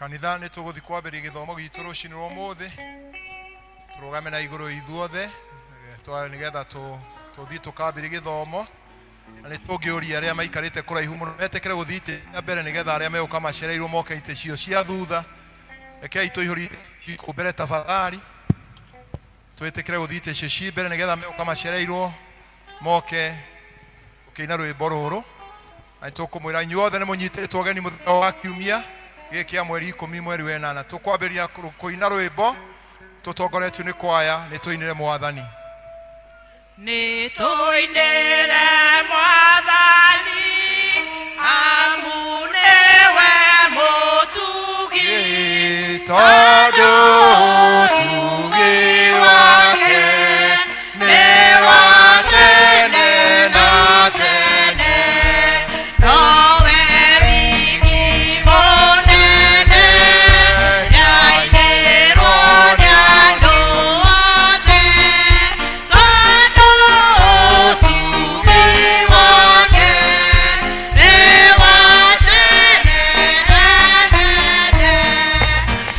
Kanitha nĩ tũgũthiĩ kwambĩrĩria gĩthomo gitũ rũcinĩ rwa ũmũthĩ. Tũrũgame na igũrũ ithuothe nĩgetha tũthiĩ tũkambĩrĩrie gĩthomo. Na nĩ tũngĩũria arĩa maikarĩte kũraihu mũno metĩkĩre gũthiĩ itĩ cia mbere nĩgetha arĩa megũka macereirwo moke itĩ cio cia thutha. Rekei tũihũrie itĩ kũu mbere tafadhali. Twĩtĩkĩre gũthiĩ itĩ icio ci mbere nĩgetha megũka macereirwo moke tũkĩina rwĩmbo rũrũ. Na nĩ tũkũmwĩra inyuothe nĩ mũnyitĩtwo ũgeni mũthenya wa kiumia gĩkĩ kĩa mweri 10 mweri wa 8. Tũkwambĩrĩria kũina rwĩmbo tũtongoretio nĩ kwaya, nĩ tũinĩre Mwathani. Nĩ tũinĩre Mwathani, amu nĩwe mũtugi, tondũ ũtugi wake nĩ wa tene na tene. Nowe wiki mũnene, nĩainĩrwo nĩ andũ othe, tondũ ũtugi wake nĩ wa tene na tene.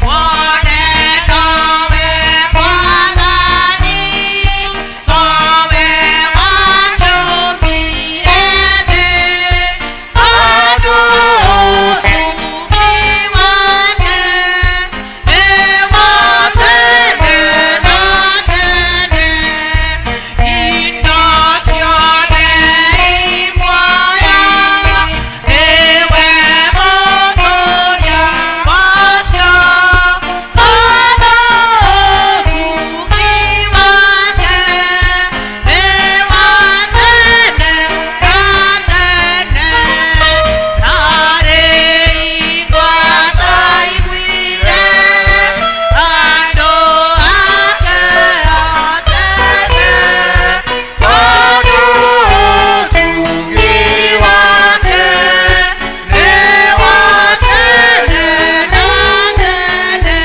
Wone nowe Mwathani, towe watũmbire thĩ, tondũ ũtugi wake nĩ wa tene na tene. Indo ciothe i muoyo, nĩwe mũtũũria wacio, tondũ ũtugi wake nĩ wa tene na tene. Ndarĩ igwa ataiguire andũ ake a tene, tondũ ũtugi wake nĩ wa tene na tene.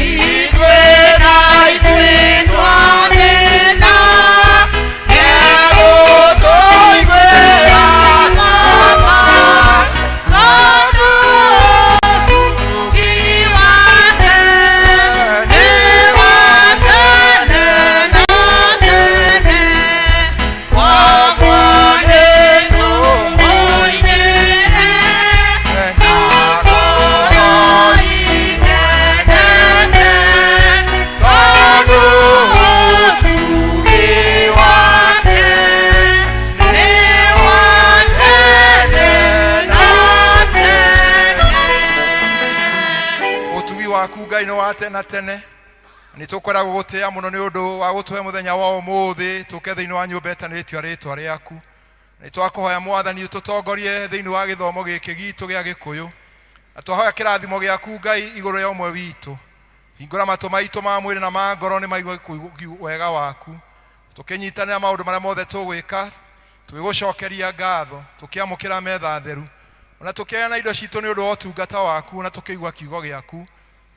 Ithuĩ na ithuĩ twathĩna, nĩegũtũiguĩra tha ma, tondũ ũtugi wake nĩ wa tene na tene. Kwoguo nĩtũmũinĩre na ngoro ikenete, tondũ ũtugi wake nĩ wa tene na tene. Ũtugi waku Ngai nĩ wa tene na tene. Nĩ tũkwenda gũgũtĩa mũno nĩ ũndũ wa gũtũhe mũthenya wa ũmũthĩ tũke thĩinĩ wa nyũmba ĩtanĩtio rĩtwa rĩaku. Nĩ twakũhoya Mwathani ũtũtongorie thĩinĩ wa gĩthomo gĩkĩ gitũ gĩa Gĩkũyũ. Na twahoya kĩrathimo gĩaku Ngai igũrũ rĩa ũmwe witũ. Hingũra matũ maitũ ma mwĩrĩ na ma ngoro nĩ maigue wega waku. Tũkĩnyitanĩra maũndũ marĩa mothe tũgwĩka, tũgĩgũcokeria ngatho, tũkĩamũkĩra metha theru, ona tũkĩheana indo citũ nĩ ũndũ wa ũtungata waku, na tũkĩigua kiugo gĩaku.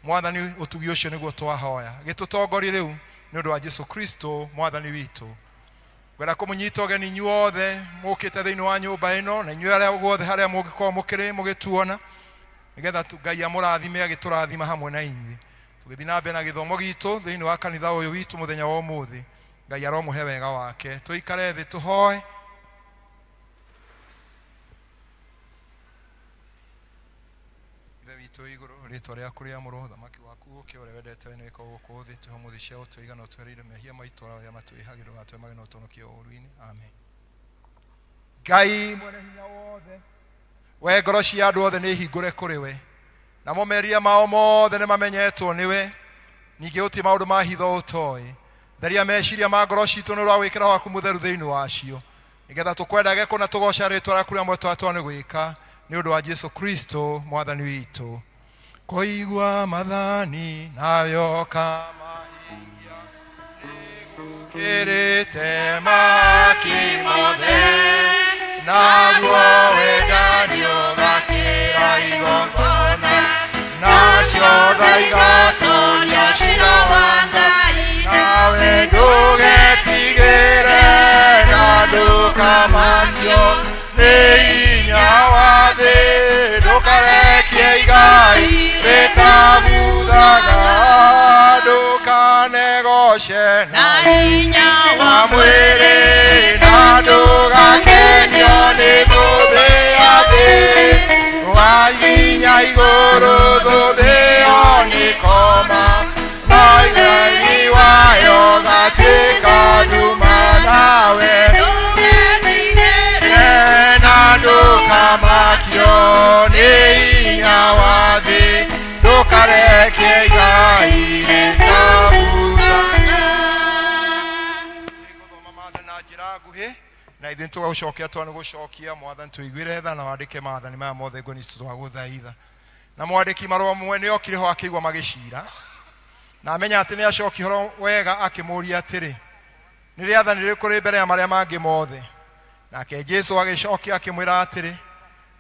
Mwathani, ũtugi ũcio nĩguo twahoya. Gĩtũtongorie rĩu nĩ ũndũ wa Jesu Kristo Mwathani witũ. Ngwenda kũmũnyita ũgeni inyuothe mũkĩte thĩinĩ wa nyũmba ĩno, na inyuĩ arĩa guothe harĩa mũngĩkorwo mũkĩrĩ mũgĩtuona, nĩgetha Ngai amũrathime agĩtũrathima hamwe na inyuĩ. Tũgĩthiĩ na mbere na gĩthomo gitũ thĩinĩ wa kanitha ũyũ witũ mũthenya wa ũmũthĩ. Ngai aromũhe wega wake. Tũikare thĩ tũhoe. Ithe witũ wĩ igũrũ, rĩtwa rĩaku rĩamũrwo, ũthamaki waku ũũke, ũrĩa wendete we nĩwĩkagwo gũkũ thĩ. Tũhe ũmũthĩ cia gũtũigana, ũtwehereire mehia maitũ arĩa matwĩhagĩra, ndũgatwemage na ũtũhonokie ũũru-inĩ. Amen. Ngai mwene hinya wothe, we ngoro cia andũ othe nĩ hingũre kũrĩ we, namo mehia mao mothe nĩ mamenyetwo nĩwe, ningĩ gũtirĩ maũndũ ma hitho ũtoĩ. Theria meciria ma ngoro citũ nĩ ũndũ wa gwĩkĩra waku mũtheru thĩinĩ wacio, nĩgetha tũkwendage kũna tũgooca rĩtwa rĩaku rĩa mwetwa twa nĩ gwĩka, nĩ ũndũ wa Jesu Kristo Mwathani witũ. Kũigua mathani nayo kamahingia nĩgũkĩrĩte maki mothe, naguo wendani ũgakĩra igongona, nacio tha igatoria cira wa Ngai. Nawe ndũgetigĩre na ndũkamakio nĩ hinya wa thĩ, ndũkarekie igai rĩtabuthaga, ndũkanegoce na hinya wa wa mwĩrĩ, na ndũgakenio nĩ thũmbĩ ya thĩ, waginya igũrũ thũmbĩ ĩyo nĩ koma, na ũtheri wayo gatuĩka nduma. Nawe ndũgetigĩre na ndũkamakio nĩ hinya wa thĩ, ndũkarekie igai rĩtabuthaga. Gũthoma maathani na njĩra nguhĩ, na ithuĩ tũgagũcokia twa nĩ gũcokia. Mwathani, tũiguĩre tha na wandĩke maathani maya mothe ngoni citũ, twagũthaitha. Na mwandĩki marũa mwe nĩ okire ho akĩigua magĩcira, na amenya atĩ nĩ acokia ũhoro wega, akĩmũũria atĩrĩ, "Nĩ rĩathani rĩrĩkũ rĩ mbere ya marĩa mangĩ mothe?" Nake Jesu agĩcokia akĩmwĩra atĩrĩ,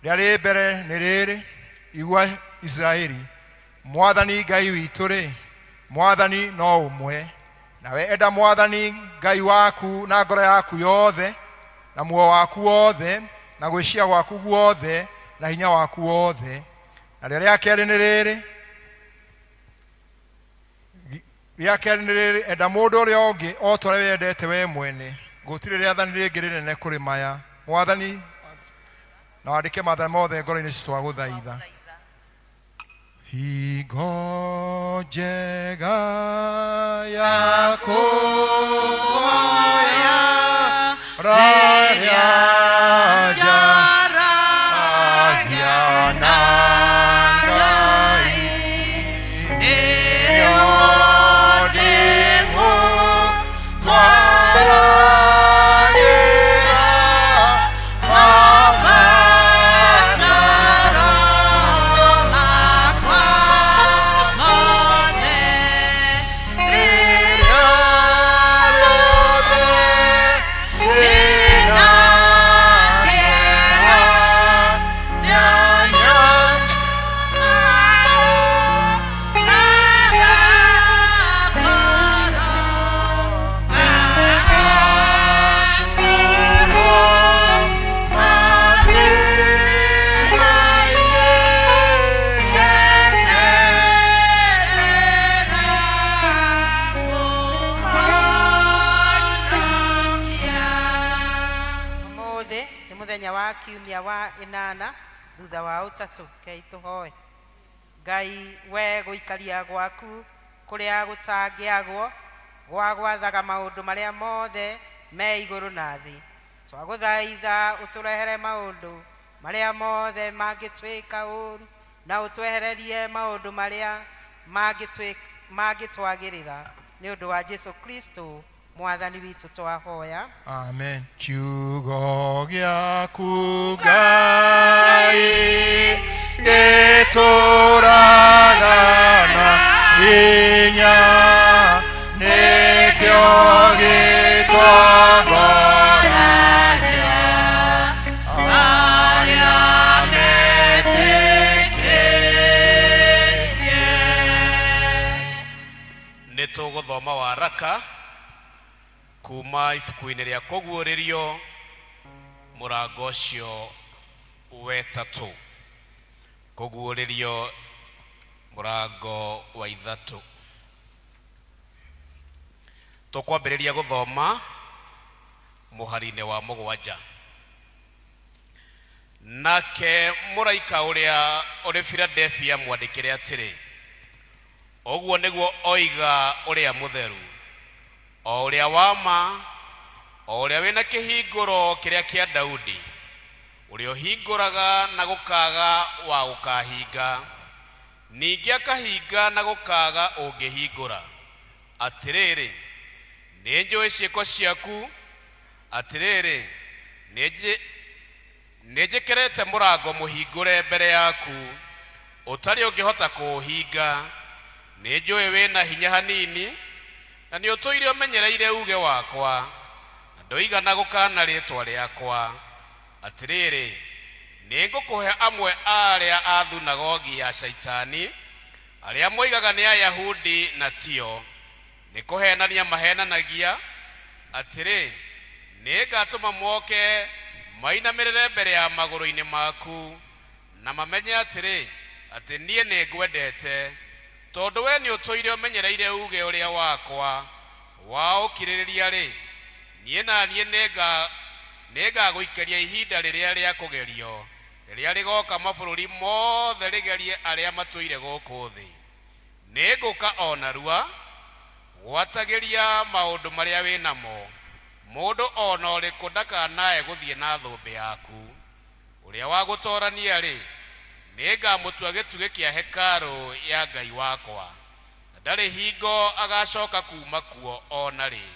"Rĩa rĩ mbere nĩ rĩrĩ, 'Igua Isiraeli, Mwathani Ngai witũ rĩ, Mwathani no ũmwe. Nawe enda Mwathani Ngai waku na ngoro yaku yothe, na muoyo waku wothe, na gwĩciria gwaku guothe, na hinya waku wothe.' Narĩo rĩa kerĩ nĩ rĩrĩ, rĩa kerĩ nĩ rĩrĩ, 'Enda mũndũ ũrĩa ũngĩ o ta ũrĩa wĩyendete we mwene.' Gũtirĩ rĩathani rĩngĩ rĩnene kũrĩ maya." Mwathani, na wandĩke maathani mothe ngoro-inĩ citũ, twagũthaitha. Hingo njega ya kũhoya rĩrĩa njaragia na Ngai, nĩrĩo ndĩmũtwaragĩra mabataro makwa mothe, rĩrĩa rĩothe ndĩna kĩeha, nyanya na ngakoro ngaturwo mathĩna-inĩ, ngeterera Mũhonokia. Ũmũthĩ nĩ mũthenya wa kiumia wa ĩnana thutha wa ũtatũ. Kei tũhoe. Ngai, we gũikaria gwaku kũrĩa gũtangĩagwo gwa gwathaga maũndũ marĩa mothe me igũrũ na thĩ, twagũthaitha ũtũrehere maũndũ marĩa mothe mangĩtwĩka ũũru, na ũtwehererie maũndũ marĩa mangĩtwagĩrĩra, nĩ ũndũ wa Jesu Kristo Mwathani witũ twahoya. Amen. Kiugo gĩaku Ngai gĩtũraga na hinya, nĩkĩo gĩtongoragia arĩa metĩkĩtie. Nĩ tũgũthoma waraka kuma ibuku-inĩ rĩa Kũguũrĩrio, mũrango ũcio wetatũ. Kũguũrĩrio mũrango wa 3, tũkwambĩrĩria gũthoma mũhari-inĩ wa 7. "Nake mũraika ũrĩa ũrĩ Filadelfia mwandĩkĩre atĩrĩ: Ũguo nĩguo oiga ũrĩa mũtheru, o ũrĩa wa ma, o ũrĩa wĩna kĩhingũro kĩrĩa kĩa Daudi, ũrĩa ũhingũraga na gũkaga wa gũkahinga, ningĩ akahinga na gũkaga ũngĩhingũra. Atĩrĩrĩ, nĩ njũĩ ciĩko ciaku. Atĩrĩrĩ, nĩ njĩkĩrĩte mũrango mũhingũre mbere yaku, Ũtarĩ ũngĩhota kũũhinga. Nĩ njũĩ wĩna hinya hanini, na nĩ ũtũire ũmenyereire uge wakwa, na ndũigana gũkana rĩĩtwa rĩakwa. Atĩrĩrĩ, nĩ ngũkũhe amwe a arĩa a thunagogi ya Shaitani, arĩa moigaga nĩ Ayahudi na tio, nĩ kũhenania mahenanagia. Atĩrĩ, nĩ ngatũma moke mainamĩrĩre mbere ya magũrũ-inĩ maku, na mamenye atĩrĩ, atĩ niĩ nĩ ngwendete, tondũ we nĩ ũtũire ũmenyereire uge ũrĩa wakwa wa ũkirĩrĩria-rĩ, niĩ na niĩ nĩngagũikĩria ihinda rĩrĩa rĩa kũgerio, rĩrĩa rĩgoka mabũrũri mothe rĩgerie arĩa matũire gũkũ thĩ. Nĩngũka o narua, gwatagĩria maũndũ marĩa wĩ namo, mũndũ o na ũrĩkũ ndakanae gũthiĩ na thũmbĩ yaku. Ũrĩa wa gũtoorania-rĩ, nĩngamũtua gĩtugĩ kĩa hekarũ ya Ngai wakwa, na ndarĩ hingo agacoka kuma kuo o na rĩ.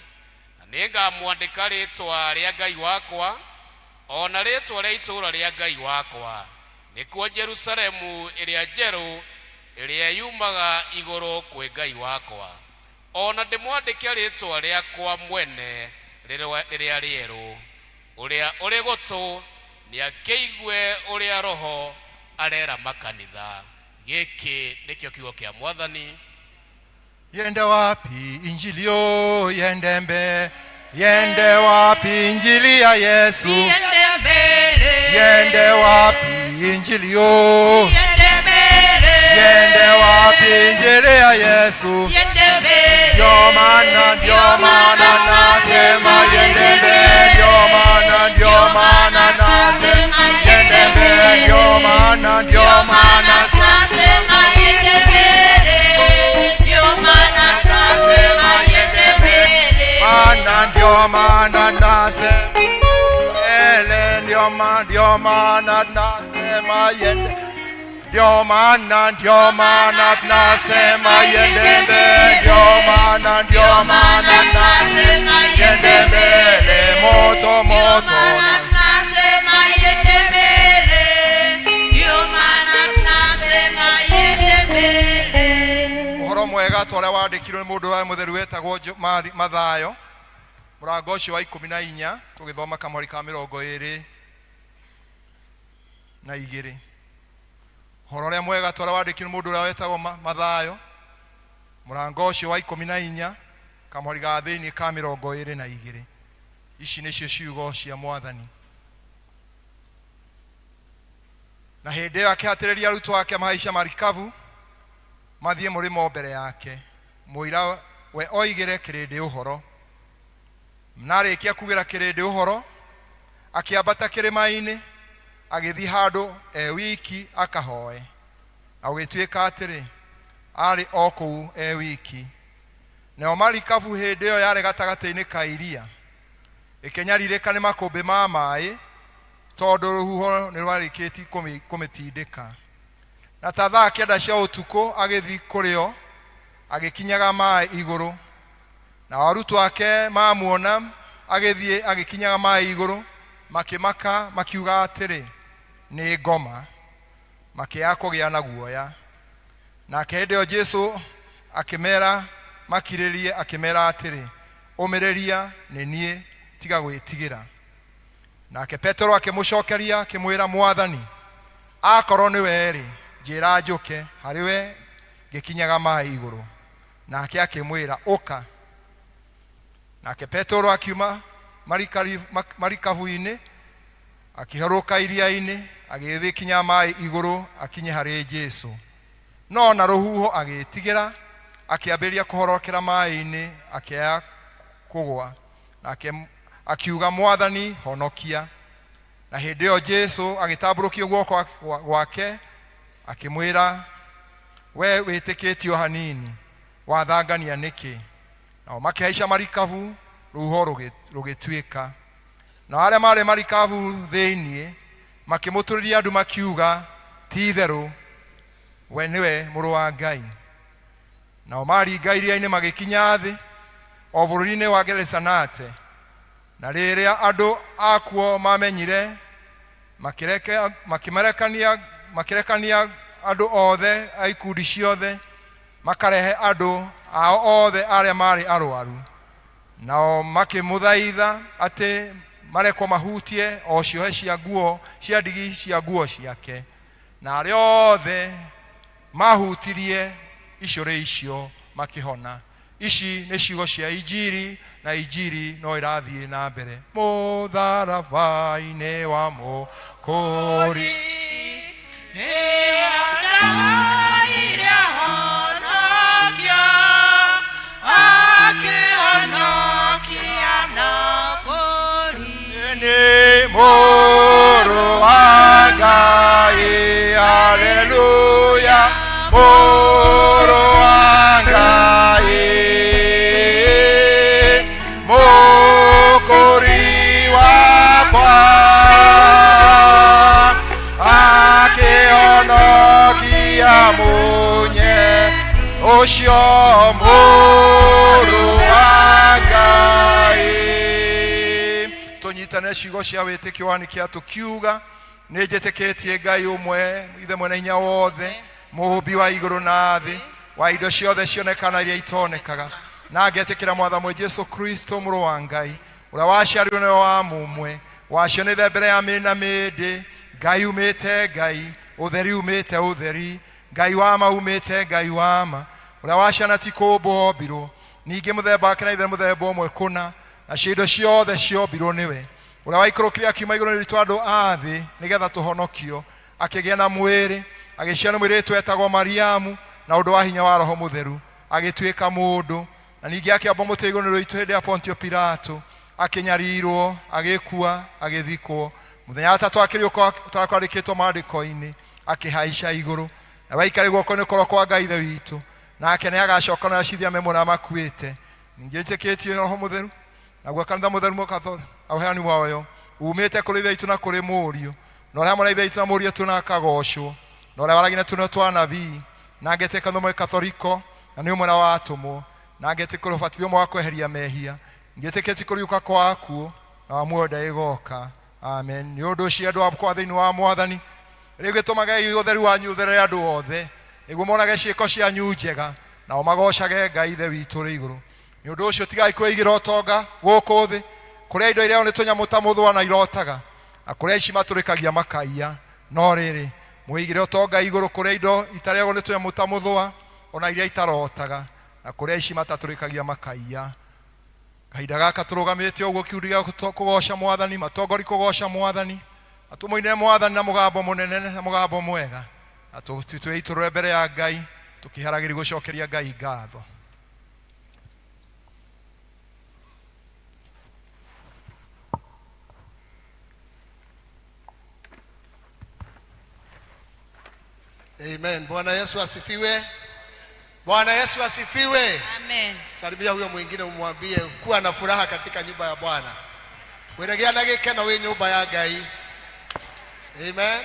Na nĩngamwandĩka rĩĩtwa rĩa Ngai wakwa, o na rĩĩtwa rĩa itũũra rĩa Ngai wakwa, nĩkuo Jerusalemu ĩrĩa njerũ, ĩrĩa yumaga igũrũ kwĩ Ngai wakwa, o na ndĩmwandĩke rĩĩtwa rĩakwa mwene rĩrĩa rĩerũ. Ũrĩa ũrĩ gũtũ nĩakĩigue ũrĩa Roho arera makanitha. Gĩkĩ nĩkĩo kiugo kĩa Mwathani. Yende wapi injili yo, yende mbe, yende wapi injili ya Yesu, Yende mbele. yende wapi injili yo, Yende mbele. yende wapi injili ya Yesu. Yende mbele. Ndio maana, ndio maana nasema yende mbele, ndio maana, ndio maana nasema yende mbele, ndio maana, ndio maana Tunasema yende mbele. Ndio maana tunasema yende mbele. Maana, ndio maana nasema mbele, ndio maana, ndio maana nasema yende, ndio maana, ndio maana nasema yende mbele, ndio maana, ndio maana nasema yende mbele, moto moto. Ndio maana tunasema yende mbele. Ndio maana tunasema yende mbele. Ũhoro mwega ta ũrĩa wandĩkirwo nĩ mũndũ wa mũtheru wetagwo Mathayo, mũrango ũcio wa 14, tũgĩthoma kamũhari ka 22. Ũhoro ũrĩa mwega ta ũrĩa wandĩkirwo nĩ mũndũ ũrĩa wetagwo Mathayo, mũrango ũcio wa 14, kamũhari ga thĩinĩ ka 22. Ici nĩcio ciugo cia Mwathani. Na hĩndĩ ĩyo akĩhatĩrĩria arutwo ake mahaica marikabu mathiĩ mũrĩmo mbere yake, mũira we oigĩre kĩrĩndĩ ũhoro. Na arĩkia kugĩra kĩrĩndĩ ũhoro, akĩambata kĩrĩma-inĩ, agĩthiĩ handũ e wiki akahoe. Na gũgĩtuĩka atĩrĩ, arĩ o kũu e wiki, nayo marikabu hĩndĩ ĩyo yarĩ gatagatĩ-inĩ ka iria, ĩkĩnyarirĩka nĩ makũmbĩ ma maĩ, tondũ rũhuho nĩ rwarĩkĩtie kũmĩtindĩka. Na ta thaa 9 cia ũtukũ agĩthiĩ kũrĩ o, agĩkinyaga maĩ igũrũ. Nao arutwo ake mamuona agĩthiĩ agĩkinyaga maĩ igũrũ, makĩmaka makiuga atĩrĩ, nĩ ngoma, makĩaga kũgĩa na guoya. Nake hĩndĩ ĩyo Jesũ akĩmera makirĩrie, akĩmera atĩrĩ, ũmĩrĩria, nĩ niĩ, tiga gwĩtigĩra. Nake Petero akĩmũcokeria akĩmwĩra, Mwathani, akorwo nĩ we-rĩ, njĩra njũke harĩ we ngĩkinyaga maĩ igũrũ. Nake akĩmwĩra, ũka. Nake Petero akiuma marikabu-inĩ, akĩharũka iria-inĩ, agĩthiĩ kinya maĩ igũrũ akinye harĩ Jesũ. No na rũhuho agĩtigĩra, akĩambĩrĩria kũhorokera maĩ-inĩ, akĩaya kũgũa. Nake akiuga, Mwathani, honokia. Na hĩndĩ ĩyo Jesũ agĩtambũrũkia guoko gwake, akĩmwĩra, we wĩtĩkĩtie o hanini, wathangania nĩkĩ? Nao makĩhaica marikabu, rũhuho rũgĩtuĩka. Nao arĩa marĩ marikabu thĩinĩ makĩmũtũrĩria andũ makiuga, ti itherũ we nĩwe mũrũ wa Ngai. Nao maringa iria-inĩ magĩkinya thĩ o bũrũri-inĩ wa Genesanate. Na rĩrĩa andũ akuo mamenyire, makĩrekania Andũ othe a ikundi ciothe makarehe andũ ao othe arĩa marĩ arwaru, nao makĩmũthaitha atĩ marekwo mahutie o ciohe cia nguo cia ndigi cia nguo ciake, na arĩa othe mahutirie icũrĩ icio makĩhona. Ici nĩ ciugo cia Injiri, na Injiri no ĩrathiĩ na mbere. Mũtharaba-inĩ wa Mũkũri Nĩandaire honokia, akĩhonokia na kũri. Nĩ Mũrũ wa Ngai, haleluya, Mũrũ wa Ngai, Mũkũri wakwa, akĩhonokia munye ũcio Mũrũ wa Ngai. Tũnyitane ciugo cia wĩtĩkio wa nĩkĩa tũkiuga: nĩ njĩtĩkĩtie Ngai ũmwe, Ithe mwene hinya wothe, mũũmbi wa igũrũ na thĩ, wa indo ciothe cionekana iria itonekaga, na ngetĩkĩra Mwathani Jesu Kristo, Mũrũ wa Ngai, ũrĩa waciarirwo nĩwe wa mũmwe, wacionire mbere ya mĩndĩ na mĩndĩ, Ngai umĩte Ngai, ũtheri umĩte ũtheri, Ngai wa ma umĩte Ngai wa ma, ũrĩa waciana ti kũũmbwo ombirwo, ningĩ mũthemba wake na Ithe mũthemba ũmwe kũna, nacio indo ciothe ciombirwo nĩwe, ũrĩa waikũrũkire akiuma igũrũ nĩ andũ a thĩ nĩgetha tũhonokio, akĩgĩa na mwĩrĩ, agĩciarwo mũirĩtu etagwo Mariamu na ũndũ wa hinya wa Roho Mũtheru, agĩtuĩka mũndũ, na ningĩ akĩambwo mũtĩ igũrũ nĩ rũitũ hĩndĩ ya Pontio Pilato, akĩnyarirwo, agĩkua, agĩthikwo, mũthenya wa tatũ akĩriũka ta kwandĩkĩtwo maandĩko-inĩ, akĩhaica igũrũ, na waikare guoko-inĩ kũrĩa kwa Ngai Ithe witũ, nake nĩ agacoka na acithia memo na makuĩte. Ningĩ njĩtĩkĩtie Roho Mũtheru, naguo kanitha mũtheru mũkathori ũheani wayo umĩte kũrĩ Ithe witũ na kũrĩ Mũriũ, na ũrĩa hamwe na Ithe witũ na Mũriũ tu na akagocwo, na ũrĩa waragia na tũnua twa anabii, na ngetĩka ũmwe Kathoriko, na nĩ ũmwe na wa atũmwo, na ngetĩkĩra ũbatithio ũmwe wa kweheria mehia, ngĩtĩkĩtie kũriũka kwa akuũ na wa muoyo ndagĩgoka. Amen. Nĩ ũndũ ũcio, andũ akwa thĩinĩ wa Mwathani, rĩu gĩtũmagei ũtheru wanyu ũtherere andũ othe, nĩguo monage ciĩko cianyu njega, nao magocage Ngai Ithe witũ ũrĩ igũrũ. Nĩ ũndũ ũcio tigai kwĩigĩra ũtonga gũkũ thĩ, kũrĩa indo irĩo nĩ tũnyamũ ta mũthũa na irotaga, na kũrĩa ici matũrĩkagia makaiya, no rĩrĩ, mwĩigĩre ũtonga igũrũ, kũrĩa indo itarĩagwo nĩ tũnyamũ ta mũthũa ona iria itarotaga, na kũrĩa ici matatũrĩkagia makaiya. Kahinda gaka tũrũgamĩte ũguo kiundi gĩa kũgoca Mwathani, matongori kũgoca Mwathani, na tũmũinĩre Mwathani na mũgambo mũnene na mũgambo mwega, na twĩitũrũre mbere ya Ngai tũkĩharagĩria gũcokeria Ngai ngatho. Amen. Bwana Yesu asifiwe. Bwana Yesu asifiwe. Amen. Salimia huyo mwingine umwambie kuwa na furaha katika nyumba ya Bwana. Wĩregea na gĩkeno wĩ nyũmba ya Ngai. Amen.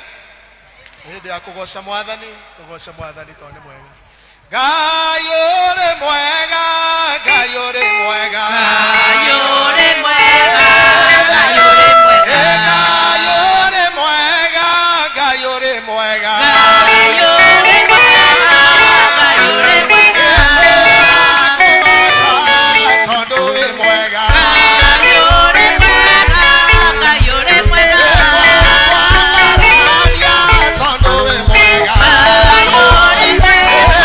Hĩndĩ ya kũgoca Mwathani, tũgoce Mwathani tondũ nĩ mwega. Ngai ũrĩ mwega, Ngai ũrĩ mwega. Ngai ũrĩ mwega, Ngai ũrĩ mwega. Ngai ũrĩ mwega, Ngai ũrĩ mwega. Ngai ũrĩ mwega, Ngai ũrĩ mwega. Kũgoca tondũ wĩ mwega. Ngai ũrĩ mwega, Ngai ũrĩ mwega. Kwambarania tondũ wĩ mwega. Ngai ũrĩ mwega,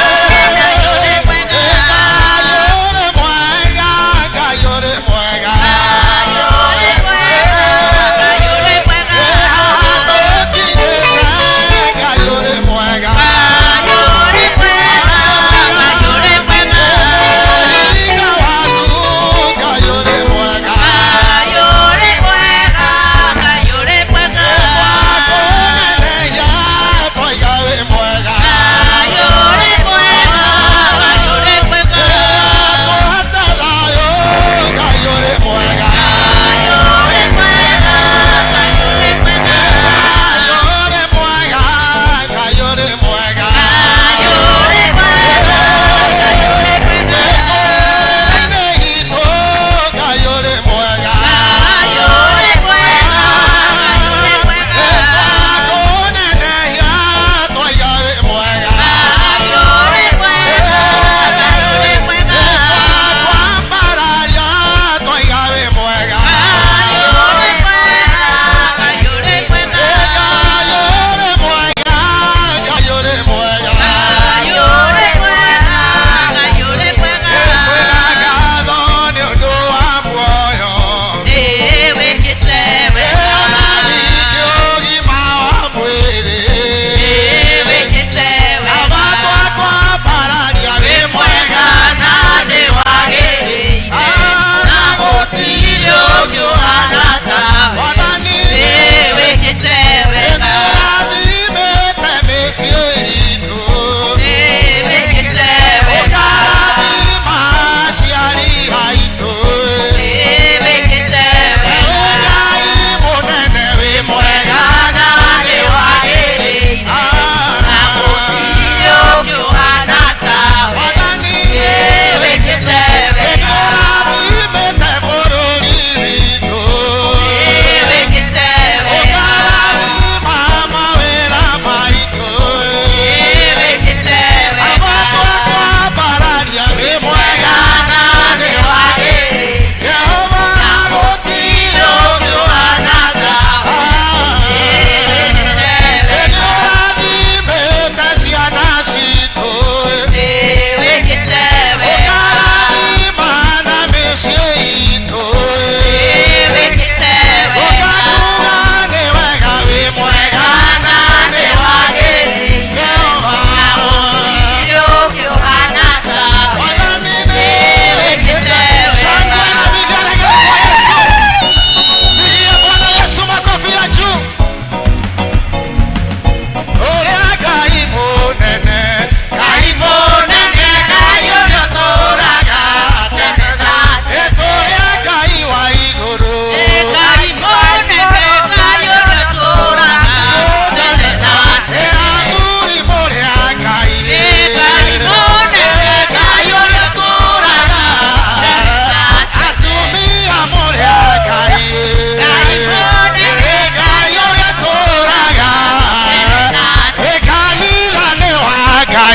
Ngai ũrĩ mwega. Ngai ũrĩ mwega, Ngai ũrĩ mwega.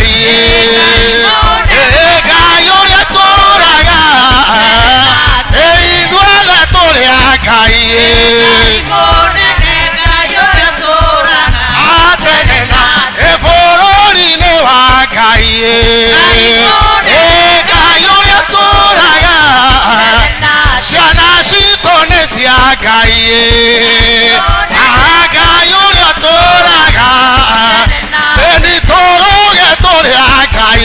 Ngai. Ĩ Ngai ũrĩa tũraga, ĩ ithuothe tũrĩ a Ngai. Atene na ĩ bũrũri-inĩ wa Ngai. Ĩ Ngai ũrĩa tũraga, ciana citũ nĩ cia Ngai. A Ngai ũrĩa tũraga, ĩni tũrũge tũrĩ a Ngai.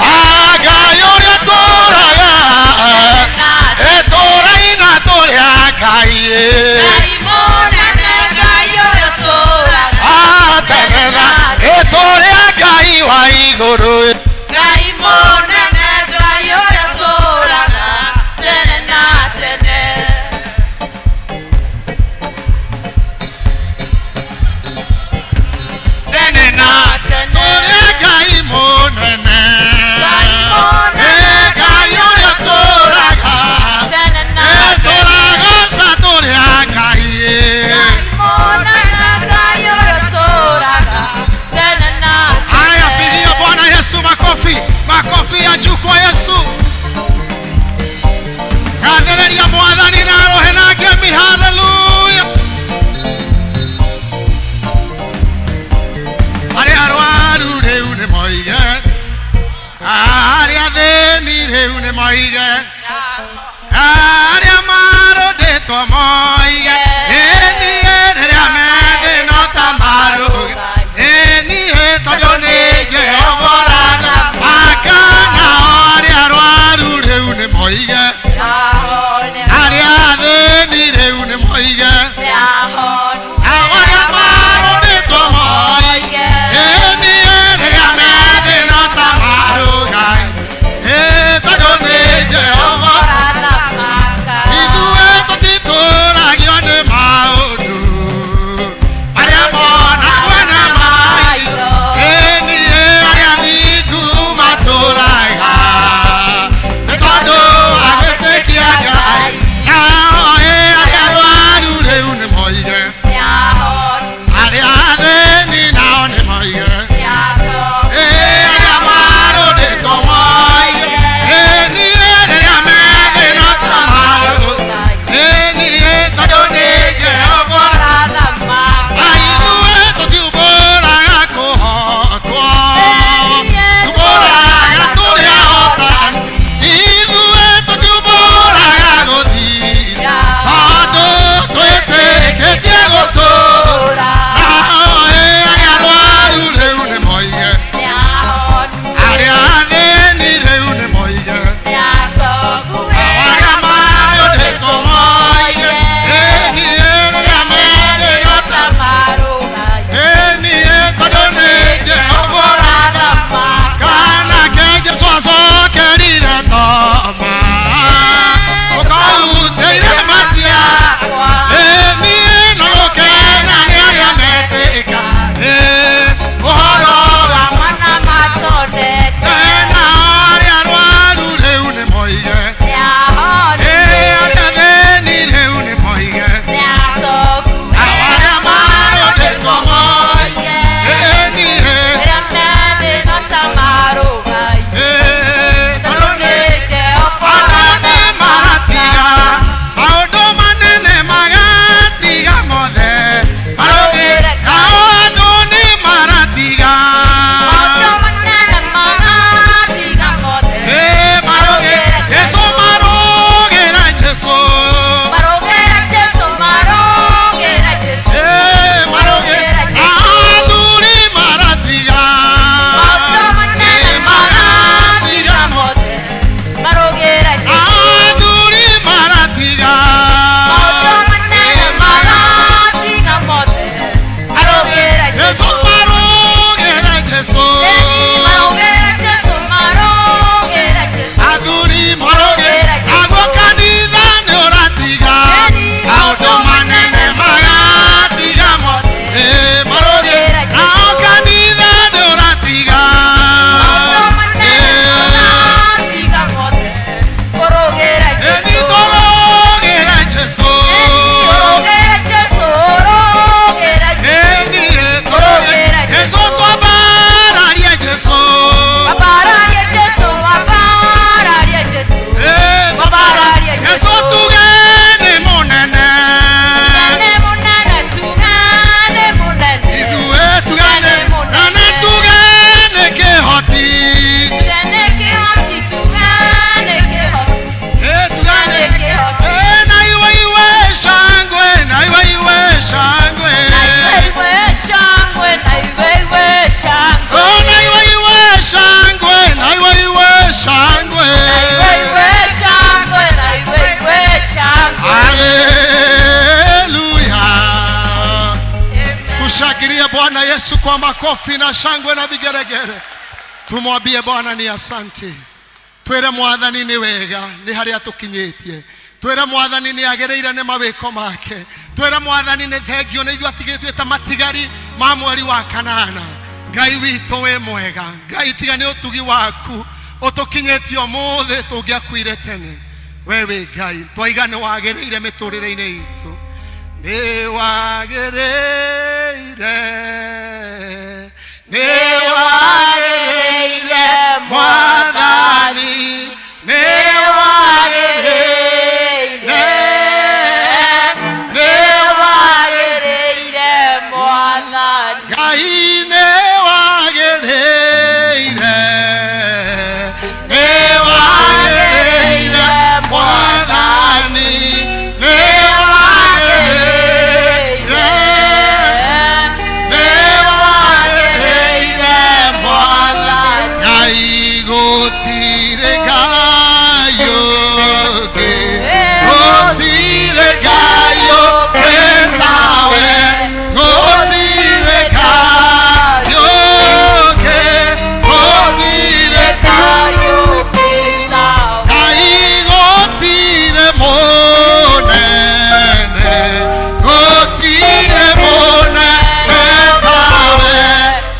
A Ngai ũrĩa tũraga, ĩ tũraina tũrĩ a Ngai. Atene na ĩ tũrĩ a Ngai wa igũrũ. Ngai mũnene, Ngai ũrĩa ũtũũraga tene na tene. Tene na tene. Tũrĩ a Ngai mũnene. Ngai mũnene. Ĩ Ngai ũrĩa ũtũũraga, Tene na ĩ tene. tũragoca tũrĩ a Ngai. Ngai mũnene, Ngai ũrĩa ũtũũraga tene na tene. Haya, pigia Bwana Yesu makofi, makofi ya juu kwa Yesu. Kathĩrĩria Mwathani na rohe na ngemi, haleluya. Arĩa arwaru rĩu nĩ moige, arĩa athĩni rĩu nĩ moige, arĩa marũndĩtwo moige, ĩni rĩrĩa methĩna ta marũge, ĩni tondũ nĩ Jehova ũratha. Akana arĩa arwaru rĩu nĩ moige, arĩa athĩni rĩu nĩ moige, nao arĩa marũndĩtwo moige, ĩni rĩrĩa methĩna ta marũge, ĩ tondũ nĩ Jehova. Ithuĩ tũtitũragio nĩ Makofi na shangwe na vigeregere. Tumwambie Bwana ni asante. Twĩre Mwathani nĩ wega nĩ harĩa tũkinyĩtie. Twĩre Mwathani nĩ agĩrĩire nĩ mawĩko make. Twĩre Mwathani nĩ thengio nĩ ithuĩ atigĩtwĩ ta matigari ma mweri wa kanana. Ngai witũ wĩ mwega. Ngai tiga nĩ ũtugi waku ũtũkinyĩtie ũmũthĩ tũngĩakuire tene. We wĩ Ngai twaiga nĩ wagĩrĩire mĩtũrĩre-inĩ itũ. Nĩ wagĩrĩire, nĩ wagĩrĩire Mwathani, nĩ wagĩrĩire, nĩ Wagĩrĩire Mwathani. Ngai nĩ wagĩrĩire, nĩ wagĩrĩire Mwathani, nĩ wagĩrĩire, nĩ wagĩrĩire Mwathani. Ngai gũtirĩ Ngai ũngĩ, gũtirĩ Ngai ũngĩ tawe, gũtirĩ Ngai ũngĩ, gũtirĩ Ngai gũtirĩ mũnene, gũtirĩ mũnene tawe,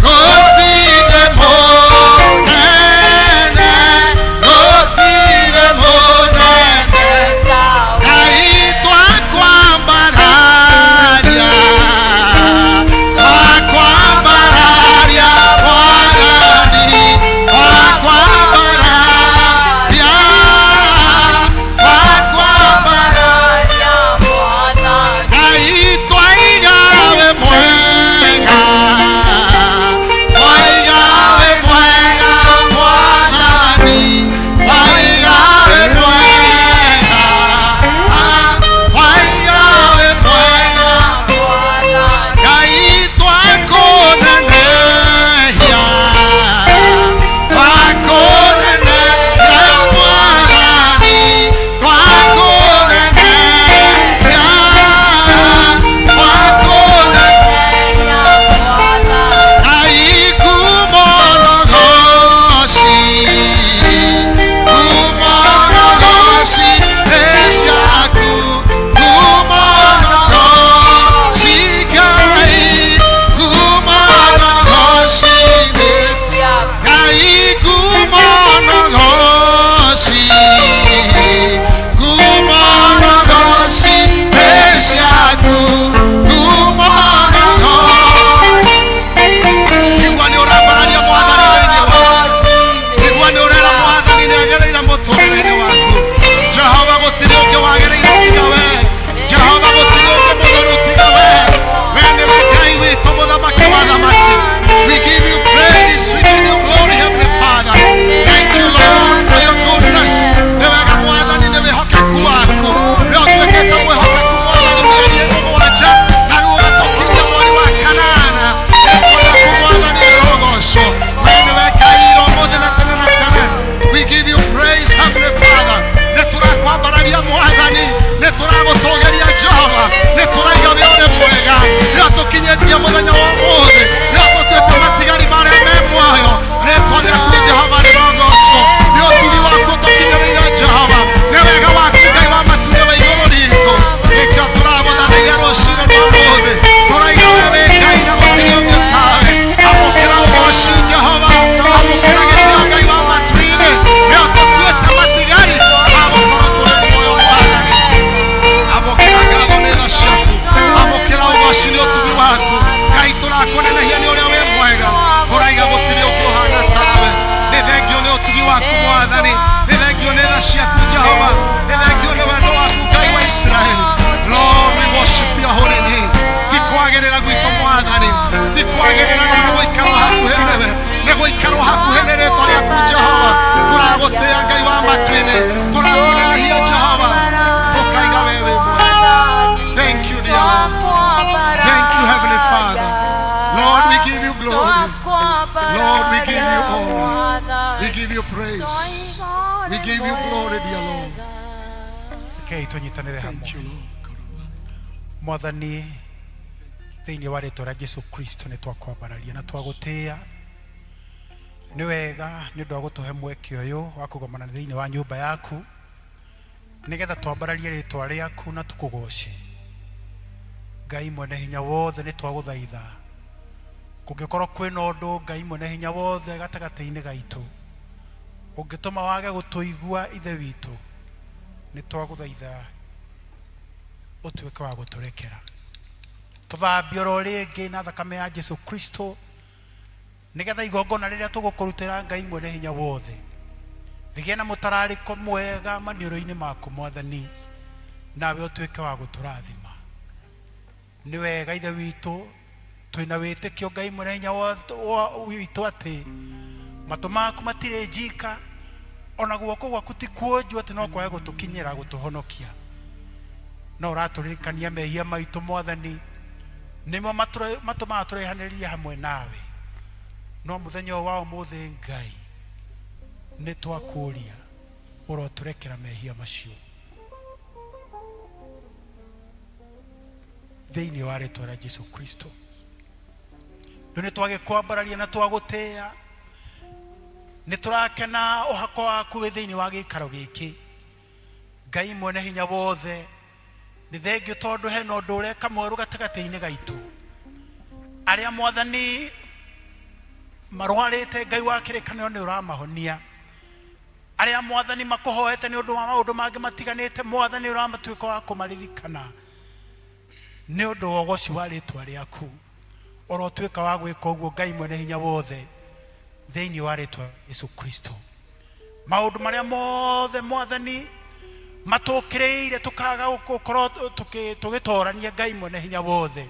gũtirĩ mũnene, gũtirĩ mũnene. Ngai twakwambararia, twakwambararia Mwathani, twakwambararia, twakwambararia. Ngai twaiga we mwega, twaiga we mwega Mwathani, twaiga we mwega, twaiga we mwega. Ngai twakũnenehia, twakũnenehia Mwathani, twakũnenehia, twakũnenehia. Ngai ngumo na ũgoci, ngumo na ũgoci nĩ ciaku, ngumo na ũgoci Ngai, ngumo na ũgoci nĩ Ngai, ngumo na ũgoci, ngumo na ũgoci nĩ ciaku, ngumo na ũgoci. Igua nĩ ũrambararia Mwathani thĩinĩ waku. Igua nĩ ũrera Mwathani nĩ agĩrĩire mũtũrĩre-inĩ waku. Jehova gũtirĩ ũngĩ wagĩrĩire tiga we. Jehova gũtirĩ ũngĩ mũtheru tiga we. We nĩwe Ngai witũ, mũthamaki wa thamaki. We give you praise, we give you glory, Heavenly Father. Thank you, Lord, for your goodness. Nĩ wega Mwathani nĩ wĩhokeku waku. Nĩ ũtuĩkĩte mwĩhokeku Mwathani mĩeri ĩno mũgwanja na rĩu ũgatũkinyia mweri wa kanana. Rĩĩtwa rĩaku Mwathani rĩrogocwo. We nĩwe Ngai ira ũmũthĩ na tene na tene. We give you praise, Heavenly Father. Nĩ tũrakwambararia Mwathani, nĩ tũragũtũgĩria Jehova, nĩ tũraiga we ũrĩ mwega. Nĩ ũtũkinyĩtie mũthenya wa ũmũthĩ, nĩ ũtũtuĩte matigari marĩa me muoyo. Rĩĩtwa rĩaku Jehova rĩrogocwo. Nĩ ũtugi waku ũtũkinyĩrĩire Jehova, nĩ wega waku Ngai wa matu-inĩ wĩ igũrũ ritũ. Nĩkĩo tũragũthathaiya rũcinĩ rwa ũmũthĩ. Tũraiga we wĩ Ngai na gũtirĩ ũngĩ tawe. Amũkĩra ũgoci Jehova, amũkĩra gĩtĩo Ngai wa matu-inĩ. Nĩ ũtũtuĩte matigari ma gũkorwo tũrĩ muoyo Mwathani. Amũkĩra ngatho nĩ tha ciaku, amũkĩra ũgoci nĩ ũtugi waku. Ngai tũrakũnenehia nĩ ũrĩa wĩ mwega. Tũraiga gũtirĩ ũngĩ ũhana tawe. Nĩ thengio nĩ ũtugi waku Mwathani, nĩ thengio nĩ tha ciaku Jehova, nĩ thengio nĩ wendo waku Ngai wa Isiraeli. Lord, we worship your holy name. Ti kwagĩrĩra gwitũ Mwathani, ti kwagĩrĩra no nĩ gũikarwo hakuhĩ nĩwe, nĩ gũikarwo hakuhĩ nĩ rĩtwa rĩaku Jehova. Tũragũtĩĩa Ngai wa matu-inĩ, tũrakũnenehia Jehova, tũkaiga we wĩ mwega. Thank you, dear Lord. Thank you, Heavenly Father. Lord, we give you glory. Lord, we give you honor. We give you praise. We give you glory, dear Lord. Rekei tũnyitanĩre Thank hamwe. you, Lord. Mwathani Thĩinĩ wa rĩtwa rĩa Jesu Kristo nĩ twakwambararia na twagũtĩĩa. Nĩ wega nĩ ũndũ wa gũtũhe mweke ũyũ wa kũgomana thĩinĩ wa nyũmba yaku nĩgetha twambararie rĩtwa rĩaku na tũkũgoce. Ngai mwene hinya wothe, nĩ twagũthaitha kũngĩkorwo kwĩna ũndũ, Ngai mwene hinya wothe, gatagatĩ-inĩ gaitũ ũngĩtũma wage gũtũigua, Ithe witũ, nĩ twagũthaitha ũtuĩke wa gũtũrekera, tũthambie oro rĩngĩ na thakame ya Jesu Kristo, nĩgetha igongona rĩrĩa tũgũkũrutĩra, Ngai mwene hinya wothe, rĩgĩe na mũtararĩko mwega maniũrũ-inĩ maku, Mwathani, nawe ũtuĩke wa gũtũrathima. Nĩ wega, Ithe witũ, twĩna wĩtĩkio, Ngai mwene hinya witũ, atĩ matũ maku matirĩ njika ona guoko gwaku ti kuonju atĩ no kwage gũtũkinyĩra gũtũhonokia. No ũratũririkania mehia maitũ, Mwathani, nĩmo matũmaga tũraihanĩrĩrie hamwe nawe. No mũthenya ũyũ wa ũmũthĩ, Ngai, nĩ twakũria ũrotũrekera mehia macio thĩinĩ wa rĩtwa rĩa Jesu Kristo. Rĩu nĩ twagĩkwambararia na twagũtĩĩa. Nĩ tũrakena ũhako waku wĩ thĩinĩ wa gĩikaro gĩkĩ, Ngai mwene hinya wothe. Nĩ thengio tondũ hena ũndũ ũreka mwerũ gatagatĩ-inĩ gaitũ. Arĩa, Mwathani, marwarĩte, Ngai wa kĩrĩkanĩro, nĩ ũramahonia. Arĩa, Mwathani, makũhoete nĩ ũndũ wa maũndũ mangĩ matiganĩte, Mwathani, ũramatuĩka wa kũmaririkana nĩ ũndũ wa ũgoci wa rĩtwa rĩaku. Ũrotuĩka wa gwĩka ũguo, Ngai mwene hinya wothe, thĩinĩ wa rĩtwa Yesu Kristo. Maũndũ marĩa mothe, Mwathani, matũkĩrĩire tũkaga gũkorwo tũgĩtorania, Ngai mwene hinya wothe,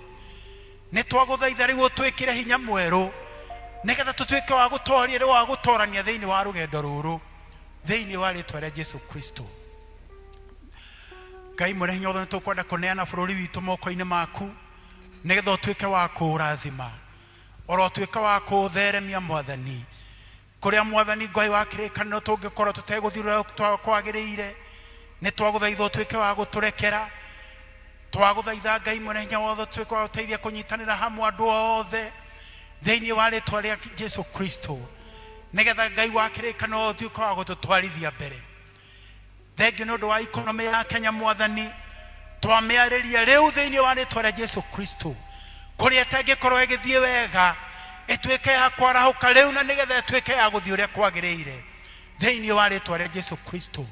nĩ twagũthaitha rĩu ũtwĩkĩre hinya mwerũ nĩgetha tũtuĩke wa gũtoria wa gũtorania thĩinĩ wa rũgendo rũrũ, thĩinĩ wa rĩtwa rĩa Jesu Kristo. Ngai mwene hinya wothe, nĩ tũkwenda kũneana bũrũri witũ moko-inĩ maku nĩgetha ũtuĩke wa kũũrathima, oro ũtuĩke wa kũũtheremia, Mwathani. Kũrĩa, Mwathani Ngai wa kĩrĩkanĩro, tũngĩkorwo tũtegũthiĩ ũrĩa kwagĩrĩire, nĩ twagũthaitha ũtuĩke wa gũtũrekera. Twagũthaitha, Ngai mwene hinya wothe, ũtuĩke wa gũteithia kũnyitanĩra hamwe andũ othe thĩinĩ wa rĩtwa rĩa Jesu Kristo, nĩgetha, Ngai wa kĩrĩkanĩro, ũtuĩke wa gũtũtwarithia mbere. Thengio nĩ ũndũ wa economy ya Kenya, Mwathani. Twamĩarĩria rĩu thĩinĩ wa rĩtwa rĩa Jesu Kristo, kũrĩa ĩtangĩkorwo ĩgĩthiĩ wega, ĩtuĩke ya kwarahũka rĩu na nĩgetha ĩtuĩke ya gũthiĩ ũrĩa kwagĩrĩire thĩinĩ wa rĩtwa rĩa Jesu Kristo.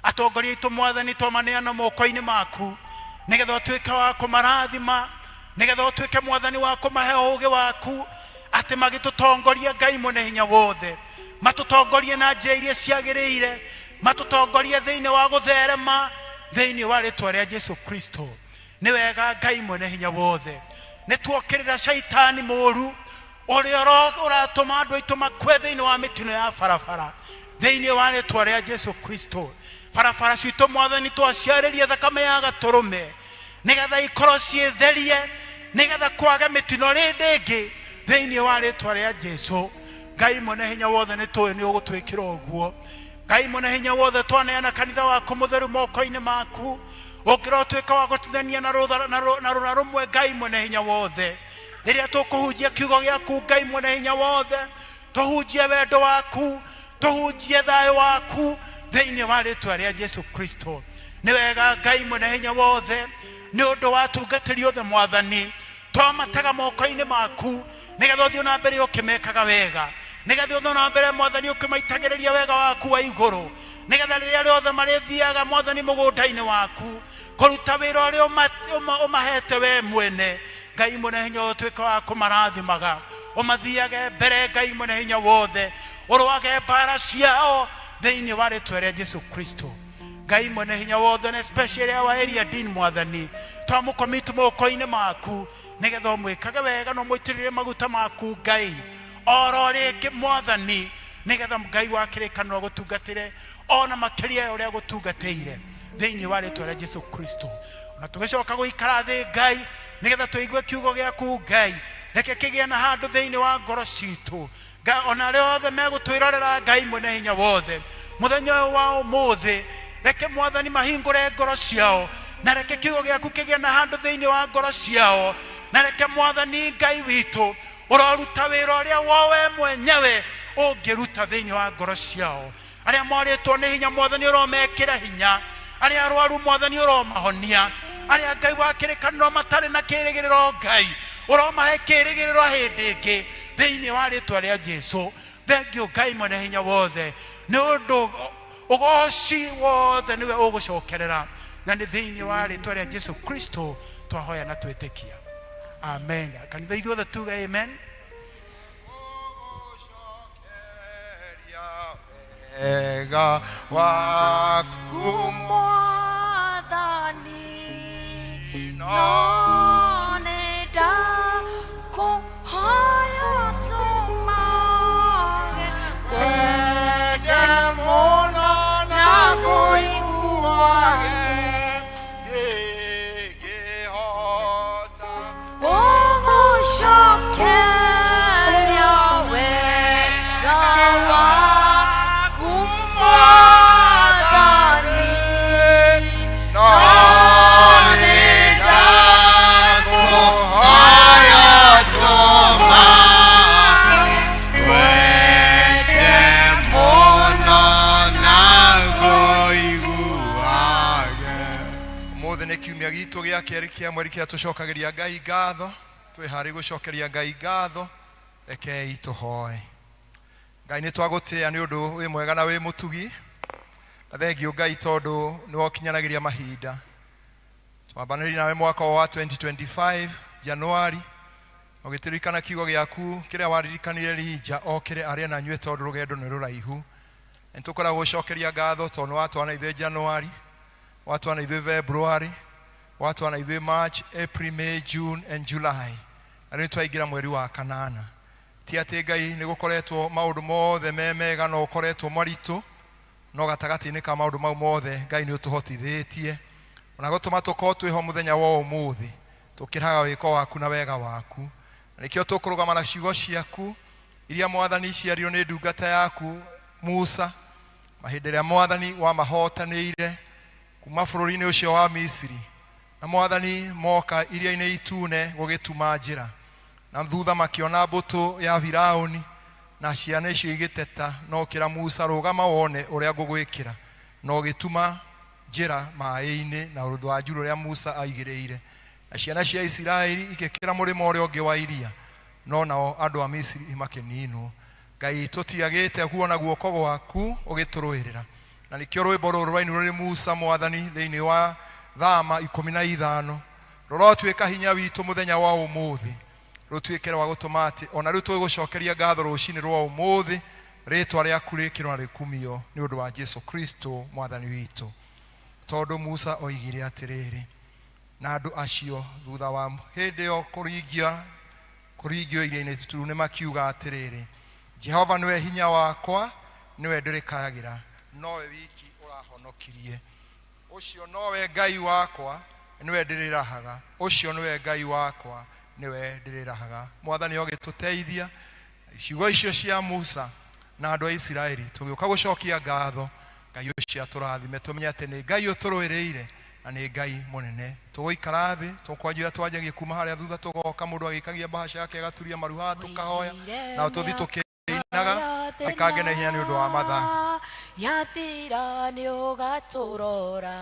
Atongoria aitũ, Mwathani, twamaneana moko-inĩ maku nĩgetha ũtuĩke wa kũmarathima, nĩgetha ũtuĩke, Mwathani, wa kũmahe ũũgĩ waku, atĩ magĩtũtongoria, Ngai mwene hinya wothe, matũtongorie na njĩra iria ciagĩrĩire, matũtongorie thĩinĩ wa gũtherema thĩinĩ wa rĩtwa rĩa Jesu Kristo. Nĩ wega, Ngai mwene hinya wothe, nĩ tuokĩrĩra caitani mũũru ũrĩa ũratũma andũ aitũ makue thĩinĩ wa mĩtino ya barabara thĩinĩ wa rĩtwa rĩa Jesu Kristo. Barabara citũ, Mwathani, twaciarĩria thakame ya gatũrũme nĩgetha ikorwo ciĩtherie, nĩgetha kwage mĩtino rĩndĩ ĩngĩ thĩinĩ wa rĩtwa rĩa Jesu. Ngai mwene hinya wothe, nĩ tũĩ nĩ ũgũtwĩkĩra ũguo. Ngai mwene hinya wothe, twaneana kanitha waku mũtheru moko-inĩ maku. Ũngĩra ũtuĩka wa gũtinania na rũtha- na rũ- na rũra rũmwe, Ngai mwene hinya wothe, rĩrĩa tũkũhunjia kiugo gĩaku, Ngai mwene hinya wothe, tũhunjie wendo waku, tũhunjie thayũ waku thĩinĩ wa rĩtwa rĩa Jesu Kristo. Nĩ wega, Ngai mwene hinya wothe, nĩ ũndũ wa atungatĩri othe, Mwathani, twamatega moko-inĩ maku nĩgetha ũthiĩ na mbere ũkĩmekaga wega, nĩgetha ũthiĩ na mbere, Mwathani, ũkĩmaitagĩrĩria wega waku wa igũrũ, nĩgetha rĩrĩa rĩothe marĩthiaga, Mwathani, mũgũnda-inĩ waku kũruta wĩra ũrĩa ũmahete we mwene, Ngai mwene hinya, ũtuĩke wa kũmarathimaga, ũmathiage mbere. Ngai mwene hinya wothe, ũrũage mbara ciao thĩinĩ wa rĩtwa rĩa Jesu Kristo. Ngai mwene hinya wothe, na especially our area dean, Mwathani, twamũcommit moko-inĩ maku nĩgetha ũmwĩkage wega na ũmũitĩrĩrie maguta maku, Ngai, oro rĩngĩ, Mwathani, nĩgetha Ngai wa kĩrĩkanĩro agũtungatĩre ona makĩria ya ũrĩa agũtungatĩire thĩinĩ wa rĩtwa rĩa Jesu Kristo. Na tũgĩcoka gũikara thĩ, Ngai, nĩgetha tũigue kiugo gĩaku, Ngai, reke kĩgĩe na handũ thĩinĩ wa ngoro citũ. Ona arĩa othe megũtwĩrorera, Ngai mwene hinya wothe, mũthenya ũyũ wa ũmũthĩ, reke, Mwathani, mahingũre ngoro ciao na reke kiugo gĩaku kĩgĩe na handũ thĩinĩ wa ngoro ciao. Na reke Mwathani Ngai witũ ũroruta wĩra ũrĩa wowe mwenyewe ũngĩruta thĩinĩ wa ngoro ciao. Arĩa morĩtwo nĩ hinya, Mwathani ũromekĩra hinya. Arĩa arwaru, Mwathani ũromahonia. Arĩa, Ngai wa kĩrĩkanĩro, matarĩ na kĩrĩgĩrĩro, Ngai ũromahe kĩrĩgĩrĩro hĩndĩ ĩngĩ thĩinĩ wa rĩtwa rĩa Jesu. Thengiũ, Ngai mwene hinya wothe, nĩ ũndũ ũgoci wothe nĩwe ũgũcokerera, na nĩ thĩinĩ wa rĩtwa rĩa Jesu Kristo twahoya na twĩtĩkia, amen. Kanitha ithuothe tuge amen. Wega waku Mwathani, no no nĩ ndakũhoya ũtũmage wende mũno na kũiguage ngĩhota ũgũcokeria wega waku Mwathani, no nĩ ndakũhoya ũtũmage Wende mũno na kũiguage. Ũmũthĩ nĩ kiumia gitũ gĩa kerĩ kĩa mweri kĩrĩa tũcokagĩria Ngai ngatho. Twĩ harĩ gũcokeria Ngai ngatho, rekei tũhoe. Ngai, nĩ twagũtĩĩa nĩ ũndũ wĩ mwega na wĩ mũtugi, na thengiũ Ngai tondũ nĩ wokinyanagĩria mahinda. Twambanĩrĩria nawe mwaka wa 2025 Januari, ũgĩtũririkana kiugo gĩaku kĩrĩa waririkanire Elija okĩre arĩe na anyue tondũ rũgendo nĩ rũraihu. Nĩ tũkoragwo gũcokeria ngatho tondũ nĩ watwana ithuĩ Januari, watwana ithuĩ February, watwana ithuĩ March, April, May, June and July, na rĩu twaingĩra mweri wa kanana. Ti atĩ Ngai nĩ gũkoretwo maũndũ mothe me mega, no ũkoretwo maritũ, no gatagatĩ-inĩ ka maũndũ mau mothe, Ngai nĩ ũtũhotithĩtie ona gũtũma tũkorwo twĩho mũthenya wa ũmũthĩ tũkĩraga wĩko waku na wega waku. Na nĩkĩo tũkũrũgama na ciugo ciaku iria, Mwathani, ciario nĩ ndungata yaku Musa mahĩndĩ ĩrĩa Mwathani wamahotanĩire kuma bũrũri-inĩ ũcio wa Misiri, na Mwathani moka iria-inĩ itune gũgĩtuma njĩra, na thutha makĩona mbũtũ ya Firaũni na ciana icio igĩteta, no ũkĩra Musa, "Rũgama wone ũrĩa ngũgwĩkĩra," na ũgĩtuma njĩra maĩ-inĩ na rũthanju rũrĩa Musa aigĩrĩire, na ciana cia Isiraeli igĩkĩra mũrĩmo ũrĩa ũngĩ wa iria, no nao andũ a Misiri makĩninwo. Ngai, tũtiagĩte kuona guoko gwaku ũgĩtũrũĩrĩra, na nĩkĩo rwĩmbo rũrũ rwainirwo nĩ Musa, Mwathani, thĩinĩ wa Thama 15 rũrotuĩka hinya witũ mũthenya wa ũmũthĩ, rũtuĩke rwa gũtũma atĩ ona rĩu tũgũcokeria ngatho rũcinĩ rwa ũmũthĩ, rĩtwa rĩaku rĩkĩrwo na rĩkumio nĩ ũndũ wa Jesu Kristo Mwathani witũ. Tondũ Musa oigire atĩrĩrĩ, na andũ acio thutha wa hĩndĩ ĩyo kũringio iria-inĩ itune makiuga atĩrĩrĩ, "Jehova nĩwe hinya wakwa, nĩwe ndĩrĩkayagĩra, nowe wiki ũrahonokirie. Ũcio nowe Ngai wakwa, nĩwe ndĩrĩrahaga. Ũcio nĩwe Ngai wakwa, nĩwe ndĩrĩrahaga." Mwathani ogĩtũteithia ciugo icio cia Musa na andũ a Isiraeli tũgĩũka gũcokia ngatho. Ngai ũcio atũrathime, tũmenye atĩ nĩ Ngai ũtũrũĩrĩire na nĩ Ngai mũnene. Tũgũikara thĩ, tũkwanjia twanjagie kuma harĩa thutha, tũgoka mũndũ agĩikagia mbahaca yake agaturia maru haha, tũkahoya na tũthi tũkĩinaga ikange na ihenya nĩ ũndũ wa mathaa. Yathira nĩ ũgatũrora.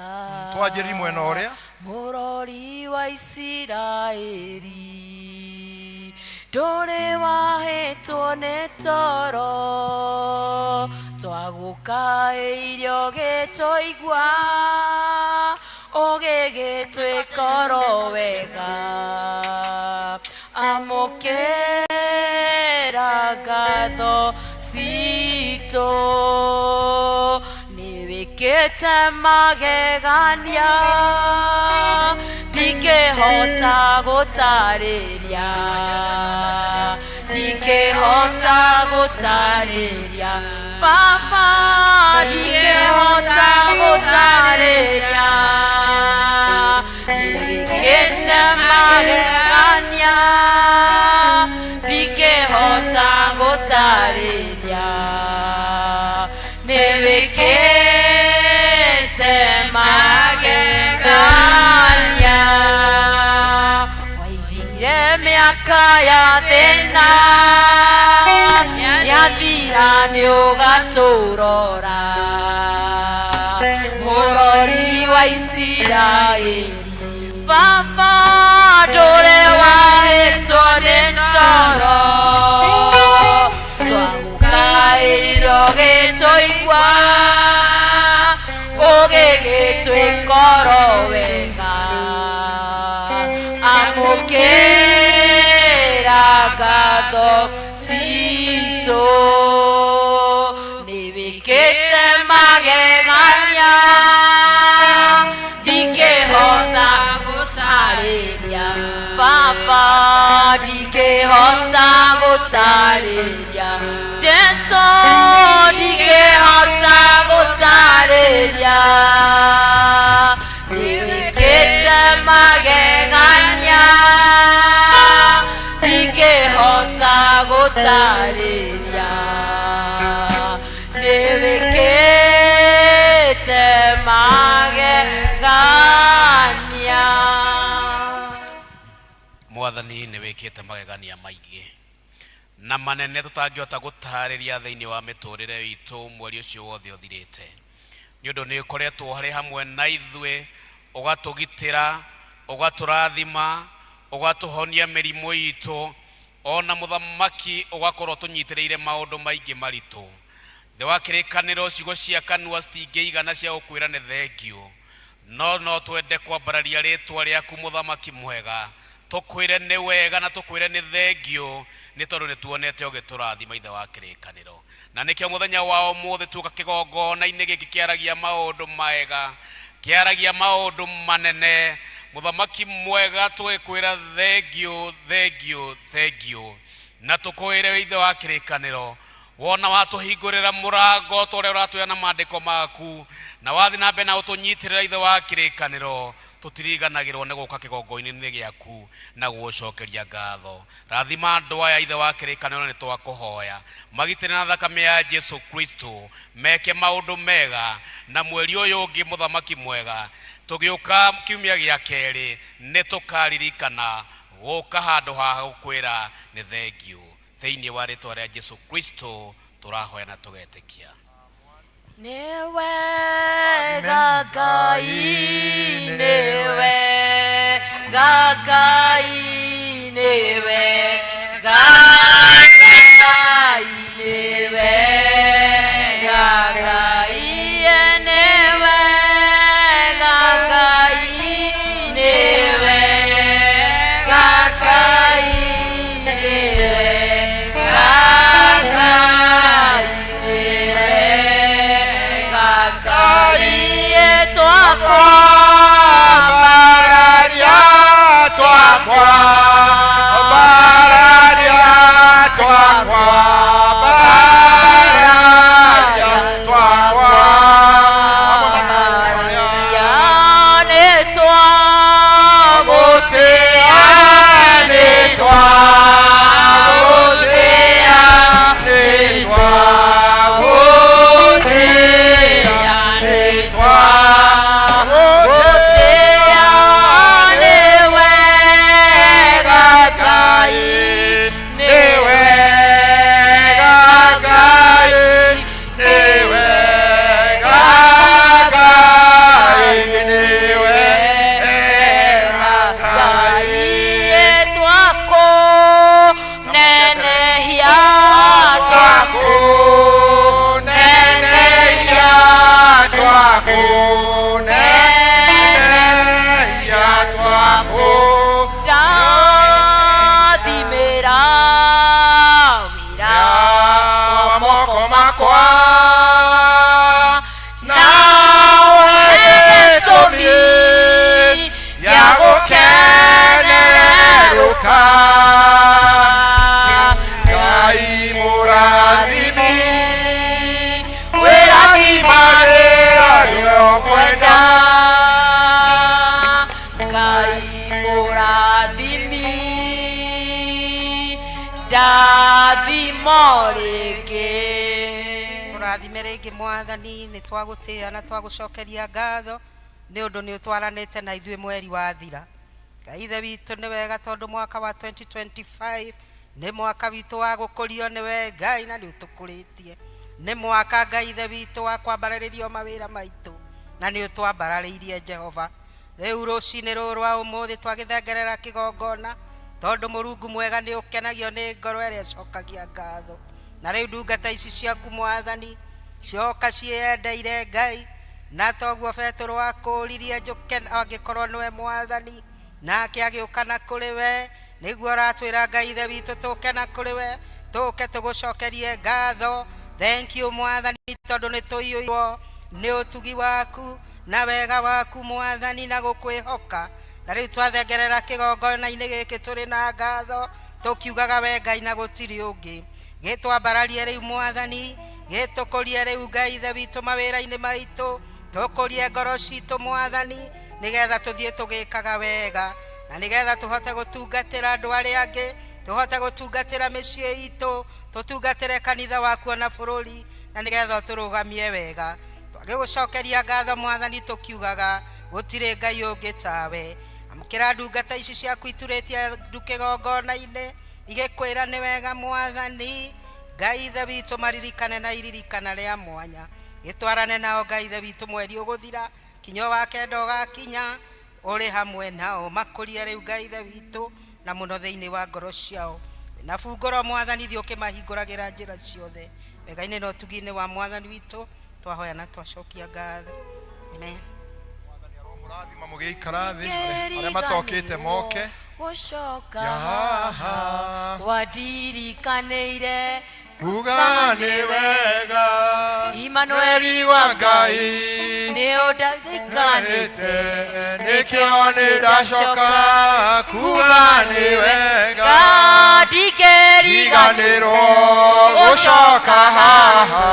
Twanjĩri mwena ũrĩa. Mũrori wa Isiraeli, ndũrĩ wahĩtwo nĩ toro, twagũkaĩire ũgĩtũigua, ũgĩgĩtwĩka oro wega. Amũkĩra ngatho citũ, nĩ wĩkĩte magegania ndingĩhota gũtarĩria, ndingĩhota gũtarĩria, Baba, ndingĩhota gũtarĩria. Nĩ wĩkĩte magegania ndingĩhota gũtarĩria, nĩ wĩkĩte magegania. Waigire ya thĩna yathira nĩ ũgatũrora mũrori wa Isiraeli baba ndũre wahĩtwo nĩ toro twagũkaĩirwo gĩtũigua ũgĩgĩtwĩkoro wega amũkĩra ngatho citũ nĩwĩkĩte magegania ndingĩhota gũtarĩria baba ndingĩhota gũtarĩria Jesũ ndingĩhota gũtarĩria nĩwĩkĩte magegania ndingĩhota gũtarĩria nĩwĩkĩte magegania. Mwathani, nĩ wĩkĩte magegania maingĩ na manene tũtangĩhota gũtarĩria thĩinĩ wa mĩtũrĩre itũ mweri ũcio wothe ũthirĩte, nĩ ũndũ nĩ ũkoretwo harĩ hamwe na ithuĩ, ũgatũgitĩra, ũgatũrathima, ũgatũhonia mĩrimũ itũ, ona mũthamaki ũgakorwo tũnyitĩrĩire maũndũ maingĩ maritũ. Thĩ wa kĩrĩkanĩro, ciugo cia kanua citingĩigana cia gũkwĩra nĩ thengiũ, no twende kwambararia rĩtwa rĩaku, mũthamaki mwega, tũkwĩre nĩ wega na tũkwĩre nĩ thengiũ, nĩ tondũ nĩ tuonete ũgĩtũrathima, ithe wa kĩrĩkanĩro. Na nĩkĩo mũthenya wa ũmũthĩ tuoka kĩgongona-inĩ gĩkĩ kĩaragia maũndũ mega, kĩaragia maũndũ manene, mũthamaki mwega, tũgĩkwĩra thengiũ, thengiũ, thengiũ, na tũkwĩre, ithe wa kĩrĩkanĩro, wona watũhingũrĩra mũrango ta ũrĩa ũratwĩra na maandĩko maku, na wathiĩ na mbere na ũtũnyitĩrĩra, ithe wa kĩrĩkanĩro, tũtiriganagĩrwo nĩ gũka kĩgongona-inĩ gĩaku na gũgũcokeria ngatho. Rathima andũ aya, ithe wa kĩrĩkanĩro, nĩ twakũhoya magitĩre na thakame ya Jesu Kristo, meke maũndũ mega, na mweri ũyũ ũngĩ, mũthamaki mwega, tũgĩũka kiumia gĩa kerĩ nĩ tũkaririkana gũka handũ haha gũkwĩra nĩ thengiũ. Thĩinĩ wa rĩtwa rĩa Jesu Kristo tũrahoya na tũgetĩkia. Nĩ wega Ngai, nĩ wega Ngai, nĩ wega Ngai, nĩ wega Ngai, nĩ wega Ngai, nĩ wega Ngai, nĩ wega Ngai, nĩ wega Ngai, Twakwa twakwa bararia twakwa bararia twakwa. Twakunenehia. Twakunenehia, twakunenehia, twaku Ndathimĩra wĩra wa moko makwa nawe gĩtũmi ya gũkenerũka. Ngai mũrathimi wĩrathimagĩra rĩokwenda. Ngai mũrathimi, ndathimo rĩngĩ. Tũrathime rĩngĩ, mwathani, nĩ twagũtĩĩa na twagũcokeria ngatho nĩ ũndũ nĩ ũtwaranĩte na ithuĩ mweri wathira. Ngai Ithe witũ nĩ wega tondũ mwaka wa 2025 nĩ mwaka witũ wa gũkũrio nĩwe Ngai na nĩ ũtũkũrĩtie. Nĩ mwaka Ngai Ithe witũ wa kwambarĩrĩrio mawĩra maitũ na nĩ ũtwambararĩirie Jehova. Rĩu rũcinĩ rũrũ rwa ũmũthĩ twagĩthengerera kĩgongona tondũ Mũrungu mwega nĩ ũkenagio nĩ ngoro ĩrĩa ĩcokagia ngatho. Na rĩu ndungata ici ciaku Mwathani cioka ciĩyendeire Ngai, na toguo Petũrũ akũririe njũke angĩkorwo nĩwe Mwathani, nake agĩũka na kũrĩ we. Nĩguo ũratwĩra Ngai Ithe witũ tũke na kũrĩ we, tũke tũgũcokerie ngatho. Thank you Mwathani tondũ nĩ tũiyũirwo nĩ ũtugi waku na wega waku Mwathani na gũkwĩhoka. Na rĩu twathengerera kĩgongona-inĩ gĩkĩ tũrĩ na ngatho tũkiugaga we Ngai na gũtirĩ ũngĩ. Gĩtwambararie rĩu Mwathani, gĩtũkũrie rĩu Ngai Ithe witũ mawĩra-inĩ maitũ, tũkũrie ngoro citũ Mwathani, nĩgetha tũthiĩ tũgĩkaga wega na nĩgetha tũhote gũtungatĩra andũ arĩa angĩ, tũhote gũtungatĩra mĩciĩ itũ, tũtungatĩre kanitha waku ona bũrũri, na nĩgetha ũtũrũgamie wega. Twagĩgũcokeria ngatho Mwathani tũkiugaga gũtirĩ Ngai ũngĩ tawe. Amũkĩra ndungata ici ciaku iturĩtie ndu kĩgongona-inĩ igĩkwĩra nĩ wega Mwathani. Ngai Ithe witũ maririkane na iririkana rĩa mwanya, gĩtwarane nao Ngai Ithe witũ mweri ũgũthira kinya wa kenda ũgakinya, ũrĩ hamwe nao makũrie rĩu Ngai Ithe witũ na mũno thĩinĩ wa ngoro ciao. Na bungũro Mwathani thiĩ ũkĩmahingũragĩra njĩra ciothe wega-inĩ na ũtugi-inĩ wa Mwathani witũ twahoya na twacokia ngatho. Amen. Mũrathima mũgĩikara thĩ arĩa matokĩte moke Gũcoka Ya haha haha. wandirikanĩire uga nĩ wega Immanueli Mweri wa Ngai nĩ ũndirikanĩte nĩkĩo nĩ ndacoka kuga nĩ wega ndingĩriganĩrwo riganĩrwo gũcoka haha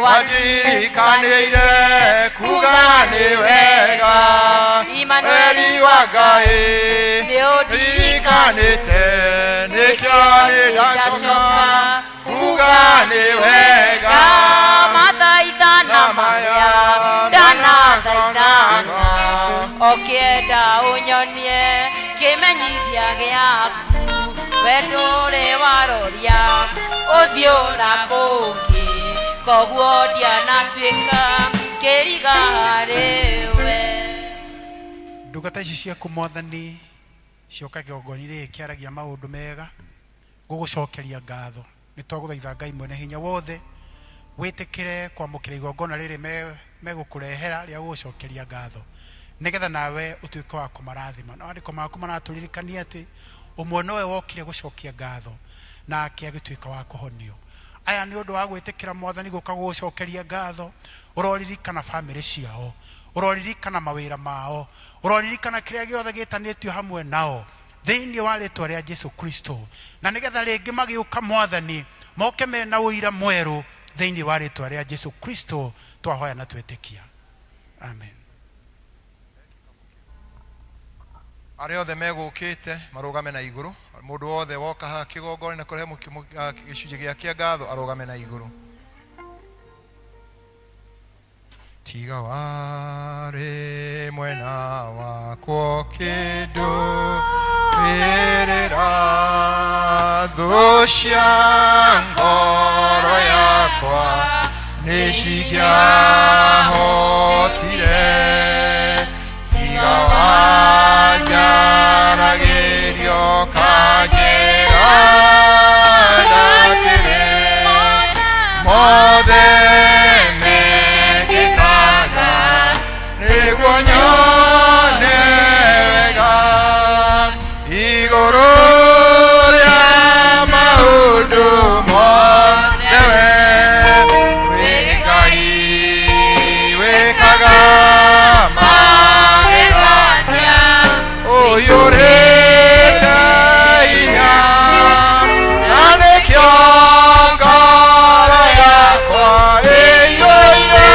wandirikanĩire kuga nĩ wega Mweri wa Ngai nĩ ndirikanĩte nĩkĩo nĩ ndacoka kuga nĩ wega mathaithana maya ndanathaithana ũkĩenda ũnyonie kĩmenyithia gĩaku we ndũrĩ waroria ũthiũ na kũngĩ koguo ndianatuĩka kĩriga harĩwe. Ndungata ici ciaku Mwathani cioka kĩgongona-inĩ gĩkĩ kĩaragia maũndũ mega gũgũcokeria ngatho. Nĩ twagũthaitha Ngai mwene hinya wothe wĩtĩkĩre kwamũkĩra igongona rĩrĩ megũkũrehera rĩa gũgũcokeria ngatho, nĩgetha nawe ũtuĩke wa kũmarathima. Na maandĩko maku maratũririkania atĩ ũmwe nowe wokire gũcokia ngatho nake agĩtuĩka wa kũhonio. Aya nĩ ũndũ wa gwĩtĩkĩra Mwathani gũka gũgũcokeria ngatho, ũroririkana bamĩrĩ ciao, ũroririkana mawĩra mao, ũroririkana kĩrĩa gĩothe gĩtanĩtio hamwe nao thĩinĩ wa rĩtwa rĩa Jesu Kristo, na nĩgetha rĩngĩ magĩũka Mwathani moke mena ũira mwerũ thĩinĩ wa rĩtwa rĩa Jesu Kristo twahoya na twĩtĩkia. Amen. Arĩa othe megũkĩte marũgame na igũrũ, mũndũ wothe woka haha kĩgongona na kũrehe gĩcunjĩ gĩa kĩa ngatho arũgame na igũrũ. Tiga warĩ mwena wakwa kĩndũ wĩrĩra thũ cia ngoro yakwa nĩ cingĩahotire. Tiga wanjaragĩrio kanjĩra atĩrĩ mothe mekĩkaga nĩguo nyone wega igũrũ rĩa maũndũ mothe we wĩ Ngai wĩkaga magegania ũiyũrĩte hinya na nĩkĩo ngoro yakwa ĩiyũire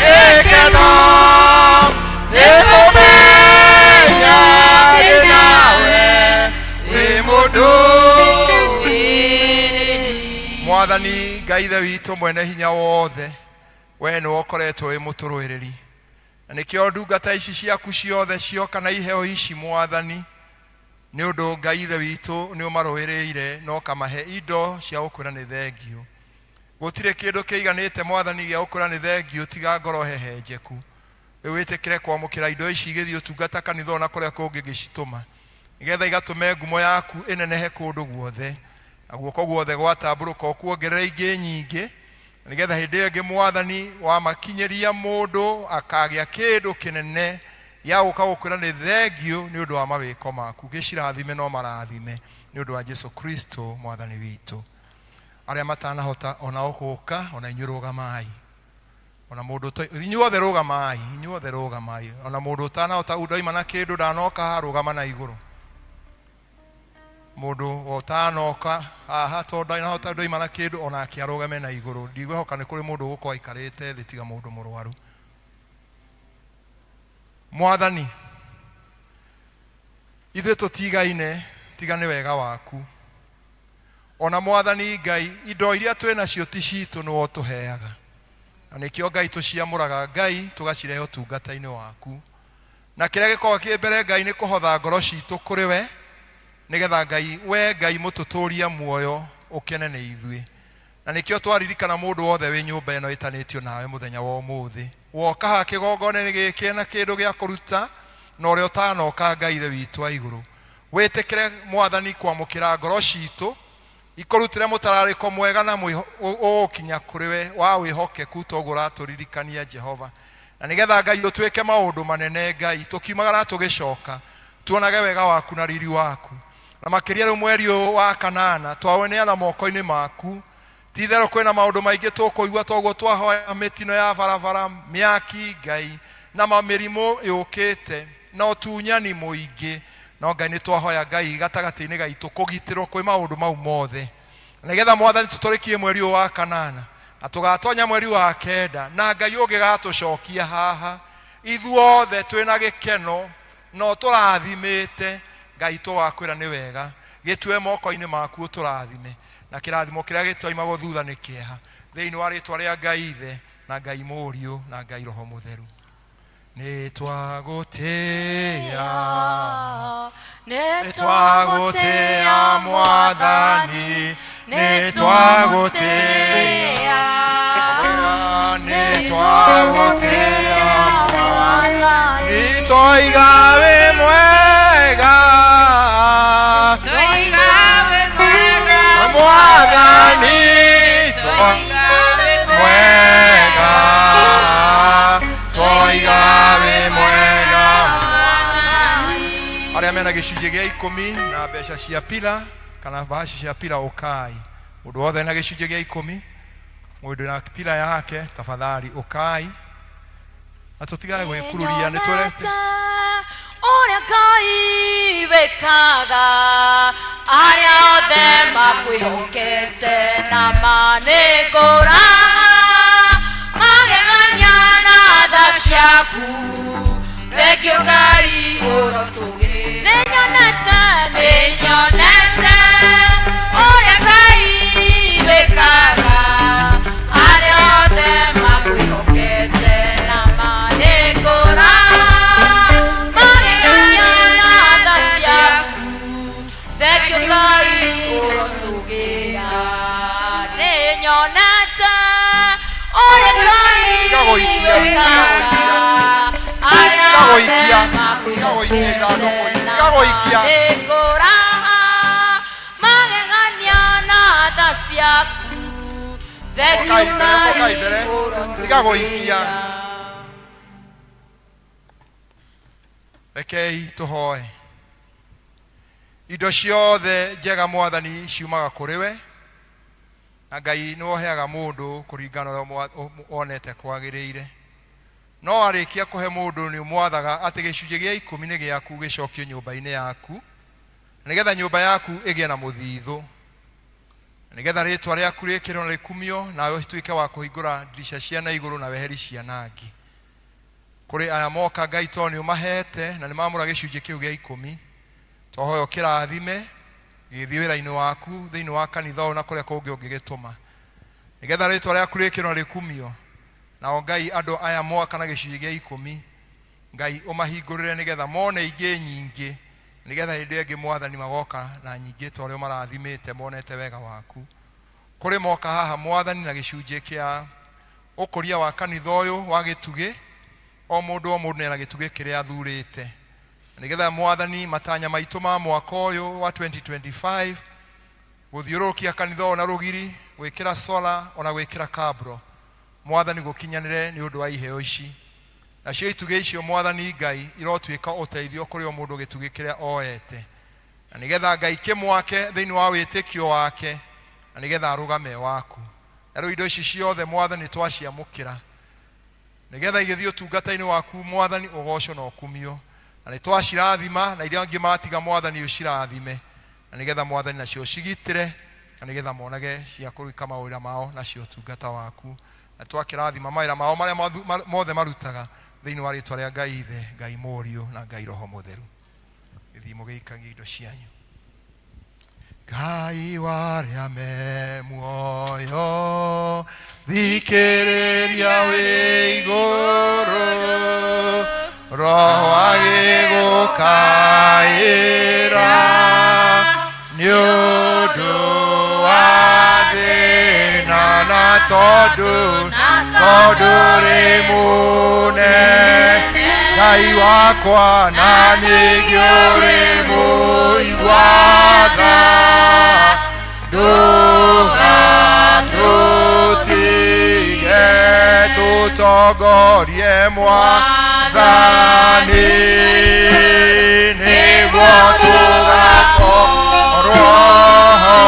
gĩkeno nĩ kũmenya ndĩ nawe wĩ mũndũ. Mwathani Ngai Ithe witũ mwene hinya wothe, we nĩwe ũkoretwo wĩ mũtũrũĩrĩri. Na nĩkĩo ndungata ici ciaku ciothe cioka na iheo ici Mwathani, nĩ ũndũ Ngai Ithe witũ nĩ ũmarũĩrĩire na ũkamahe indo cia gũkwĩra nĩ thengiũ. Gũtirĩ kĩndũ kĩiganĩte Mwathani gĩa gũkwĩra nĩ thengiũ tiga ngoro hehenjeku. Rĩu wĩtĩkĩre kwamũkĩra indo ici igĩthiĩ ũtungata kanitha ona kũrĩa kũngĩ ngĩcitũma, nĩgetha igatũme ngumo yaku ĩnenehe kũndũ guothe, na guoko guothe gwatambũrũka ũkuongerere ingĩ nyingĩ, na nĩgetha hĩndĩ ĩyo ĩngĩ Mwathani wamakinyĩria mũndũ akagĩa kĩndũ kĩnene gĩa gũka gũkwĩra nĩ thengiũ nĩ ũndũ wa mawĩko maku. Gĩcirathime no marathime nĩ ũndũ wa Jesu Kristo Mwathani witũ. Arĩa matanahota onao gũka, ona inyuĩ rũgamai. Ona mũndũ inyuothe rũgamai, inyuothe rũgamai. Ona mũndũ ũtanahota ndoima na kĩndũ ndanoka haha, rũgama na igũrũ. Mũndũ ũtanoka haha tondũ ndanahota ndoima na kĩndũ onake arũgame na igũrũ. Ndigwĩhoka nĩ kũrĩ mũndũ ũgũkorwo aikarĩte thĩ tiga mũndũ mũrwaru. Mwathani, ithuĩ tũtigaine tiga nĩ wega waku. Ona Mwathani Ngai, indo iria twĩ nacio ti citũ, nĩwe ũtũheaga. Na nĩkĩo Ngai tũciamũraga Ngai tũgacirehe ũtungata-inĩ waku. Na kĩrĩa gĩkoragwo kĩ mbere Ngai nĩ kũhotha ngoro citũ kũrĩ we, nĩgetha Ngai, we Ngai mũtũtũria muoyo ũkene nĩ ithuĩ. Na nĩkĩo twaririkana mũndũ wothe wĩ nyũmba ĩno ĩtanĩtio nawe mũthenya wa ũmũthĩ. Woka haha kĩgongona-inĩ gĩkĩ na kĩndũ gĩa kũruta, na ũrĩa ũtanoka Ngai Ithe witũ wa igũrũ. Wĩtĩkĩre Mwathani kwamũkĩra ngoro citũ, ikũrutĩre mũtararĩko mwega na ũgũkinya kũrĩ we wa wĩhokeku toguo ũratũririkania Jehova. Na nĩgetha Ngai ũtwĩke maũndũ manene Ngai, tũkiumagara tũgĩcoka, tuonage wega waku na riri waku. Na makĩria rĩu mweri ũyũ wa kanana twaũneana moko-inĩ maku. Ti itherũ kwĩna maũndũ maingĩ tũkũigua toguo twahoya mĩtino ya barabara, mĩaki Ngai, na mĩrimũ yũkĩte, na ũtunyani mũingĩ. No Ngai nĩ twahoya Ngai gatagatĩ-inĩ gaitũ kũgitĩrwo kwĩ maũndũ mau mothe. Nĩgetha Mwathani tũtũrĩkie mweri ũyũ wa kanana, na tũgatonya mweri wa kenda, na Ngai ũngĩgatũcokia haha, ithuothe twĩna gĩkeno, na ũtũrathimĩte, Ngai tũgakwĩra nĩ wega. Gĩtue moko-inĩ maku ũtũrathime. Na kĩrathimo kĩrĩa gĩtoimagwo thutha nĩ kĩeha. Thĩinĩ wa rĩtwa rĩa Ngai Ithe, na Ngai Mũriũ, na Ngai Roho Mũtheru. Nĩ twagũtĩĩa, nĩ twagũtĩĩa Mwathani, nĩ twagũtĩĩa, nĩ twagũtĩĩa Mwathani, twoiga wĩ mwega, Twoiga wĩ mwega, Mwathani, twoiga wĩ mwega, twoiga wĩ mwega. Arĩa mena gĩcunjĩ gĩa ikũmi na mbeca cia pila kana mbahaci cia pila, ũkai. Mũndũ wothe na gĩcunjĩ gĩa ikũmi, mũndũ na pila yake, tafadhali ũkai, na tũtigage gwĩkururia nĩ tũrete ũrĩa Ngai wĩkaga arĩa othe makwĩhokete na manĩngũra magegania na tha ciaku thengio Ngai ũrotũgĩra. Nĩnyonete, nĩnyonete ũrĩa Ngai wĩkaga arĩa othe makwĩhokete na manĩngũra magegania na tha ciaku thengio Ngai ũrotũgĩra. Nĩnyonete ũrĩa Ngai Tiga gũikia, tiga wĩkaga arĩa Tiga othe gũikia, tiga gũikia ithandũkũ, tiga gũikia. manĩngũra magegania na tha ciaku thengio Ũkai mbere, Ngai ũkai mbere. Tiga gũikia. ũrotũgĩra. Rekei tũhoe. Indo ciothe njega Mwathani ciumaga kũrĩ we, na Ngai nĩwe ũheaga mũndũ kũringana na ũrĩa wonete kwagĩrĩire. No warĩkia kũhe mũndũ nĩ ũmwathaga atĩ gĩcunjĩ gĩa ikũmi nĩ gĩaku gĩcokio nyũmba-inĩ yaku, na nĩgetha nyũmba yaku ĩgĩe na mũthithũ, na nĩgetha rĩtwa rĩaku rĩkĩrwo na rĩkumio, nawe ũtuĩke wa kũhingũra ndirica cia na igũrũ na weheri cianangi. Kũrĩ aya moka Ngai tondũ nĩ ũmahete na nĩ mamũra gĩcunjĩ kĩu gĩa ikũmi, twahoya ũkĩrathime gĩgĩthiĩ wĩra-inĩ waku thĩinĩ wa kanitha ũyũ na kũrĩa kũngĩ ũngĩgĩtũma, nĩgetha rĩtwa rĩaku rĩkĩrwo na rĩkumio. Nao Ngai andũ aya moka na gĩcunjĩ gĩa ikũmi Ngai ũmahingũrĩre nĩgetha mone ingĩ nyingĩ, nĩgetha hĩndĩ ĩyo ĩngĩ Mwathani magoka na nyingĩ ta ũrĩa ũmarathimĩte monete wega waku. Kũrĩ moka haha Mwathani na gĩcunjĩ kĩa ũkũria wa kanitha ũyũ wa gĩtugĩ, o mũndũ o mũndũ nĩena gĩtugĩ kĩrĩa athurĩte, nĩgetha Mwathani matanya maitũ ma mwaka ũyũ wa 2025 gũthiũrũrũkia kanitha ũyũ na rũgiri, gwĩkĩra sola ona gwĩkĩra kabro, Mwathani gũkinyanĩre nĩ ũndũ wa iheo ici. Nacio itugĩ icio Mwathani Ngai irotuĩka ũteithio kũrĩ o mũndũ gĩtugĩ kĩrĩa oete, na nĩgetha Ngai kĩmwake thĩinĩ wa wĩtĩkio wake, na nĩgetha arũgame waku. Na rĩu indo ici ciothe Mwathani twaciamũkĩra nĩgetha igĩthiĩ ũtungata-inĩ waku Mwathani, ũgocwo na ũkumio, na nĩ twacirathima, na iria angĩ matiga Mwathani ũcirathime, na nĩgetha Mwathani nacio ũcigitĩre, na nĩgetha monage cia kũrĩka mawĩra mao nacio ũtungata waku. Na twakĩrathima mawĩra mao marĩa mothe marutaga thĩinĩ wa rĩtwa rĩa Ngai Ithe, Ngai Mũriũ na Ngai Roho Mũtheru. Gĩthiĩ mũgĩikagie indo cianyu. Ngai warĩa me muoyo, thikĩrĩria wĩ igũrũ, Roho agĩgũkaĩra nĩ ũndũ wa thĩna, na tondũ tondũ rĩ mũnene Ngai wakwa, na ningĩ ũrĩ mũigua tha, ndũgatũtige, tũtongorie Mwathani, nĩguo tũgakorwo ho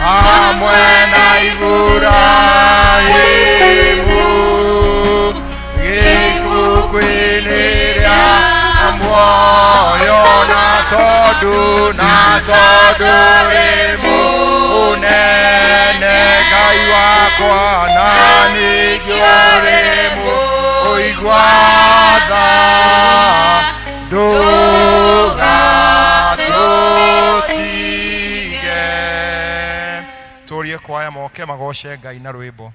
hamwe na Iburahĩmu gĩkuũ-inĩ rĩa muoyo, na tondũ na tondũ rĩ mũnene Ngai wakwa, na ningĩ ũrĩ mũigua tha, ndũgatũtige. Tũrie kwaya moke magoce Ngai na rwĩmbo.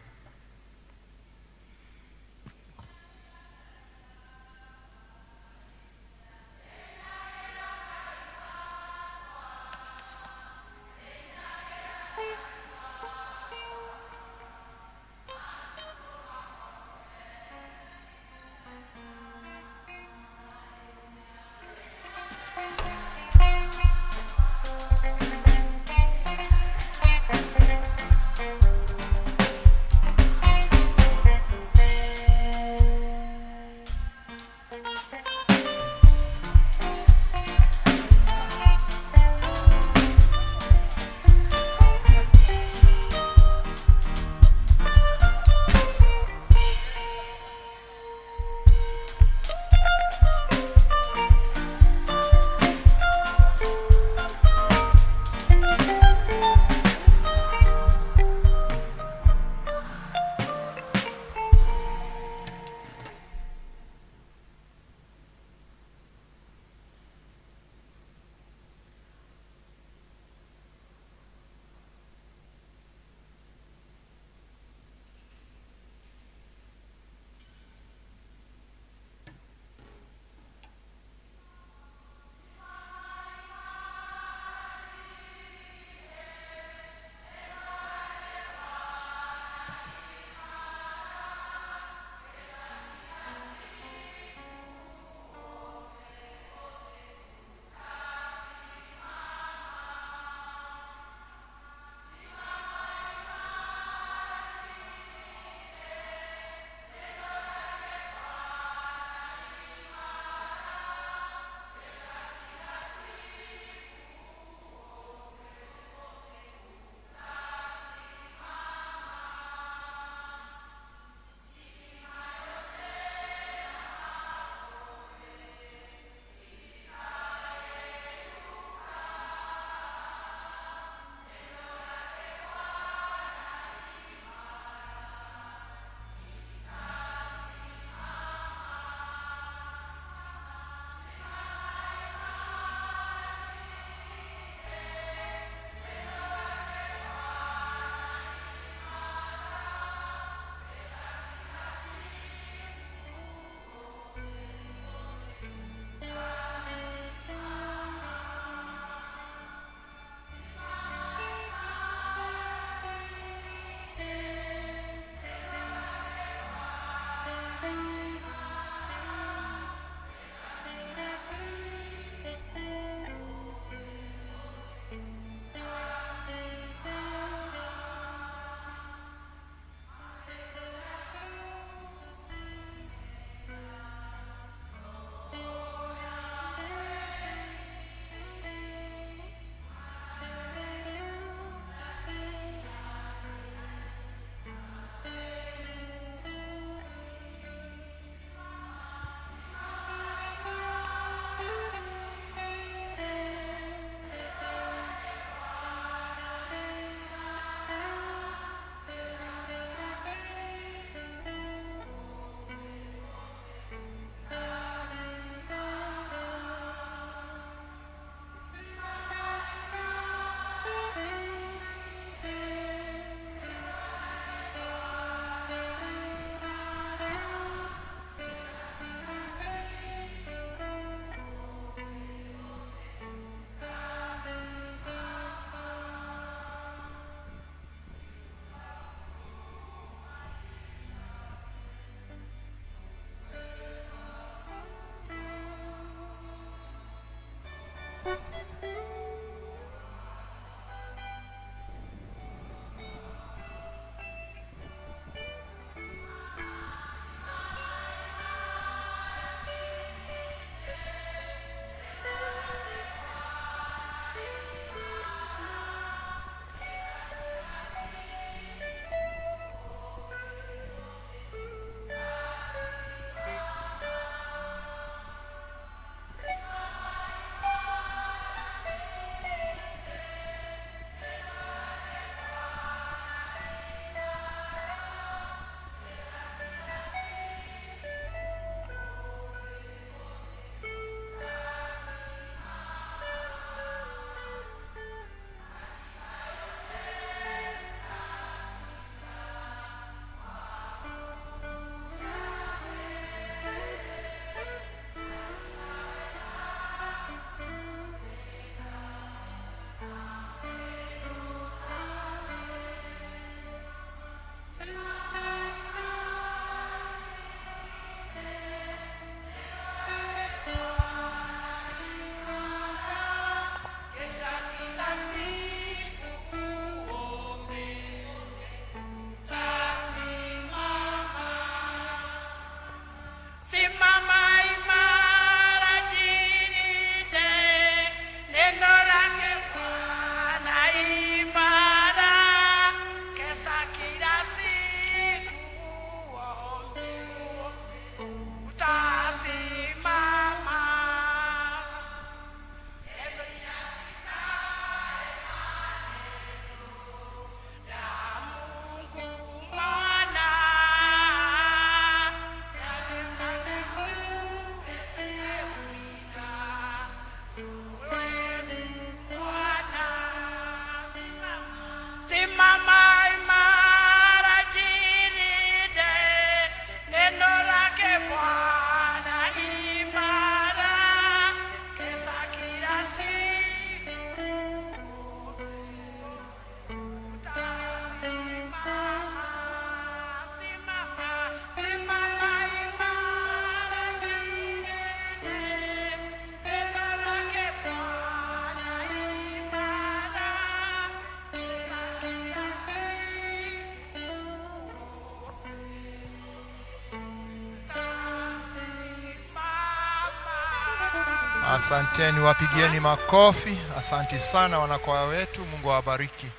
Asanteni, wapigieni makofi. Asante sana wanakwaya wetu, Mungu awabariki.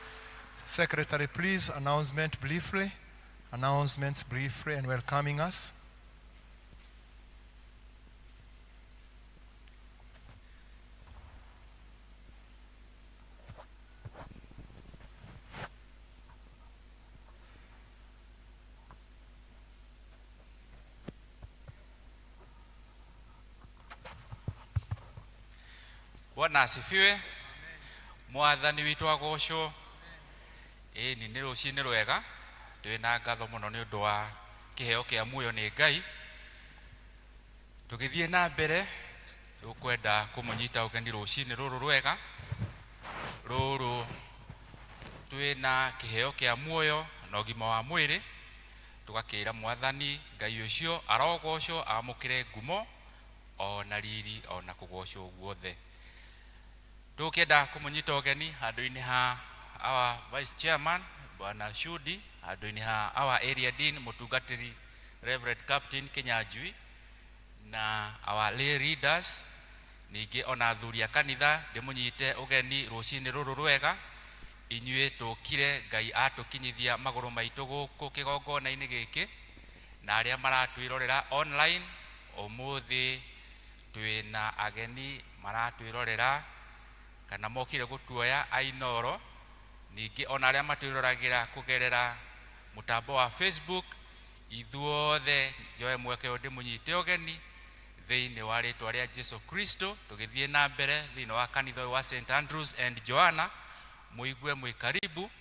Secretary, please, announcement briefly. Announcements briefly and welcoming us. Bwana asifiwe. Mwathani witũ agocwo. Ĩni nĩ rũcinĩ rwega, twĩna ngatho mũno nĩ ũndũ wa kĩheo kĩa muoyo nĩ Ngai. Tũgĩthiĩ na mbere, tũkwenda kũmũnyita ũgeni rũcinĩ rũrũ rwega rũrũ twĩna kĩheo kĩa muoyo na ũgima wa mwĩrĩ, tũgakĩra Mwathani Ngai ũcio arogocwo, amũkĩre ngumo ona riri ona kũgocwo guothe. Tũkĩenda kũmũnyita ũgeni handũ-inĩ ha our vice chairman Bwana Shudi, handũ-inĩ ha our area dean mũtungatĩri Reverend Captain Kinyanjui na our lay leaders, ningĩ ona athuri a kanitha, ndĩmũnyite ũgeni rũcinĩ rũrũ rwega. Inyuĩ tũkire Ngai atũkinyithia magũrũ maitũ gũkũ kĩgongona-inĩ gĩkĩ, na arĩa maratwĩrorera online ũmũthĩ twĩna ageni maratwĩrorera kana mokire gũtuoya ainoro, ningĩ ona arĩa matwĩroragĩra kũgerera mũtambo wa Facebook, ithuothe njoe mweke ũyũ ndĩmũnyite ũgeni thĩinĩ wa rĩtwa rĩa Jesu Kristo, tũgĩthiĩ na mbere thĩinĩ wa kanitha ũyũ wa St Andrews and Joanna, mũigue mwĩ karibu.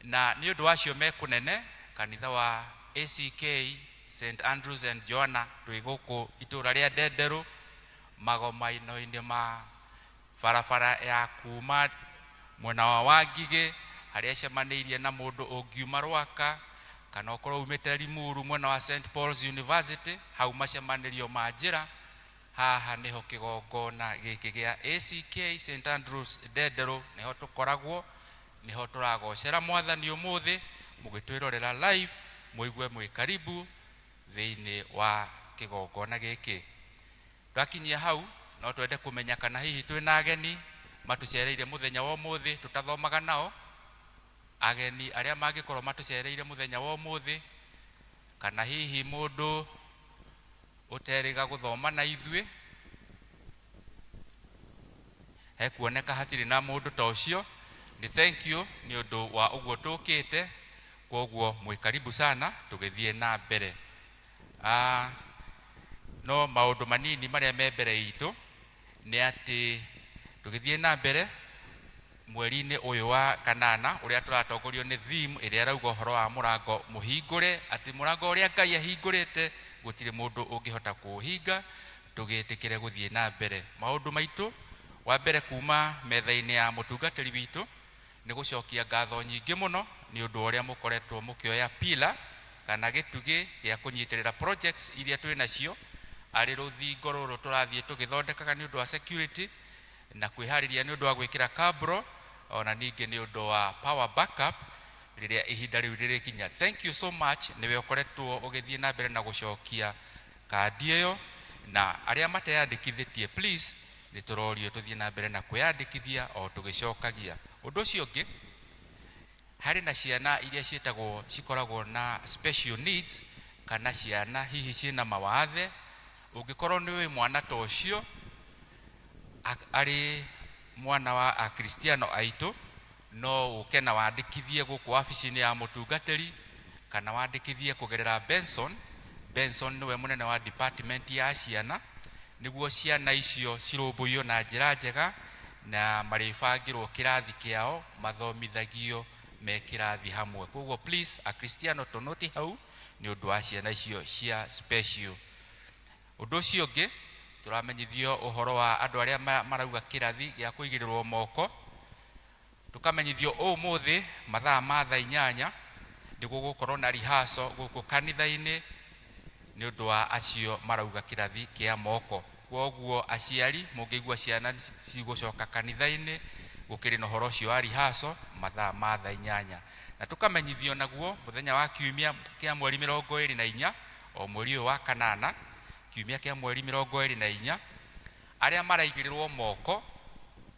Na nĩ ũndũ wacio me kũnene kanitha wa ACK St Andrews and Joanna twĩ gũkũ itũra rĩa Ndenderũ, magomano-inĩ ma barabara ya kuma mwena wa Wangigĩ, harĩa cemanĩirie na mũndũ ũngiuma Rwaka kana ũkorwo umĩte Limuru mwena wa St Paul's University, hau macemanĩrio ma njĩra, haha nĩho kĩgongona gĩkĩ gĩa ACK St Andrews Ndenderũ nĩho tũkoragwo, nĩho tũragocera Mwathani ũmũthĩ. Mũgĩtwĩrorera live, mũigue mwĩ karibu thĩinĩ wa kĩgongona gĩkĩ. Twakinyia hau, no twende kũmenya kana hihi twĩna ageni matũcereire mũthenya wa ũmũthĩ tũtathomaga nao, ageni arĩa mangĩkorwo matũcereire mũthenya wa ũmũthĩ, kana hihi mũndũ ũterĩga gũthoma na ithuĩ, hekuoneka hatirĩ na mũndũ ta ũcio. Nĩ thank you nĩ ũndũ wa ũguo tũkĩte, koguo mwĩ karibu sana tũgĩthiĩ na mbere. No maũndũ manini marĩa me mbere itũ nĩ atĩ tũgĩthiĩ na mbere mweri-inĩ ũyũ wa kanana ũrĩa tũratongorio nĩ theme ĩrĩa ĩrauga ũhoro wa mũrango mũhingũre, atĩ mũrango ũrĩa Ngai ahingũrĩte gũtirĩ mũndũ ũngĩhota kũũhinga, tũgĩtĩkĩre gũthiĩ na mbere. Maũndũ maitũ wa mbere kuma metha-inĩ ya mũtungatĩri witũ nĩ gũcokia ngatho nyingĩ mũno nĩ ũndũ ũrĩa mũkoretwo mũkĩoya pillar kana gĩtugĩ gĩa kũnyitĩrĩra projects iria twĩ nacio, arĩ rũthingo rũrũ tũrathiĩ tũgĩthondekaga nĩ ũndũ wa security na kwĩharĩria nĩ ũndũ wa gwĩkĩra cabro, ona ningĩ nĩ ũndũ wa power backup rĩrĩa ihinda rĩu rĩrĩkinya. Thank you so much, nĩwe ũkoretwo ũgĩthiĩ na mbere na gũcokia kandi ĩyo, na arĩa mateyandĩkithĩtie please nĩ tũrorio tũthiĩ na mbere na kwĩyandĩkithia o tũgĩcokagia. Ũndũ ũcio ũngĩ, harĩ na ciana iria ciĩtagwo cikoragwo na special needs kana ciana hihi ciĩna mawathe, ũngĩkorwo nĩ wĩ mwana ta ũcio arĩ mwana wa akristiano aitũ, no ũke na wandĩkithie gũkũ wabici-inĩ ya mũtungatĩri kana wandĩkithie kũgerera Benson. Benson nĩwe mũnene wa department ya ciana, nĩguo ciana icio cirũmbũiyo na njĩra njega na marĩbangĩrwo kĩrathi kĩao, mathomithagio me kĩrathi hamwe. Koguo please akristiano tũnũti hau nĩ ũndũ wa ciana icio cia special. Ũndũ ũcio ũngĩ, tũramenyithio ũhoro wa andũ arĩa marauga kĩrathi gĩa kũigĩrĩrwo moko, tũkamenyithio ũmũthĩ mathaa ma thaa inyanya nĩguo gũkorwo na rehearsal gũkũ kanitha-inĩ nĩ ũndũ wa acio marauga kĩrathi kĩa moko. Koguo aciari mũngĩigua ciana cigũcoka kanitha-inĩ, gũkĩrĩ na ũhoro ũcio wa rehearsal mathaa ma thaa inyanya. Na tũkamenyithio naguo mũthenya wa kiumia kĩa mweri 24, o mweri ũyũ wa kanana, kiumia kĩa mweri 24, Arĩa maraigĩrĩrwo moko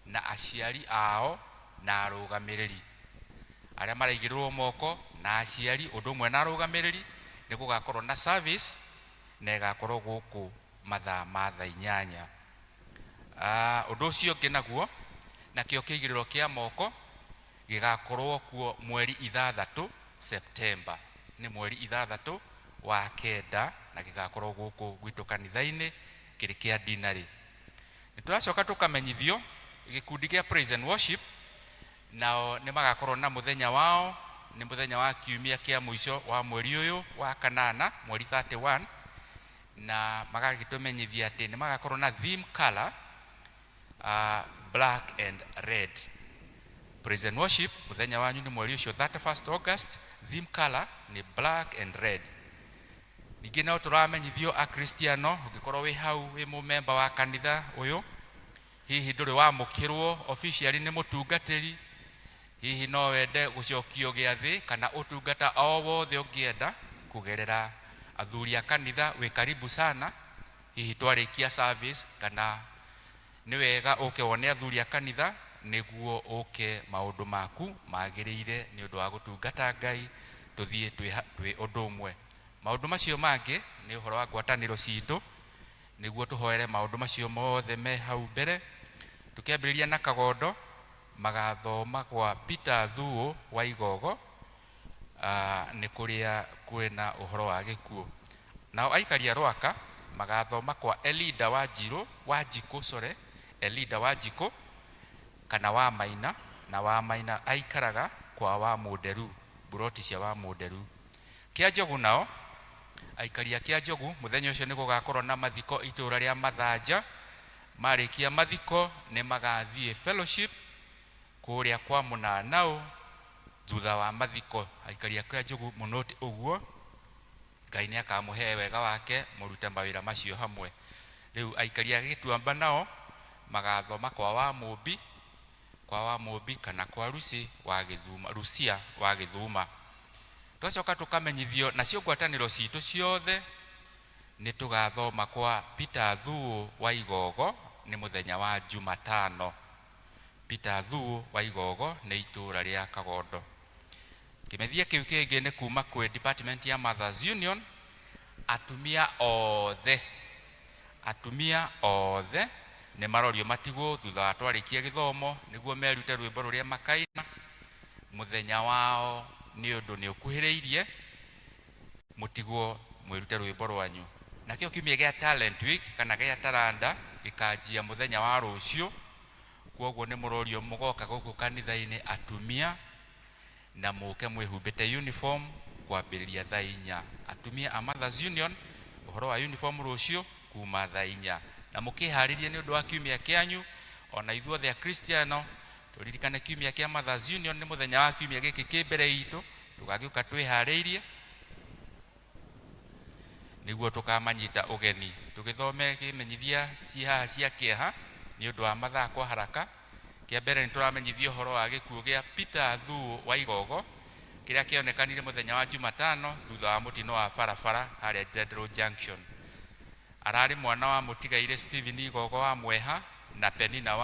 na aciari ao na arũgamĩrĩri, arĩa maraigĩrĩrwo moko na aciari ũndũ ũmwe na arũgamĩrĩri, nĩ gũgakorwo na service na ĩgakorwo gũkũ mathaa ma thaa 8. Ũndũ ũcio ũngĩ naguo, nakĩo kĩigĩrĩro kĩa moko gĩgakorwo kuo mweri 6 Septemba, nĩ mweri 6 wa 9, na gĩgakorwo gũkũ gwitũ kanitha-inĩ kĩrĩ kĩa dinarĩ. Nĩ tũracoka tũkamenyithio gĩkundi gĩa praise and worship nao nĩ magakorwo na mũthenya wao, nĩ mũthenya wa kiumia kĩa mũico wa mweri ũyũ wa kanana, mweri 31, na magagĩtũmenyithia atĩ nĩ magakorwo na theme color black and red. Praise and worship, mũthenya wanyu nĩ mweri ũcio 31st August, theme color nĩ black and red. Ningĩ no tũramenyithio akristiano, ũngĩkorwo wĩ hau wĩ mũmemba wa kanitha ũyũ, hihi ndũrĩ wamũkĩrwo officially nĩ mũtungatĩri, hihi no wende gũcokio gĩathĩ kana ũtungata o wothe ũngĩenda kũgerera athuri a kanitha, wĩ karibu sana. Hihi twarĩkia service kana nĩ wega ũke wone athuri a kanitha nĩguo ũke maũndũ maku magĩrĩire nĩ ũndũ wa gũtungata Ngai, tũthiĩ twĩ ũndũ ũmwe. Maũndũ macio mangĩ nĩ ũhoro wa ngwatanĩro citũ, nĩguo tũhoere maũndũ macio mothe me hau mbere. Tũkĩambĩrĩria na Kagondo, magathoma gwa Peter Thuo wa Igogo, nĩ kũrĩa kwĩna ũhoro wa gĩkuũ. Nao aikari a Rwaka magathoma kwa Elida wa Njirũ wa Njikũ, sorry, Elida wa Njikũ kana wa Maina, na wa Maina aikaraga kwa wa Mũnderu, buroti cia wa Mũnderu. Kĩa Njogu nao, aikari a Kĩa Njogu, mũthenya ũcio nĩ gũgakorwo na mathiko itũũra rĩa Mathanja. Marĩkia mathiko nĩ magathiĩ fellowship kũrĩa kwa Mũnanau thutha wa mathiko. Aikari a Kĩa Njogu, mũnoti ũguo, Ngai nĩ akamũhe wega wake mũrute mawĩra macio hamwe. Rĩu aikari a Gĩtuamba nao magathoma kwa wa Mũmbi, kwa wa Mũmbi kana kwa Rusi wa Gĩthuma, Rusia wa Gĩthuma. Twacoka tũkamenyithio nacio ngwatanĩro citũ ciothe nĩ tũgathoma kwa Peter Thuo wa Igogo, nĩ mũthenya wa Jumatano. Peter Thuo wa Igogo nĩ itũũra rĩa Kagondo. Kĩmethia kĩu kĩngĩ nĩ kuma kwĩ department ya Mothers Union, atumia othe, atumia othe nĩ marorio matigwo thutha wa twarĩkia gĩthomo nĩguo merute rwĩmbo rũrĩa makaina mũthenya wao, nĩ ũndũ nĩ ũkuhĩrĩirie, mũtigwo mwĩrute rwĩmbo rwanyu. Nakĩo kiumia gĩa talent week kana gĩa taranda gĩkanjia mũthenya wa rũciũ, kwoguo nĩ mũrorio mũgoka gũkũ kanitha-inĩ atumia na mũke mwĩhumbĩte uniform kwambĩrĩria thaa 4. Atumia a Mothers Union, ũhoro wa uniform rũciũ kuma thaa 4, na mũkĩharĩrie nĩ ũndũ wa kiumia kĩanyu. Ona ithuothe akristiano tũririkane kiumia kĩa Mothers Union nĩ mũthenya wa kiumia gĩkĩ kĩ mbere itũ, tũgagĩũka twĩharĩirie nĩguo tũkamanyita ũgeni. Tũgĩthome kĩmenyithia ci haha cia kĩeha nĩ ũndũ wa mathaa kwa haraka. Kĩa mbere, nĩ tũramenyithio ũhoro wa gĩkuũ gĩa Peter Thuo wa Igogo kĩrĩa kĩonekanire mũthenya wa Jumatano thutha wa mũtino wa barabara harĩa Ndenderũ Junction. Ararĩ mwana wa mũtigairĩ Stephen Igogo wa Mweha na Penina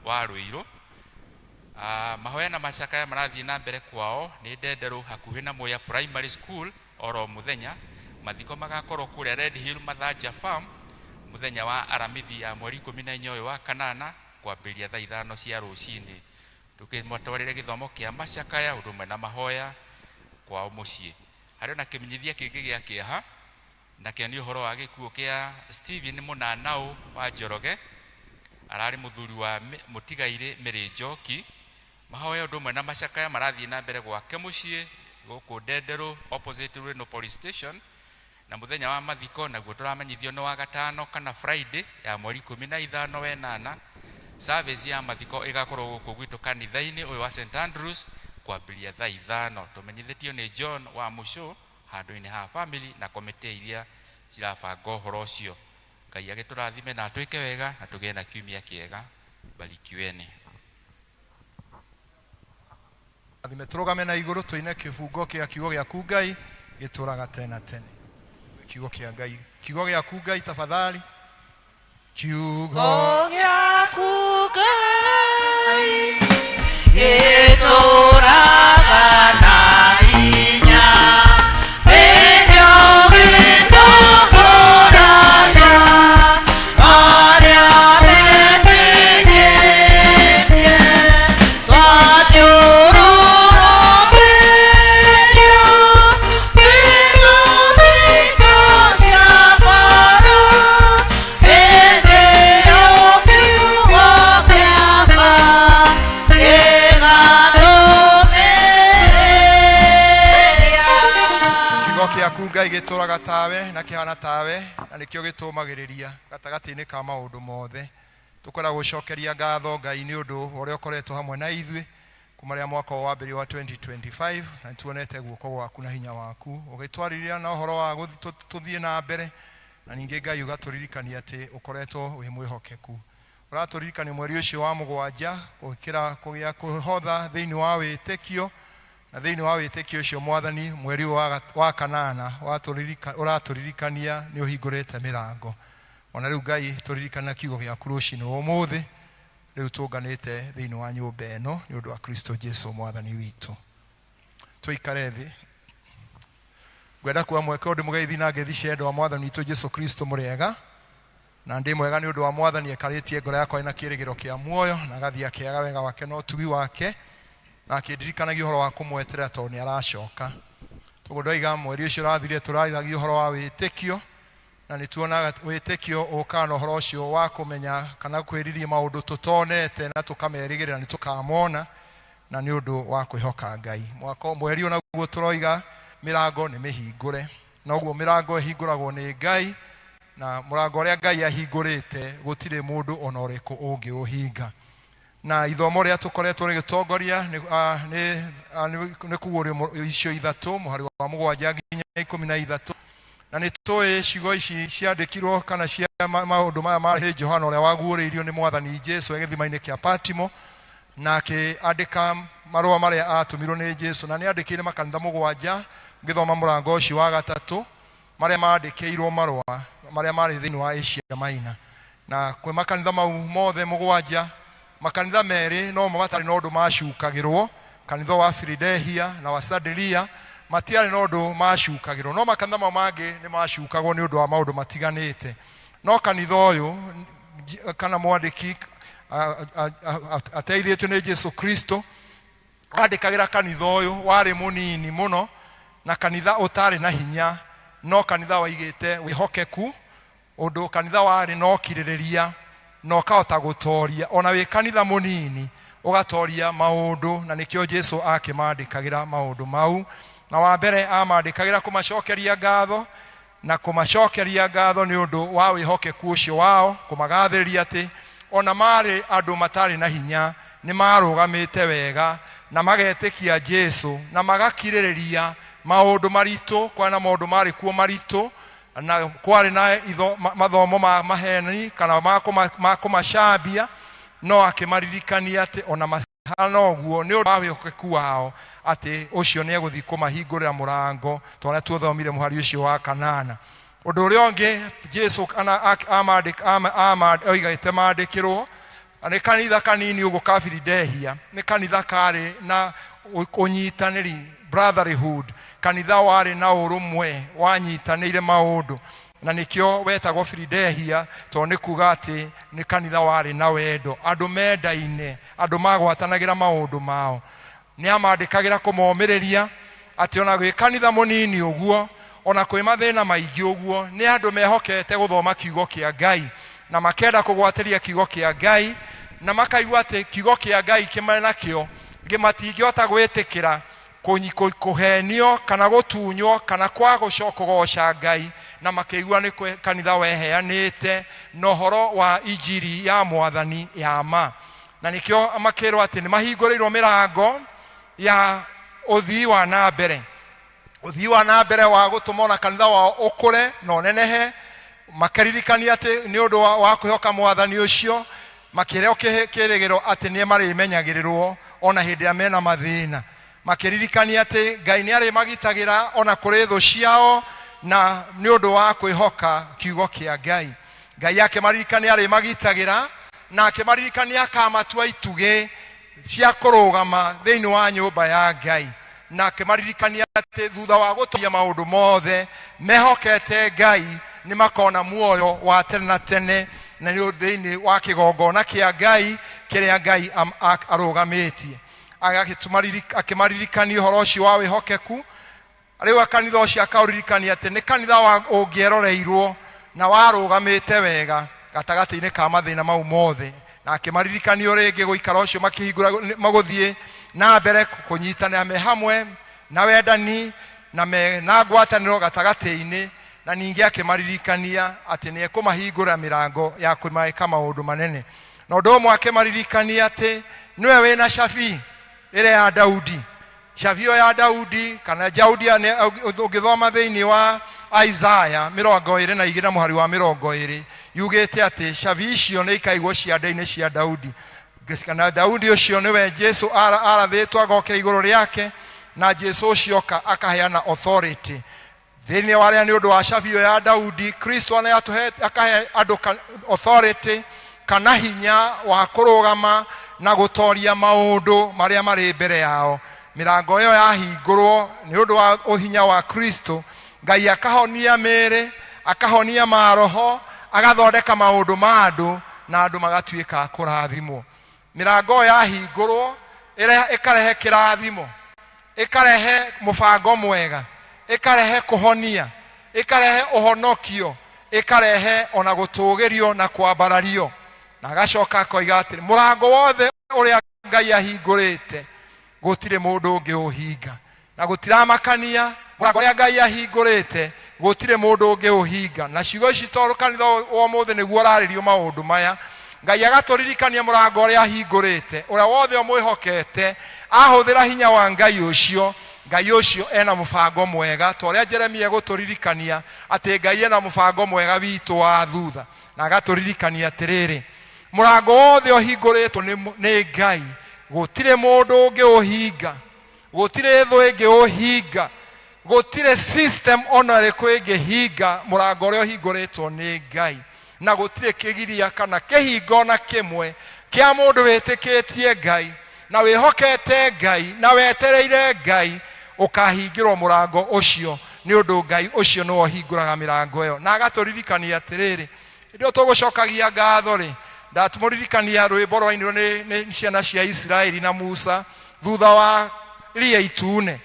wa Rũirũ. Mahoya na macakaya marathiĩ na mbere kwao nĩ Ndenderũ hakuhĩ na Muya Primary School oro mũthenya. Mathiko magakorwo kũrĩa Red Hill Mathanja Farm mũthenya wa Aramithi ya mweri 14 ũyũ wa kanana kwambĩrĩria thaa 5 cia rũcinĩ. Tũkĩmũtwarĩre gĩthomo kĩa macakaya ũndũ ũmwe na mahoya kwao mũciĩ. Harĩ na kĩmenyithia kĩngĩ gĩa kĩeha, nakĩo nĩ ũhoro wa gĩkuũ kĩa Stephen Mũnanau wa Njoroge, ararĩ mũthuri wa mũtigairĩ Mary Njoki. Mahoya ũndũ ũmwe na macakaya marathiĩ na mbere gwake mũciĩ gũkũ Ndenderũ opposite Reno Police Station, na mũthenya wa mathiko naguo tũramenyithio nĩ wa gatano kana Friday ya mweri 15 wenana. Service ya mathiko ĩgakorwo gũkũ gwitũ kanitha-inĩ ũyũ wa St Andrews kwambĩrĩria thaa 5. Tũmenyithĩtio nĩ John wa Mũcũ handũ-inĩ ha family na komĩtĩ iria cirabanga ũhoro ũcio. Ngai agĩtũrathime na atwĩke wega na tũgĩe na kiumia kĩega. Barikiweni. Athime. Tũrũgame na igũrũ tũine kĩbungo kĩa kiugo gĩaku Ngai gĩtũraga tene na tene. Kiugo kĩa Ngai, kiugo gĩaku Ngai, tafadhali. Kiugo gĩaku Ngai gĩtũũraga na hinya, nĩkĩo gĩtongoragia arĩa metĩkĩtie. Twathiũrũrũkĩrio nĩ cia mbara, hĩndĩ ĩyo kiugo kĩa ma gĩgatũmĩrĩria. Kiugo gĩaku Ngai gĩtũraga tawe na kĩhana tawe, na nĩkĩo gĩtũmagĩrĩria gatagatĩ-inĩ ka maũndũ mothe. Tũkwenda gũcokeria ngatho Ngai nĩ ũndũ wa ũrĩa ũkoretwo hamwe na ithuĩ kuma rĩrĩa mwaka ũyũ wambĩrĩirie wa 2025, na nĩtuonete guoko gwaku na hinya waku ũgĩtwarĩrĩra na ũhoro wa tũthiĩ na mbere, na ningĩ Ngai ũgatũririkania atĩ ũkoretwo wĩ mwĩhokeku. Ũratũririkania mweri ũcio wa mũgwanja gũkĩra kũgĩa kũhotha thĩinĩ wa wĩtĩkio, na thĩinĩ wa wĩtĩkio ũcio Mwathani, mweri ũyũ wa kanana ũratũririkania nĩ ũhingũrĩte mĩrango. Ona rĩu Ngai, tũririkana kiugo gĩaku rũcinĩ rwa ũmũthĩ rĩu tũnganĩte thĩinĩ wa nyũmba ĩno nĩ ũndũ wa Kristo Jesu Mwathani witũ. Tũikare thĩ. Ngwenda kuoya mweke ũndũ mũgeithi na ngeithi cia endwa Mwathani witũ Jesu Kristo. Mũrĩega? Na ndĩ mwega nĩ ũndũ wa Mwathani ekarĩtie ngoro yakwa ĩna kĩĩrĩgĩrĩro kĩa muoyo, na agathiĩ akĩaga wega wake na ũtugi wake, na akĩndirikanagia ũhoro wa kũmweterera tondũ nĩ aracoka. Toguo ndoiga, mweri ũcio ũrathirire tũrariragia ũhoro wa wĩtĩkio, na nĩ tuonaga wĩtĩkio ũkaga na ũhoro ũcio wa kũmenya kana kwĩriria maũndũ tũtonete na tũkamerĩgĩrĩra nĩ tũkamona, na nĩ ũndũ wa kwĩhoka Ngai. Mwaka mweri ũnaguo tũroiga mĩrango nĩ mĩhingũre, na ũguo mĩrango ĩhingũragwo nĩ Ngai, na mũrango ũrĩa Ngai ahingũrĩte gũtirĩ mũndũ ona ũrĩkũ ũngĩũhinga. Na ithomo rĩrĩa tũkoretwo rĩgĩtongoria nĩ kũguũrio icio ithatũ, mũhari wa 7 nginya 13. Na nĩ tũĩ ciugo ici ciandĩkirwo kana cia maũndũ maya marĩ Johana ũrĩa waguũrĩirio nĩ Mwathani Jesu e gĩthima-inĩ kĩa Patimo, na akĩandĩka marũa marĩa atũmirwo nĩ Jesu, na nĩ andĩkĩire makanitha 7. Ngĩthoma mũrango ũcio wa gatatũ, marĩa mandĩkĩirwo marũa marĩa marĩ thĩinĩ wa Asia Minor, na kwĩ makanitha mau mothe 7, makanitha merĩ no mo matarĩ na ũndũ macukagĩrwo, kanitha wa Philadelphia na wa Sadilia matiarĩ na ũndũ macukagĩrwo, no makanitha mau mangĩ nĩ macukagwo nĩ ũndũ wa maũndũ matiganĩte. No kanitha ũyũ kana mwandĩki ateithĩtio nĩ Jesu Kristo andĩkagĩra kanitha ũyũ warĩ mũnini mũno, na kanitha ũtarĩ na hinya, no kanitha waigĩte wĩhokeku, ũndũ kanitha warĩ na ũkirĩrĩria na ũkahota gũtoria ona wĩ kanitha mũnini, ũgatoria maũndũ. Na nĩkĩo Jesu akĩmandĩkagĩra maũndũ mau. Na wa mbere amandĩkagĩra kũmacokeria ngatho, na kũmacokeria ngatho nĩ ũndũ wa wĩhokeku ũcio wao, kũmagathĩrĩria atĩ ona marĩ andũ matarĩ na hinya nĩ marũgamĩte wega na magetĩkia Jesu na magakirĩrĩria maũndũ maritũ. Kwarĩ na maũndũ marĩ kuo maritũ, na kwarĩ na mathomo ma maheni kana ma kũmacambia, no akĩmaririkania atĩ ona mahana ũguo, nĩ ũndũ wa wĩhokeku wao, atĩ ũcio nĩ egũthiĩ kũmahingũrĩra mũrango, tondũ tuothomire mũhari ũcio wa kanana. Ũndũ ũrĩa ũngĩ Jesu kana oigĩte mandĩkĩrwo nĩ kanitha kanini ũguo ka Philadelphia, nĩ kanitha karĩ na ũnyitanĩri, brotherhood, kanitha warĩ na ũrũmwe, wanyitanĩire maũndũ, na nĩkĩo wetagwo Philadelphia, tondũ nĩ kuga atĩ nĩ kanitha warĩ na wendo, andũ mendaine, andũ magwatanagĩra maũndũ mao. Nĩ amandĩkagĩra kũmomĩrĩria atĩ ona gwĩ kanitha mũnini ũguo, ona kwĩ mathĩna maingĩ ũguo, nĩ andũ mehokete gũthoma kiugo kĩa Ngai na makenda kũgwatĩria kiugo kĩa Ngai, na makaigua atĩ kiugo kĩa Ngai kĩmwe nakĩo matingĩhota gwĩtĩkĩra kũhenio kana gũtunywo kana kwaga kũgoca Ngai, na makĩigua nĩ kanitha weheanĩte na ũhoro wa injiri ya Mwathani ya ma. Na nĩkĩo makĩrwo atĩ nĩ mahingũrĩirwo mĩrango ya ũthii wa na mbere, ũthii wa na mbere wa gũtũma ona kanitha wao ũkũre na ũnenehe. Makeririkania atĩ nĩ ũndũ wa kwĩhoka Mwathani ũcio, makĩreo kĩrĩgĩro atĩ nĩ marĩmenyagĩrĩrwo ona hĩndĩ ĩrĩa mena mathĩna, makĩririkania atĩ Ngai nĩ arĩmagitagĩra ona kũrĩ thũ ciao, na nĩ ũndũ wa kwĩhoka kiugo kĩa Ngai. Ngai akĩmaririkania arĩmagitagĩra, na akĩmaririkania akamatua itugĩ cia kũrũgama thĩinĩ wa nyũmba ya Ngai, na akĩmaririkania atĩ thutha wa gũtoria maũndũ mothe mehokete Ngai nĩ makona muoyo wa tene na tene, na nĩ thĩinĩ wa kĩgongona kĩa Ngai kĩrĩa Ngai arũgamĩtie. Akĩmaririkania ũhoro ũcio wa wĩhokeku. Rĩu kanitha ũcio akaũririkania atĩ nĩ kanitha wa ũngĩeroreirwo na warũgamĩte wega gatagatĩ-inĩ ka mathĩna mau mothe, na akĩmaririkania o rĩngĩ gũikara ũcio makĩhingũra magũthiĩ na mbere kũnyitanĩra me hamwe na wendani na me na ngwatanĩro gatagatĩ-inĩ, na ningĩ akĩmaririkania atĩ nĩ ekũmahingũra mĩrango ya kũmeka maũndũ manene. Na ũndũ ũmwe akĩmaririkania atĩ nĩwe wĩna cabi ĩrĩa ya Daudi, cabi ĩyo ya Daudi kana Daudi ũngĩthoma thĩinĩ wa Isaya 22 na mũhari wa 20, yugĩte atĩ cabi icio nĩ ikaigwo ciande-inĩ cia Daudi, kana Daudi ũcio nĩwe Jesu arathĩtwo agoke igũrũ rĩake, na Jesu ũcio oka akaheana authority thĩinĩ wa arĩa nĩ ũndũ wa cabi ĩyo ya Daudi. Kristo nĩ atũhe akahe andũ authority kana hinya wa kũrũgama na gũtoria maũndũ marĩa marĩ mbere yao. Mĩrango ĩyo yahingũrwo nĩ ũndũ wa ũhinya wa Kristo, Ngai akahonia mĩĩrĩ, akahonia maroho, agathondeka maũndũ ma andũ, na andũ magatuĩka a kũrathimwo. Mĩrango ĩyo yahingũrwo ĩkarehe kĩrathimo, ĩkarehe mũbango mwega, ĩkarehe kũhonia, ĩkarehe ũhonokio, ĩkarehe ona gũtũgĩrio na kwambarario. Na agacoka akoiga atĩrĩ, mũrango wothe ũrĩa Ngai ahingũrĩte gũtirĩ mũndũ ũngĩ ũhinga, na gũtiramakania mũrango ũrĩa Ngai ahingũrĩte gũtirĩ mũndũ ũngĩ ũhinga. Na ciugo ici tondũ kanitha wa ũmũthĩ nĩguo ũrarĩrio maũndũ maya, Ngai agatũririkania mũrango ũrĩa ahingũrĩte, ũrĩa wothe ũmwĩhokete ahũthĩra hinya wa Ngai ũcio, Ngai ũcio ena mũbango mwega, ta ũrĩa Jeremia egũtũririkania atĩ Ngai ena mũbango mwega witũ wa thutha. Na agatũririkania atĩrĩrĩ, mũrango wothe ũhingũrĩtwo nĩ Ngai gũtirĩ mũndũ ũngĩ ũhinga, gũtirĩ thũ ĩngĩũhinga, gũtirĩ system ona ĩrĩkũ ĩngĩhinga mũrango ũrĩa ũhingũrĩtwo nĩ Ngai, na gũtirĩ kĩgiria kana kĩhingo na kĩmwe kĩa mũndũ wĩtĩkĩtie Ngai na wĩhokete Ngai na wetereire Ngai ũkahingĩrwo mũrango ũcio, nĩ ũndũ Ngai ũcio nĩwe ũhingũraga mĩrango ĩyo. Na agatũririkania atĩrĩrĩ, hĩndĩ ĩyo tũgũcokagia ngatho rĩ, ndatũmũririkania rwĩmbo rwainirwo nĩ ciana cia Isiraeli na Musa thutha wa Iria Itune.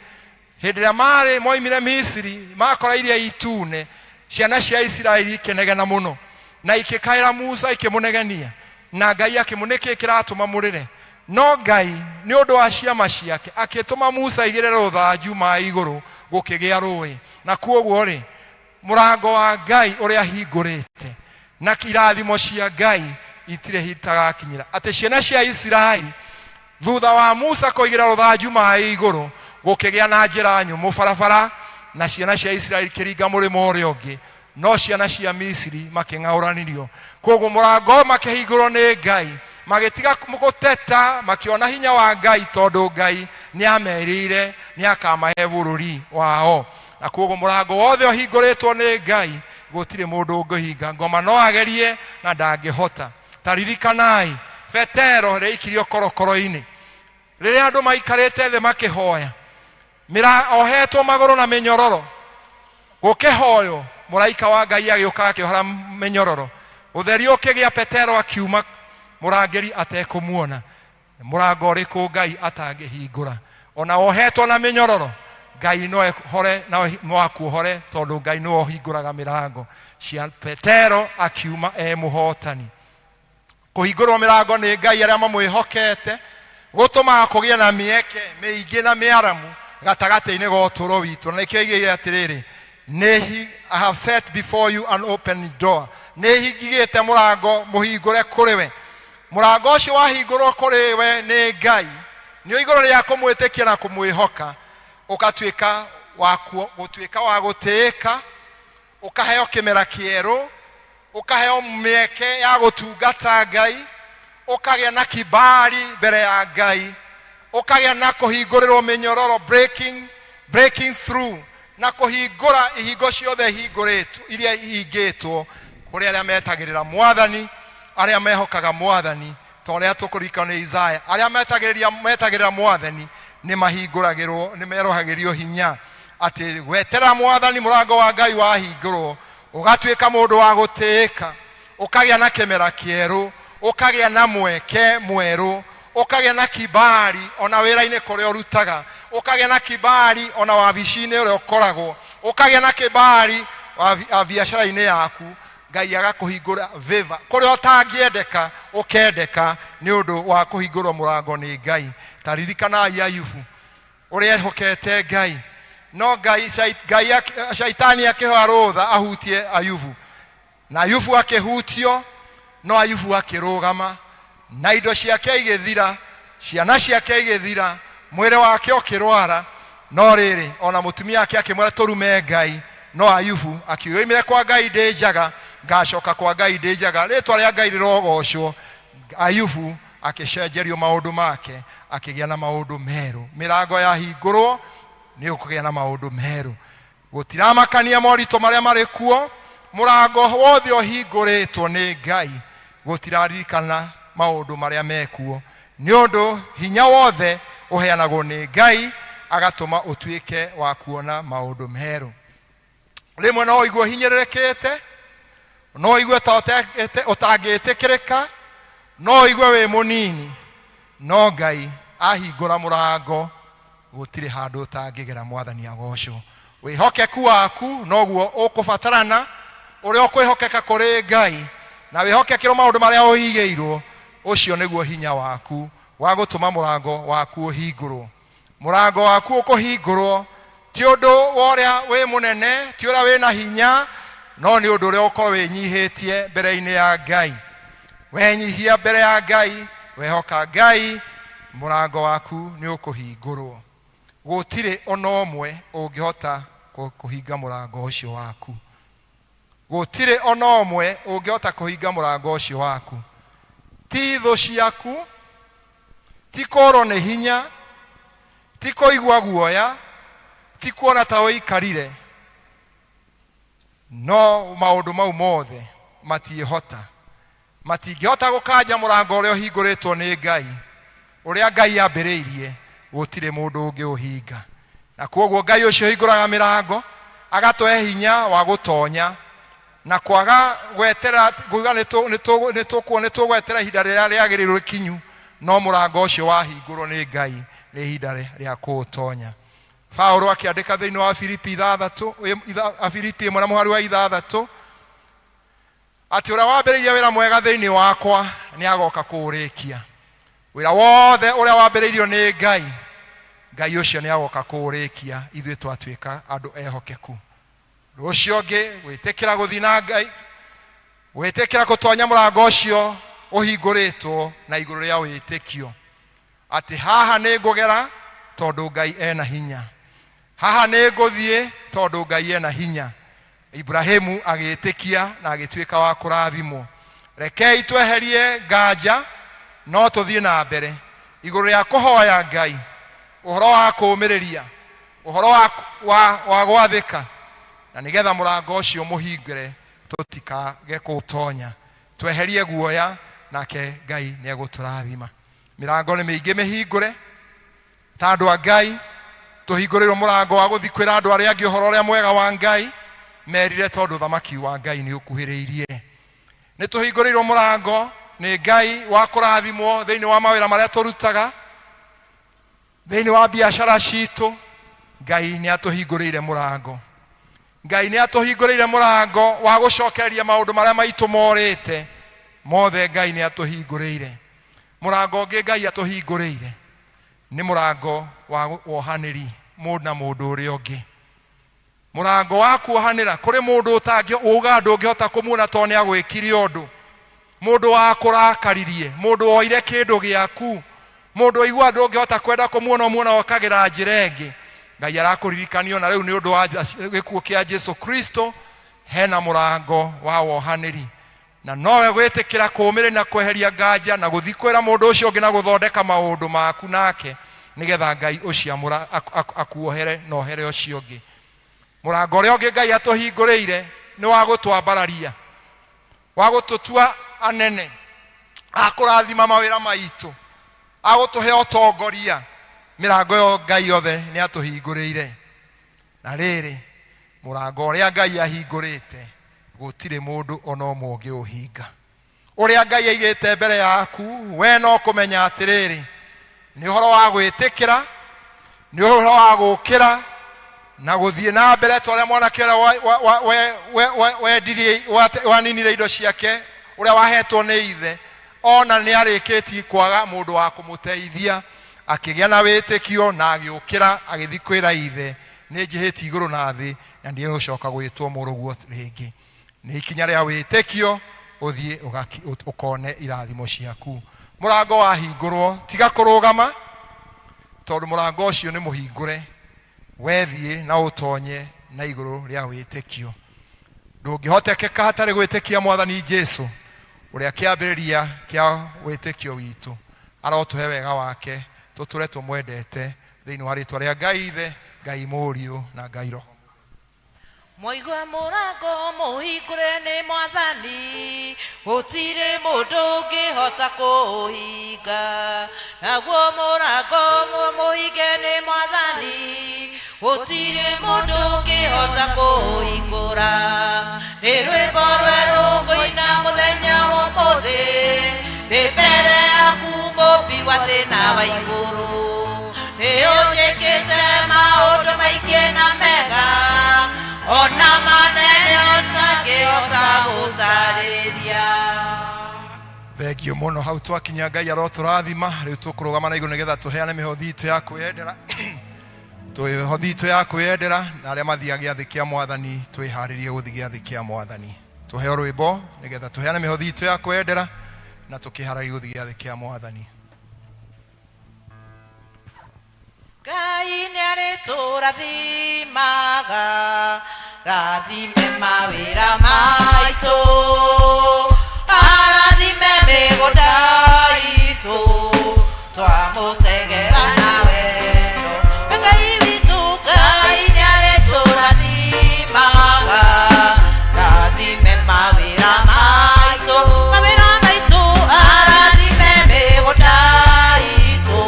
Hĩndĩ ĩrĩa marĩ moimire Misiri makora Iria Itune, ciana cia Isiraeli ikĩnegena mũno na ikĩkaĩra Musa ikĩmũnegenia, na Ngai akĩmũ nĩkĩ kĩratũma mũrĩre? No Ngai nĩ ũndũ wa ciama ciake akĩtũma Musa aigĩrĩre rũthanju maĩ igũrũ, gũkĩgĩa rũĩ. Na kuoguo rĩ, mũrango wa Ngai ũrĩa ahingũrĩte na irathimo cia Ngai itirĩ itagakinyĩra. Atĩ ciana cia Isiraeli thutha wa Musa kũigĩra rũthanju maĩ igũrũ, gũkĩgĩa na njĩra nyũmũ barabara, na ciana cia Isiraeli ikĩringa mũrĩmo ũrĩa ũngĩ, no ciana cia Misiri makĩng'aũranirio. Koguo mũrango makĩhingũrwo nĩ Ngai, magĩtiga gũteta, makĩona hinya wa Ngai, tondũ Ngai nĩ amerĩire nĩ akamahe bũrũri wao. Na koguo mũrango wothe ũhingũrĩtwo nĩ Ngai gũtirĩ mũndũ ũngĩhinga. Ngoma no agerie na ndangĩhota. Ta ririkanai Petero rĩaikirio korokoro-inĩ rĩrĩa andũ maikarĩte thĩ makĩhoya, ohetwo magũrũ na mĩnyororo, gũkĩhoywo, mũraika wa Ngai agĩũka akĩohora mĩnyororo, ũtheri ũkĩgĩa, Petero akiuma mũrangĩri atekũmuona. Mũrango ũrĩkũ Ngai atangĩhingũra? Ona wohetwo na mĩnyororo, Ngai no ehore na no akuohore, tondũ Ngai nĩwe ũhingũraga mĩrango. Cia Petero akiuma e mũhotani. Kũhingũrwo mĩrango nĩ Ngai arĩa mamwĩhokete gũtũmaga kũgĩe na mĩeke mĩingĩ na mĩaramu gatagatĩ-inĩ ga ũtũũro witũ. Na nĩkĩo oigire atĩrĩrĩ, I have set before you an open door, nĩ hingigĩte mũrango mũhingũre kũrĩ we. Mũrango ũcio wahingũrwo kũrĩ we nĩ Ngai, nĩ igũrũ rĩa kũmwĩtĩkia na kũmwĩhoka, ũgatuĩka wa gũtuĩka wa gũtĩĩka, ũkaheo kĩmera kĩerũ, ũkaheo mĩeke ya gũtungata Ngai, ũkagĩa na kibali mbere ya Ngai, ũkagĩa na kũhingũrĩrwo mĩnyororo, breaking through, na kũhingũra ihingo ciothe hingũrĩtwo iria ihingĩtwo. Kũrĩ arĩa metagĩrĩra Mwathani, arĩa mehokaga Mwathani, ta ũrĩa tũkũririkana nĩ Isaya, arĩa metagĩrĩria metagĩrĩra Mwathani nĩ mahingũragĩrwo, nĩ merohagĩrio hinya atĩ gwetera Mwathani mũrango wa Ngai wahingũrwo, ũgatuĩka mũndũ wa gũtĩĩka, ũkagĩa na kĩmera kĩerũ, ũkagĩa na mweke mwerũ, ũkagĩa na kibali ona wĩra-inĩ kũrĩa ũrutaga, ũkagĩa na kibali ona wabici-inĩ ũrĩa ũkoragwo, ũkagĩa na kibali biacara-inĩ yaku. Ngai agakũhingũra favor kũrĩa ũtangĩendeka ũkendeka nĩ ũndũ wa kũhingũrwo mũrango nĩ Ngai. Ta ririkanai Ayubu ũrĩa ehokete Ngai, no Ngai Ngai shaitani akĩhoya rũtha ahutie Ayubu, na Ayubu akĩhutio, no Ayubu akĩrũgama na indo ciake igĩthira, ciana ciake igĩthira, mwĩrĩ wake ũkĩrwara. No rĩrĩ, ona mũtumia wake akĩmwĩra tũrume Ngai, no Ayubu akiuga oimire kwa Ngai ndĩ njaga, ngacoka kwa Ngai ndĩ njaga. Rĩtwa rĩa Ngai rĩrogocwo. Ayubu akĩcenjerio maũndũ make, akĩgĩa na maũndũ merũ. Mĩrango yahingũrwo nĩ ũkũgĩa na maũndũ merũ. Gũtiramakania moritũ marĩa marĩ kuo, mũrango wothe ũhingũrĩtwo nĩ Ngai gũtiraririkana maũndũ marĩa mekuo, nĩ ũndũ hinya wothe ũheanagwo nĩ Ngai agatũma ũtuĩke wa kuona maũndũ merũ. Rĩmwe no ũigue ũhinyĩrĩrĩkĩte, no ũigue ta ũtangĩtĩkĩrĩka, no ũigue wĩ mũnini, no Ngai ahingũra mũrango gũtirĩ handũ ũtangĩgera. Mwathani agocwo. Wĩhokeku waku noguo ũkũbatarana, ũrĩa ũkwĩhokeka kũrĩ Ngai na wĩhokekĩrwo maũndũ marĩa ũigĩirwo, ũcio nĩguo hinya waku wa gũtũma mũrango waku ũhingũrwo. Mũrango waku ũkũhingũrwo ti ũndũ wa ũrĩa wĩ mũnene, ti ũrĩa wĩ na hinya, no nĩ ũndũ ũrĩa ũkorwo wĩnyihĩtie mbere-inĩ ya Ngai. Wenyihia mbere ya Ngai, wehoka Ngai, mũrango waku nĩ ũkũhingũrwo. Gũtirĩ ona ũmwe ũngĩhota kũhinga mũrango ũcio waku. Gũtirĩ ona ũmwe ũngĩhota kũhinga mũrango ũcio waku. Ti thũ ciaku, ti kũrwo nĩ hinya, ti kũigua guoya, ti kuona ta ũikarire, no maũndũ mau mothe matiĩhota, matingĩhota gũkanja mũrango ũrĩa ũhingũrĩtwo nĩ Ngai, ũrĩa Ngai ambĩrĩirie, gũtirĩ mũndũ ũngĩũhinga. Na kwoguo Ngai ũcio ũhingũraga mĩrango agatũhe hinya wa gũtonya na kwaga gwetera kuga nĩ tũgwetera ihinda rĩrĩa rĩagĩrĩirwo rĩkinyu, no mũrango ũcio wahingũrwo nĩ Ngai nĩ ihinda rĩa kũũtonya. Paulo akĩandĩka thĩinĩ wa Filipi ithathatũ, Filipi 1 na mũhari wa 6, atĩ ũrĩa wambĩrĩirie wĩra mwega thĩinĩ wakwa nĩ agoka kũũrĩkia. Wĩra wothe ũrĩa wambĩrĩirio nĩ Ngai, Ngai ũcio nĩ agoka kũũrĩkia ithuĩ twatuĩka andũ ehokeku. Ũndũ ũcio ũngĩ, gwĩtĩkĩra gũthiĩ na Ngai, gwĩtĩkĩra gũtonya mũrango ũcio ũhingũrĩtwo na igũrũ rĩa wĩtĩkio, atĩ haha nĩ ngũgera tondũ Ngai ena hinya, haha nĩ ngũthiĩ tondũ Ngai ena hinya. Ibrahimu agĩĩtĩkia na agĩtuĩka wa kũrathimwo. Rekei tweherie nganja no tũthiĩ na mbere igũrũ rĩa kũhoya Ngai ũhoro wa kũũmĩrĩria, ũhoro wa gwathĩka, na nĩgetha mũrango ũcio mũhingũre tũtikage kũũtonya. Tweherie guoya, nake Ngai nĩ egũtũrathima. Mĩrango nĩ mĩingĩ mĩhingũre. Ta andũ a Ngai tũhingũrĩirwo mũrango wa gũthiĩ kwĩra andũ arĩa angĩ ũhoro ũrĩa mwega wa Ngai, merire tondũ ũthamaki wa Ngai nĩ ũkuhĩrĩirie. Nĩ tũhingũrĩirwo mũrango nĩ Ngai wa kũrathimwo thĩinĩ wa mawĩra marĩa tũrutaga, thĩinĩ wa biacara citũ. Ngai nĩ atũhingũrĩire mũrango. Ngai nĩ atũhingũrĩire mũrango wa gũcokereria maũndũ marĩa maitũ morĩte mothe. Ngai nĩ atũhingũrĩire mũrango ũngĩ. Ngai atũhingũrĩire nĩ mũrango wa wohanĩri mũndũ na mũndũ ũrĩa ũngĩ, mũrango wa kuohanĩra. Kũrĩ mũndũ ũtangĩ uga ndũngĩhota kũmuona tondũ nĩ agwĩkire ũndũ, mũndũ wakũrakaririe, mũndũ woire kĩndũ gĩaku, mũndũ waigua ndũngĩhota kwenda kũmuona, ũmuona okagĩra njĩra ĩngĩ. Ngai arakũririkania ona rĩu nĩ ũndũ wa gĩkuũ kĩa Jesu Kristo hena mũrango wa wohanĩri, na nowe gwĩtĩkĩra kũũmĩrĩria na kweheria nganja na gũthiĩ kwĩra mũndũ ũcio ũngĩ na gũthondeka maũndũ maku nake, nĩgetha Ngai ũcio akuohere na ohere ũcio ũngĩ. Mũrango ũrĩa ũngĩ Ngai atũhingũrĩire nĩ wa gũtwambararia. Wa gũtũtua anene a kũrathima mawĩra maitũ, a gũtũhe ũtongoria. Mĩrango ĩyo Ngai yothe nĩ atũhingũrĩire. Na rĩrĩ, mũrango ũrĩa Ngai ahingũrĩte gũtirĩ mũndũ ona ũmwe ũngĩũhinga. Ũrĩa Ngai aigĩte mbere yaku we no kũmenya atĩrĩrĩ, nĩ ũhoro wa gwĩtĩkĩra, nĩ ũhoro wa gũkĩra na gũthiĩ na mbere ta ũrĩa mwanake ũrĩa wendirie, waninire indo ciake, ũrĩa wahetwo nĩ ithe, ona nĩ arĩkĩtie kwaga mũndũ wa kũmũteithia, akĩgĩa na wĩtĩkio na agĩũkĩra agĩthiĩ kwĩra ithe, nĩ njĩhĩtie igũrũ na thĩ na ndigũcoka gwĩtwo mũrũguo rĩngĩ. Nĩ ikinya rĩa wĩtĩkio ũthiĩ ũkone irathimo ciaku. Mũrango wahingũrwo, tiga kũrũgama, tondũ mũrango ũcio nĩ mũhingũre. Wethiĩ na ũtonye na igũrũ rĩa wĩtĩkio. Ndũngĩhotekeka hatarĩ gwĩtĩkia Mwathani Jesu, ũrĩa kĩambĩrĩria kĩa wĩtĩkio witũ. Arotũhe wega wake, tũtũre tũmwendete thĩinĩ wa rĩtwa rĩa Ngai Ithe, Ngai Mũriũ na Ngai Roho. Mwaigua mũrango mũhingũre nĩ Mwathani, gũtirĩ mũndũ ũngĩhota kũũhinga. Naguo mũrango mũhinge nĩ Mwathani, gũtirĩ mũndũ ũngĩhota kũũhingũra. Nĩ rwĩmbo rwerũ ngũina mũthenya wa ũmũthĩ, ndĩ mbere yaku Mũmbi wa thĩ na wa igũrũ. Nĩ ũnjĩkĩte maũndũ maingĩ na mega, ona manene ũtangĩhota gũtarĩria. Thengio mũno. Hau twakinya, Ngai arotũrathima. Rĩu tũkũrũgama na igũrũ nĩgetha tũheane mĩhothi itũ ya kwĩyendera, mĩhothi itũ ya kwĩyendera, na arĩa mathiaga gĩathĩ kĩa Mwathani, twĩharĩrie gũthiĩ gĩathĩ kĩa Mwathani. Tũheo rwĩmbo nĩgetha tũheane mĩhothi itũ ya kwĩyendera na tũkĩharĩrie gũthiĩ gĩathĩ kĩa Mwathani. Ngai nĩ arĩtũrathimaga, rathime mawĩra maitũ, arathime mĩgũnda itũ, twamũtegera na wendo. Ngai witũ, Ngai nĩ arĩtũrathimaga, rathime mawĩra maitũ, mawĩra maitũ, arathime mĩgũnda itũ,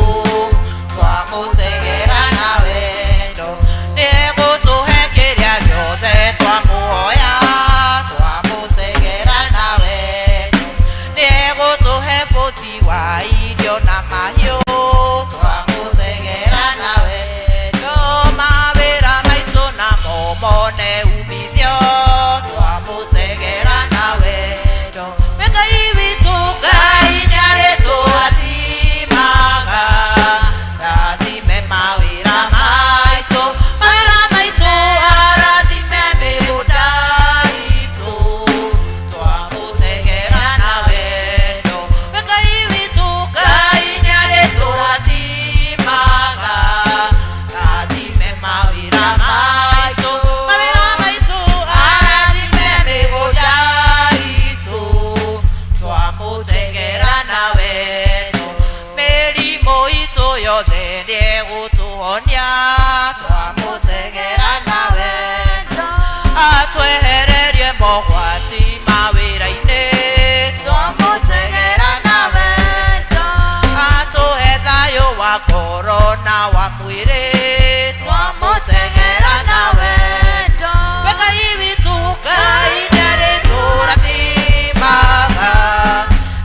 twamũtegera na wendo. Nĩegũtũhe kĩrĩa gĩothe twamũhoya, twamũtegera na wendo. Nĩegũtũhe bũthi wa irio na mahiũ, twamũtegera na wendo. Mawĩra maitũ namo mone umithio, twamũtegera na wendo. Ngai witũ, Ngai nĩarĩtũrathimaga, rathime mawĩra maitũ, mawĩra maitũ, arathime mĩgũnda itũ, twamũtegera na wendo. Ngai witũ, Ngai nĩarĩtũrathimaga, rathime mawĩra maitũ, mawĩra maitũ, arathime mĩgũnda itũ, twamũtegera na wendo. Mĩrimũ itũ yothe nĩegũtũhonia, twamũtegera na wendo. Atwehererie mogwati mawĩra-inĩ, twamũtegera na wendo. Atũhe thayũ wa ngoro na wa mwĩrĩ, twamũtegera na wendo. Ngai witũ, Ngai nĩarĩtũrathimaga,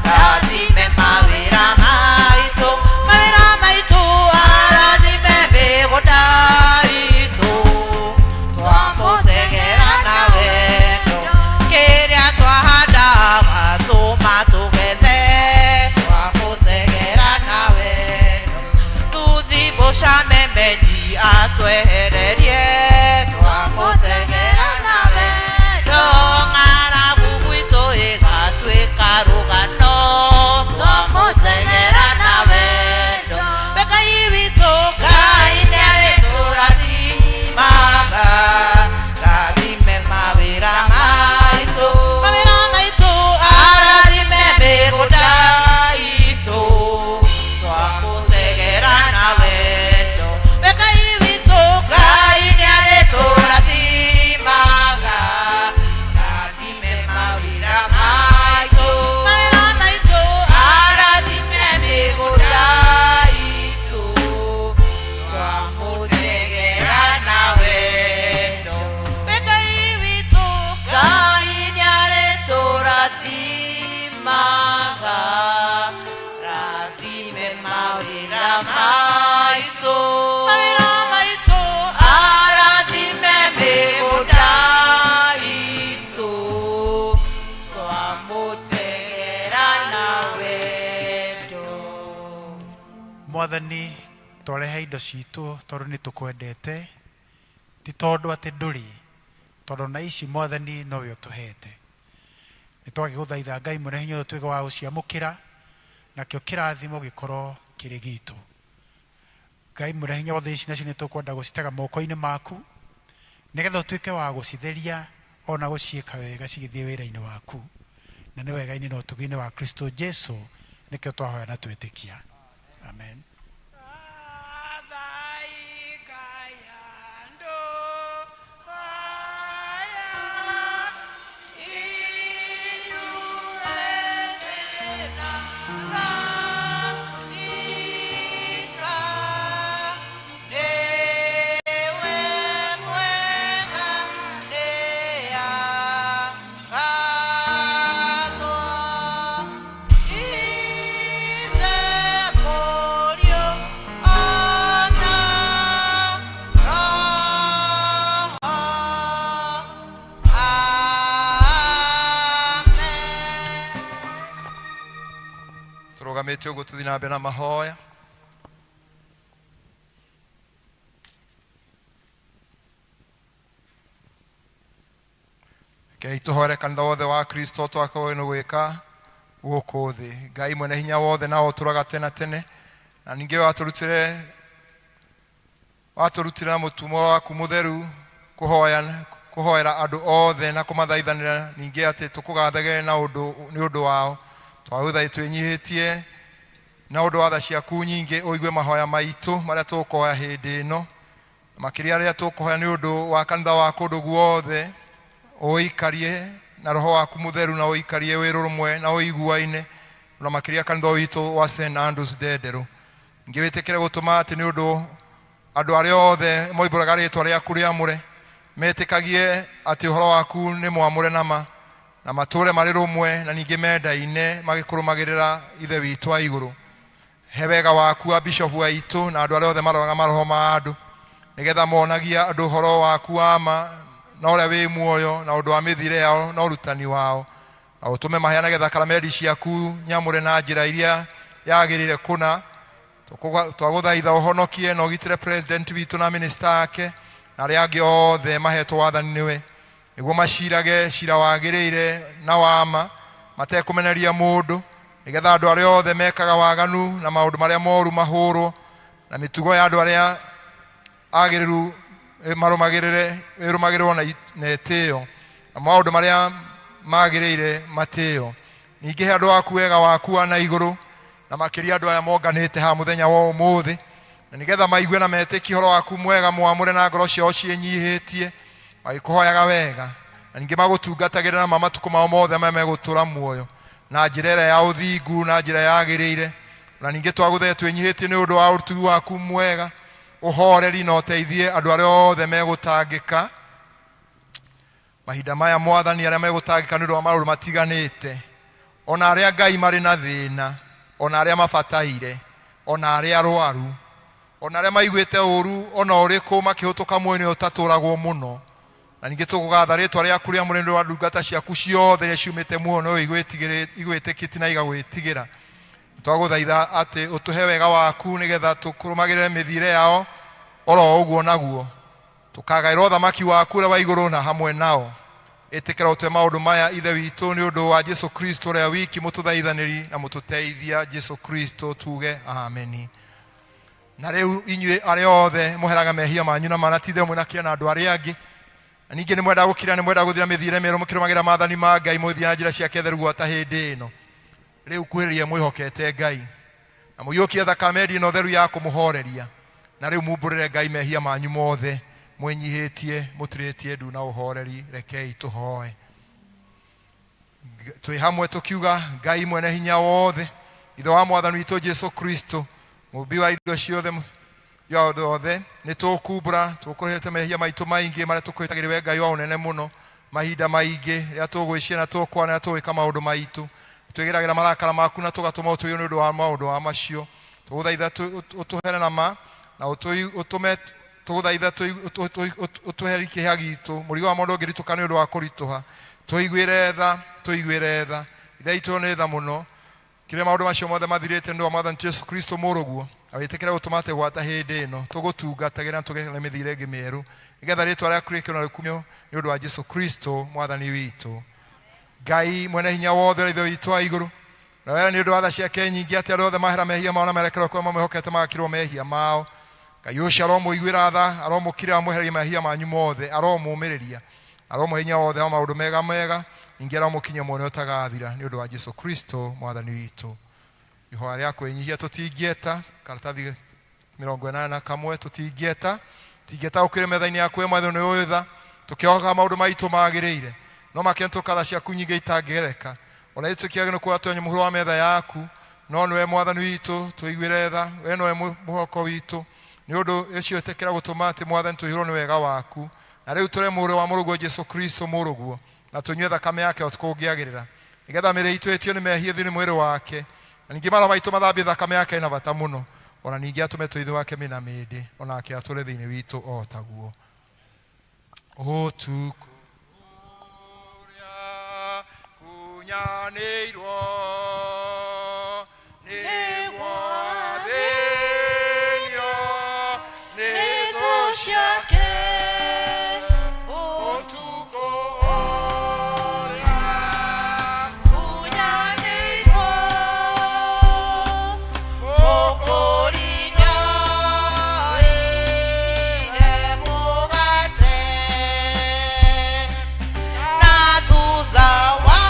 rathime mawĩra maitũ, mawĩra maitũ, arathime mĩgũnda itũ, twamũtegera na wendo. Kĩrĩa Mwathani, twarehe indo citũ tondũ nĩ tũkwendete, ti tondũ atĩ ndũrĩ, tondũ na ici Mwathani nowe ũtũhete. Nĩ twagĩgũthaitha Ngai mwene hinya ũtuĩke wa gũciamũkĩra, nakĩo kĩrathimo gĩkorwo kĩrĩ gitũ. Ngai mwene hinya wothe, ici nacio nĩ tũkwenda gũcitega moko-inĩ maku, nĩgetha ũtuĩke wa gũcitheria ona gũciĩka wega cigĩthiĩ wĩra-inĩ waku, na nĩ wega-inĩ na ũtugi-inĩ wa Kristo Jesu nĩkĩo twahoya na twĩtĩkia, amen. Tũrũgamĩte ũguo tũthiĩ na mbere na mahoya. Rekei tũhoere kanitha wothe wa Kristo twakorwo nĩ gwĩka gũkũ thĩ. Ngai mwene hinya wothe na ũtũraga tene na tene, na ningĩ watũrutire na mũtũmwo waku mũtheru kũhoya kũhoera andũ othe na kũmathaithanĩra, ningĩ atĩ tũkũgathage na ũndũ nĩ ũndũ wao. Twagũthaitha twĩnyihĩtie na ũndũ wa tha ciaku nyingĩ, ũigue mahoya maitũ marĩa tũkũhoya hĩndĩ ĩno, makĩria rĩrĩa tũkũhoya nĩ ũndũ wa kanitha wa kũndũ guothe. Ũikarie na roho waku mũtheru, na ũikarie wĩ rũrũmwe na ũiguaine, na makĩria kanitha witũ wa St Andrews Ndenderũ. Ningĩ wĩtĩkĩre gũtũma atĩ nĩ ũndũ andũ arĩa othe moimbũraga rĩtwa rĩaku rĩamũre metĩkagie atĩ ũhoro waku nĩ mwamũre nama, na matũũre marĩ rũmwe, na ningĩ mendaine magĩkũrũmagĩrĩra Ithe witũ wa igũrũ. He wega waku wa bishofu aitũ na andũ arĩa othe maroraga maroho ma andũ, nĩgetha monagia andũ ũhoro waku wa ma na ũrĩa wĩ muoyo, na ũndũ wa mĩthiĩre yao na ũrutani wao, na ũtũme maheanage thakramenti ciaku nyamũre na njĩra iria yagĩrĩire kũna. Twagũthaitha ũhonokie na ũgitĩre president witũ na minista ake na arĩa angĩ othe mahetwo wathani nĩwe, nĩguo macirage cira wagĩrĩire na wa ma matekũmeneria mũndũ, nĩgetha andũ arĩa othe mekaga waganu na maũndũ marĩa moru mahũrwo, na mĩtugo ya andũ arĩa agĩrĩru marũmagĩrĩre ĩrũmagĩrĩrwo na ĩtĩo, na maũndũ marĩa magĩrĩire matĩo. Ningĩ he andũ aku wega waku wa na igũrũ, na makĩria andũ aya monganĩte haha mũthenya wa ũmũthĩ, na nĩgetha maigue na metĩkie ũhoro waku mwega mwamũre na ngoro ciao ciĩnyihĩtie magĩkũhoyaga wega, na ningĩ magũtungatagĩre na ma matukũ mao mothe marĩa megũtũũra muoyo na njĩra ĩrĩa ya ũthingu na njĩra yagĩrĩire. Na ningĩ twagũthaitha twĩnyihĩtie nĩ ũndũ wa ũtugi waku mwega, ũhoreri, na ũteithie andũ arĩa othe megũtangĩka mahinda maya, Mwathani, arĩa megũtangĩka nĩ ũndũ wa maũndũ matiganĩte, ona arĩa Ngai marĩ na thĩna, ona arĩa mabataire, ona arĩa arwaru, ona arĩa maiguĩte ũru ona ũrĩkũ makĩhũtũka muoyo-inĩ ũtatũragwo mũno. Na ningĩ tũgũgatha rĩtwa rĩaku rĩamũre nĩ ũndũ wa ndungata ciaku ciothe iria ciumĩte muoyo ũyũ igwĩtĩkĩtie na igagwĩtigĩra. Twagũthaitha atĩ ũtũhe wega waku nĩgetha tũkũrũmagĩrĩre mĩthiĩre yao oro ũguo naguo tũkagaĩrwo ũthamaki waku ũrĩa wa igũrũ na hamwe nao. Ĩtĩkĩra ũtue maũndũ maya, Ithe witũ, nĩ ũndũ wa Jesu Kristo ũrĩa wiki mũtũthaithanĩri na mũtũteithia, Jesu Kristo, tuge ameni. Na rĩu inyuĩ arĩa othe mũheraga mehia manyu na mana, ti itherũ mwĩna kĩeha na andũ arĩa angĩ, na ningĩ nĩ mwenda gũkira, nĩ mwenda gũthira mĩthiĩre mĩerũ mũkĩrũmagĩrĩra maathani ma Ngai, mũgĩthiĩ na njĩra ciake theru gwata hĩndĩ ĩno. Rĩu kuhĩrĩria mwĩhokete Ngai, na mũiyũkie thakame ĩno theru ya kũmũhoreria, na rĩu mumbũrĩre Ngai mehia manyu mothe mwĩnyihĩtie, mũturĩtie ndu na ũhoreri. Rekei tũhoe twĩ hamwe tũkiuga: Ngai mwene hinya wothe, Ithe wa Mwathani witũ Jesu Kristo, mũmbi wa indo ciothe yothe, nĩ tũkumbũra tũkũrĩte mehia maitũ maingĩ marĩa tũkwĩtagĩrĩ we Ngai wa ũnene mũno mahinda maingĩ, rĩrĩa tũgwĩciria na tũkwana na tũgwĩka maũndũ maitũ, twĩgeragĩra marakara maku na tũgatũma ũtũiywo nĩ ũndũ wa maũndũ wa macio. Tũgũthaitha ũtũhere na ma na ũtũme, tũgũthaitha ũtũherie kĩeha gitũ, mũrigo wa mũndũ ũngĩritũka nĩ ũndũ wa kũritũha. Tũiguĩre tha, tũiguĩre tha, Ithe witũ nĩ tha mũno. Kĩrĩa maũndũ macio mothe mathirĩte nĩ ũndũ wa Mwathani Jesu Kristo mũrũguo. Na wĩtĩkĩre gũtũma atĩ gwata hĩndĩ ĩno tũgũtungatagĩra na tũgĩe na mĩthiĩre ĩngĩ mĩerũ, nĩgetha rĩtwa rĩaku rĩkĩo na rĩkumio nĩ ũndũ wa Jesu Kristo mwathani witũ. Ngai mwene hinya wothe ũrĩa Ithe witũ wa igũrũ, na wera nĩ ũndũ wa tha ciake nyingĩ atĩ andũ othe mahera mehia mao na merekerwo kũrĩa mamwĩhokete magakirwo mehia mao. Ngai ũcio aromũiguĩra tha, aromũkirĩra, amwehereria mehia manyu mothe, aromũmĩrĩria, aromũhe hinya wothe wa maũndũ mega mega, ningĩ aromũkinyia muoyo ũtagathira nĩ ũndũ wa Jesu Kristo mwathani witũ. Ihoya rĩa kwĩnyihia tũtingĩeta karatathi 81, tũtingĩeta tingĩeta gũkĩrĩ metha-inĩ yaku, we mwathani nĩ ũĩ tha, tũkĩhokaga maũndũ maitũ magĩrĩire, no makĩria tũkatha ciaku nyingĩ itangĩgereka. Ona ithuĩ tũkĩagĩrĩirwo kuoya twenye mũhuro wa metha yaku, no nĩwe mwathani witũ, tũiguĩre tha, we nowe mũhoko witũ. Nĩ ũndũ ũcio ĩtĩkĩra gũtũma atĩ mwathani tũihũrwo nĩ wega waku, na rĩu tũrĩ mũrũ wa mũrũguo Jesu Kristo mũrũguo, na tũnyue thakame yake o kũngĩagĩrĩra, nĩgetha mĩĩrĩ itũ ĩtio nĩ mehia thĩinĩ mwĩrĩ wake, na ningĩ maroho maitũ mathambie thakame yake ĩna bata mũno, ona ningĩ atũme tũithe wake mĩna mĩndĩ, onake atũre thĩinĩ witũ o taguo. Ũtukũ ũrĩa kunyanĩirwo nĩguo thĩnio nĩ thũ ciake, ũtukũ ũrĩa Kunyanĩirwo mũkũri nĩoire mũgate, na thutha wa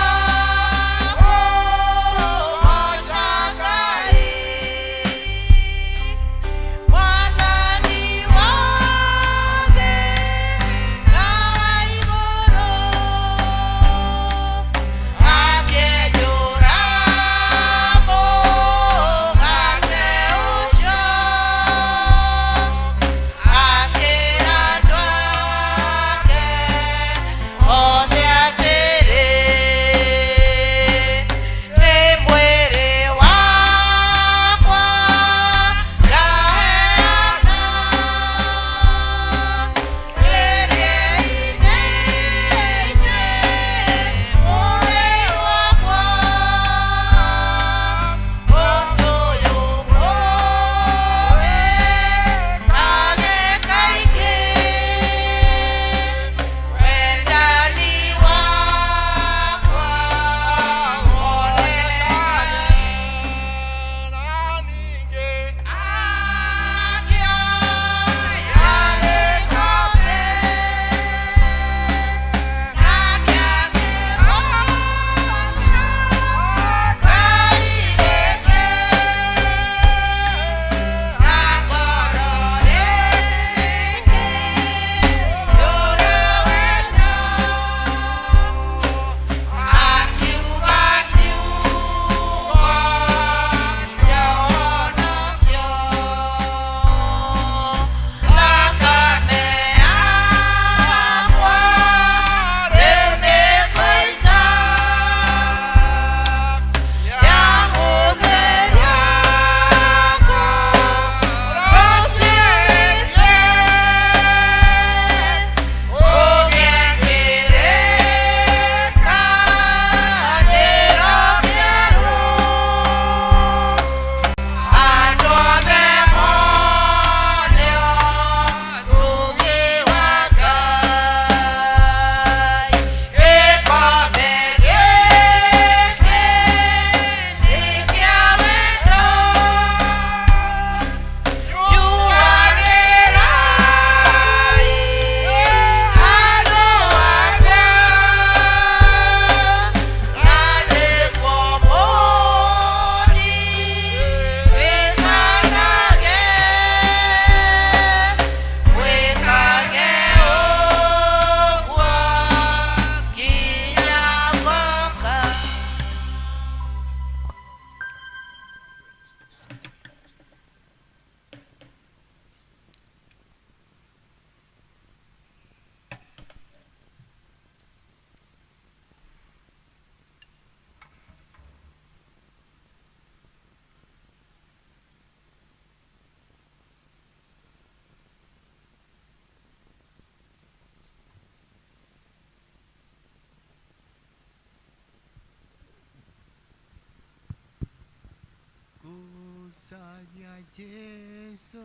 Ngucagia Jesu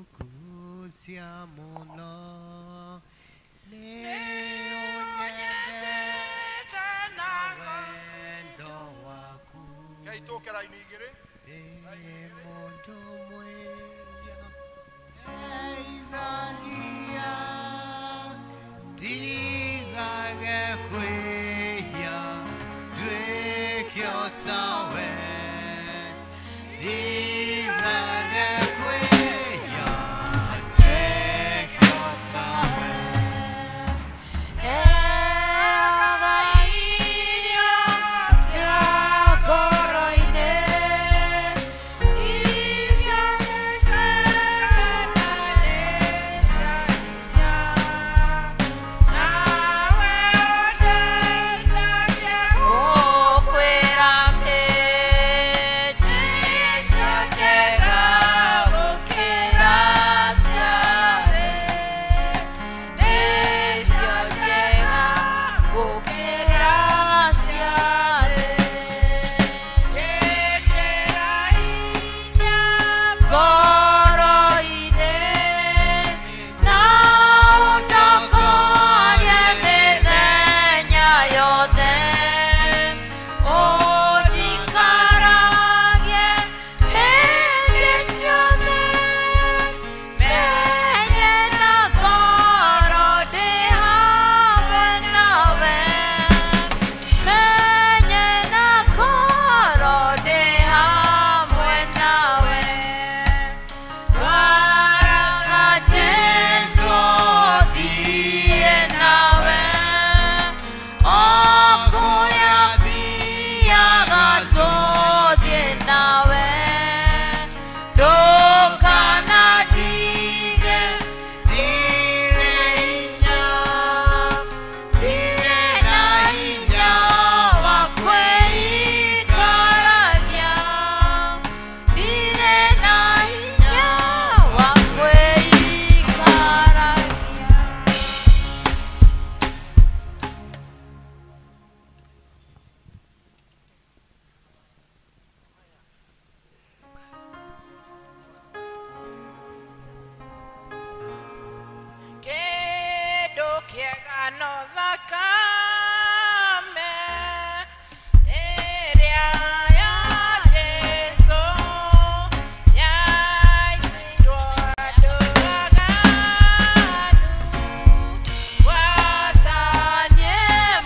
ngucia mũno nĩ ũnyendete na wendo waku. Kei tũke raini igĩrĩ. Ndĩ mũndũ mwĩhia ndeithagia ndigage kwĩhia nduĩke o tawe ndigage kwĩhia nduĩke o tawe. Heaga irio cia ngoro-inĩ, icio ũkwĩra atĩ nĩcio njega gũkĩra ciothe, nĩcio njega gũkĩra ciothe. Ngoro-inĩ na ũndokorie mĩthenya yothe, ũnjikaragie hĩndĩ ciothe, menye na ngoro ndĩ hamwe nawe, menye na ngoro ndĩ hamwe nawe. Ndwaraga Jesũ thiĩ nawe, o kũrĩa thiaga tũthiĩ nawe, ndũkanandige. Ndirĩ hinya, ndirĩ na hinya wa kwĩikaragia, ndirĩ na hinya wa kwĩikaragia. Kĩndũ kĩega no thakame ĩrĩa ya Jesũ yaitirwo andũ aganu Gwatanie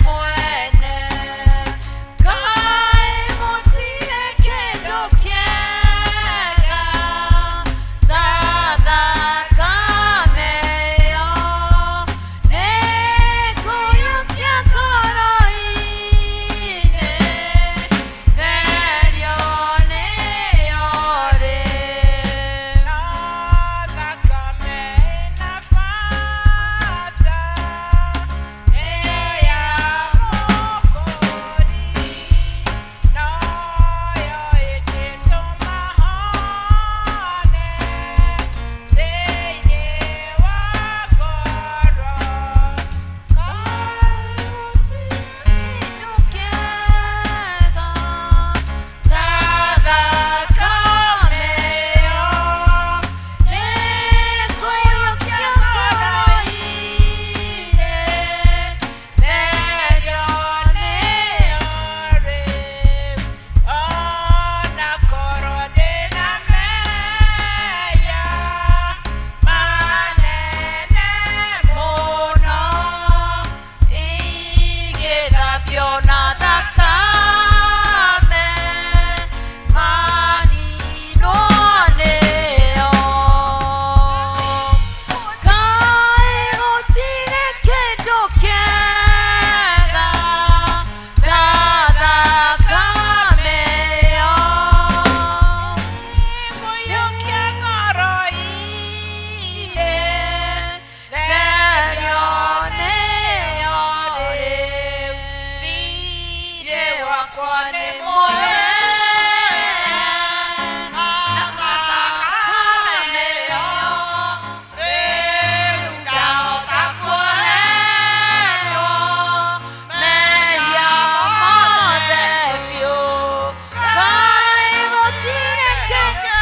mwene, kaĩ gũtirĩ kĩndũ kĩega ta thakame ĩyo, nĩngũiyũkia ngoro-inĩ, therio nĩyo rĩ. No thakame ĩna bata ĩyo ya Mũkũũri, noyo ĩngĩtũma hone thĩinĩ wa ngoro. Kĩndũ kĩega ta thakame ĩyo, nĩngũiyũkia ngoro-inĩ, therio nĩyo rĩ. Ona korwo ndĩna mehia manene Mũno ingĩthambio na thakame, maninwo nĩyo. Kaĩ gũtirĩ kĩndũ kĩega ta thakame ĩyo. Ngũiyũkia ngoro-inĩ, Therio nĩyo rĩ. Thiirĩ wakwa nĩ mũhe Na thakame ĩyo Rĩu ndahota kuoherwo mehia mothe biũ. Kaĩ gũtirĩ kĩndũ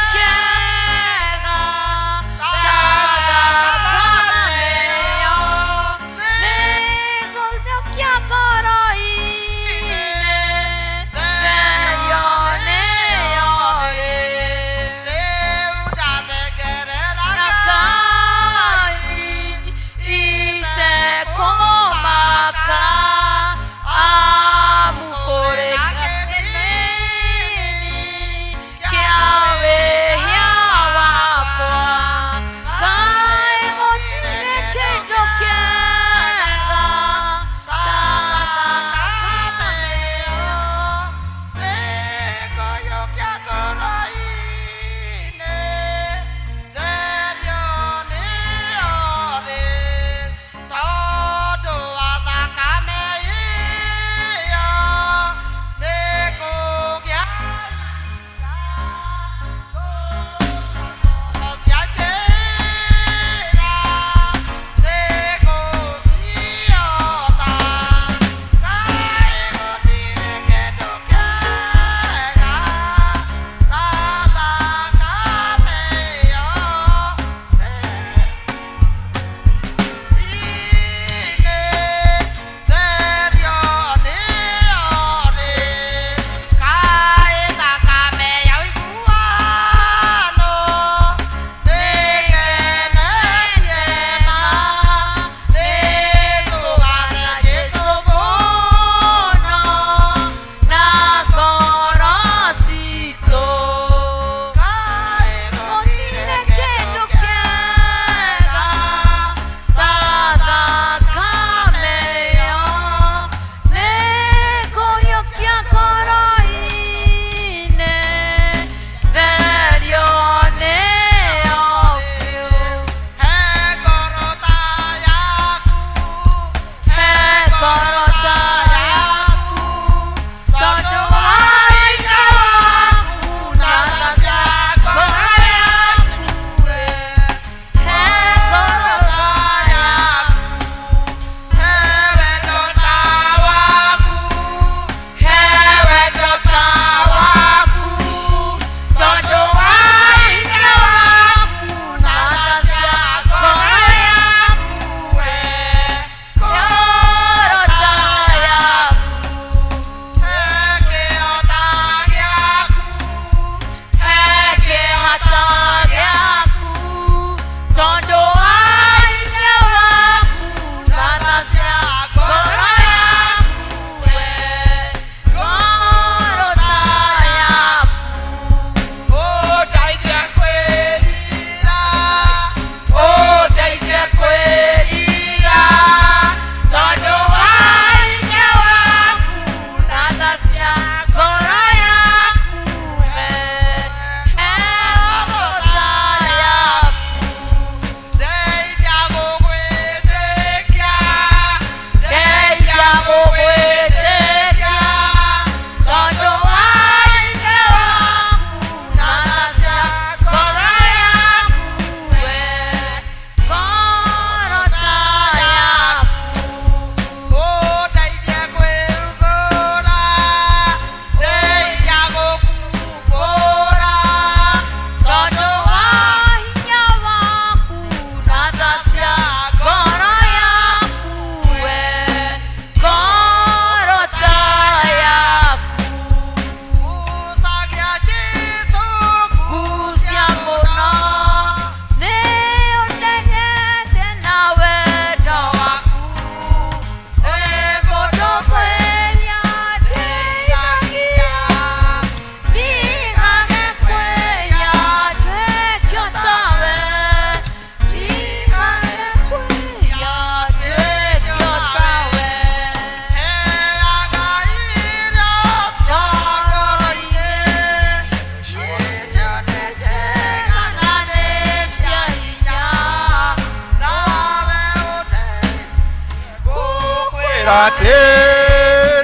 Ngwĩra atĩ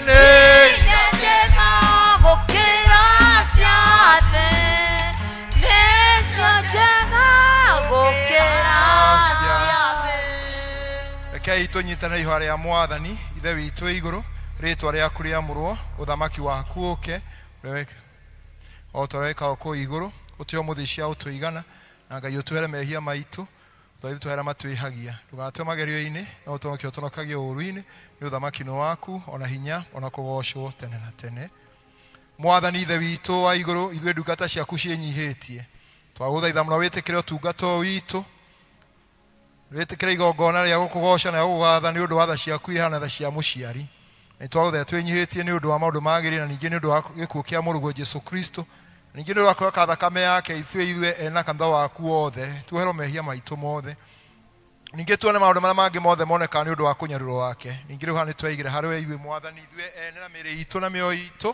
nĩ njega gũkĩra ciothe, nĩcio njega gũkĩra ciothe. Rekei tũnyitane ihoya rĩa Mwathani. Ithe witũ wĩ igũrũ, rĩtwa rĩaku rĩamũrwo, ũthamaki waku ũke, o ta ũrĩa wĩkagwo kũu igũrũ. Ũtũhe ũmũthĩ cia ũtũigana, na Ngai ũtũhere mehia maitũ ta ithuĩ tũhere matwĩhagia. Ndũgatũhe magerio-inĩ, no ũtũhonokie ũtũhonokagie ũũru-inĩ, nĩ ũthamaki nĩ waku, ona hinya, ona kũgocwo tene na tene. Mwathani Ithe witũ wa igũrũ, ithuĩ ndungata ciaku ciĩnyihĩtie, twagũthaitha mũno wĩtĩkĩre ũtungata ũyũ witũ, wĩtĩkĩre igongona rĩa gũkũgoca na gũkũgatha nĩ ũndũ wa tha ciaku ihana tha cia mũciari. Nĩ twagũthaitha twĩnyihĩtie nĩ ũndũ wa maũndũ magĩrĩire, na ningĩ nĩ ũndũ wa gĩkuũ kĩa mũrũguo Jesu Kristo, ningĩ nĩ ũndũ wa kwĩhoka thakame yake ithuĩ ena kanitha waku wothe, tuoherwo mehia maitũ mothe, ningĩ tuone maũndũ marĩa mangĩ mothe monekaga nĩ ũndũ wa kũnyarurwo wake. Ningĩ rĩu haha nĩ tweigĩra harĩ we ithuĩ Mwathani, ithuĩ ene na mĩĩrĩ itũ na mĩoyo itũ,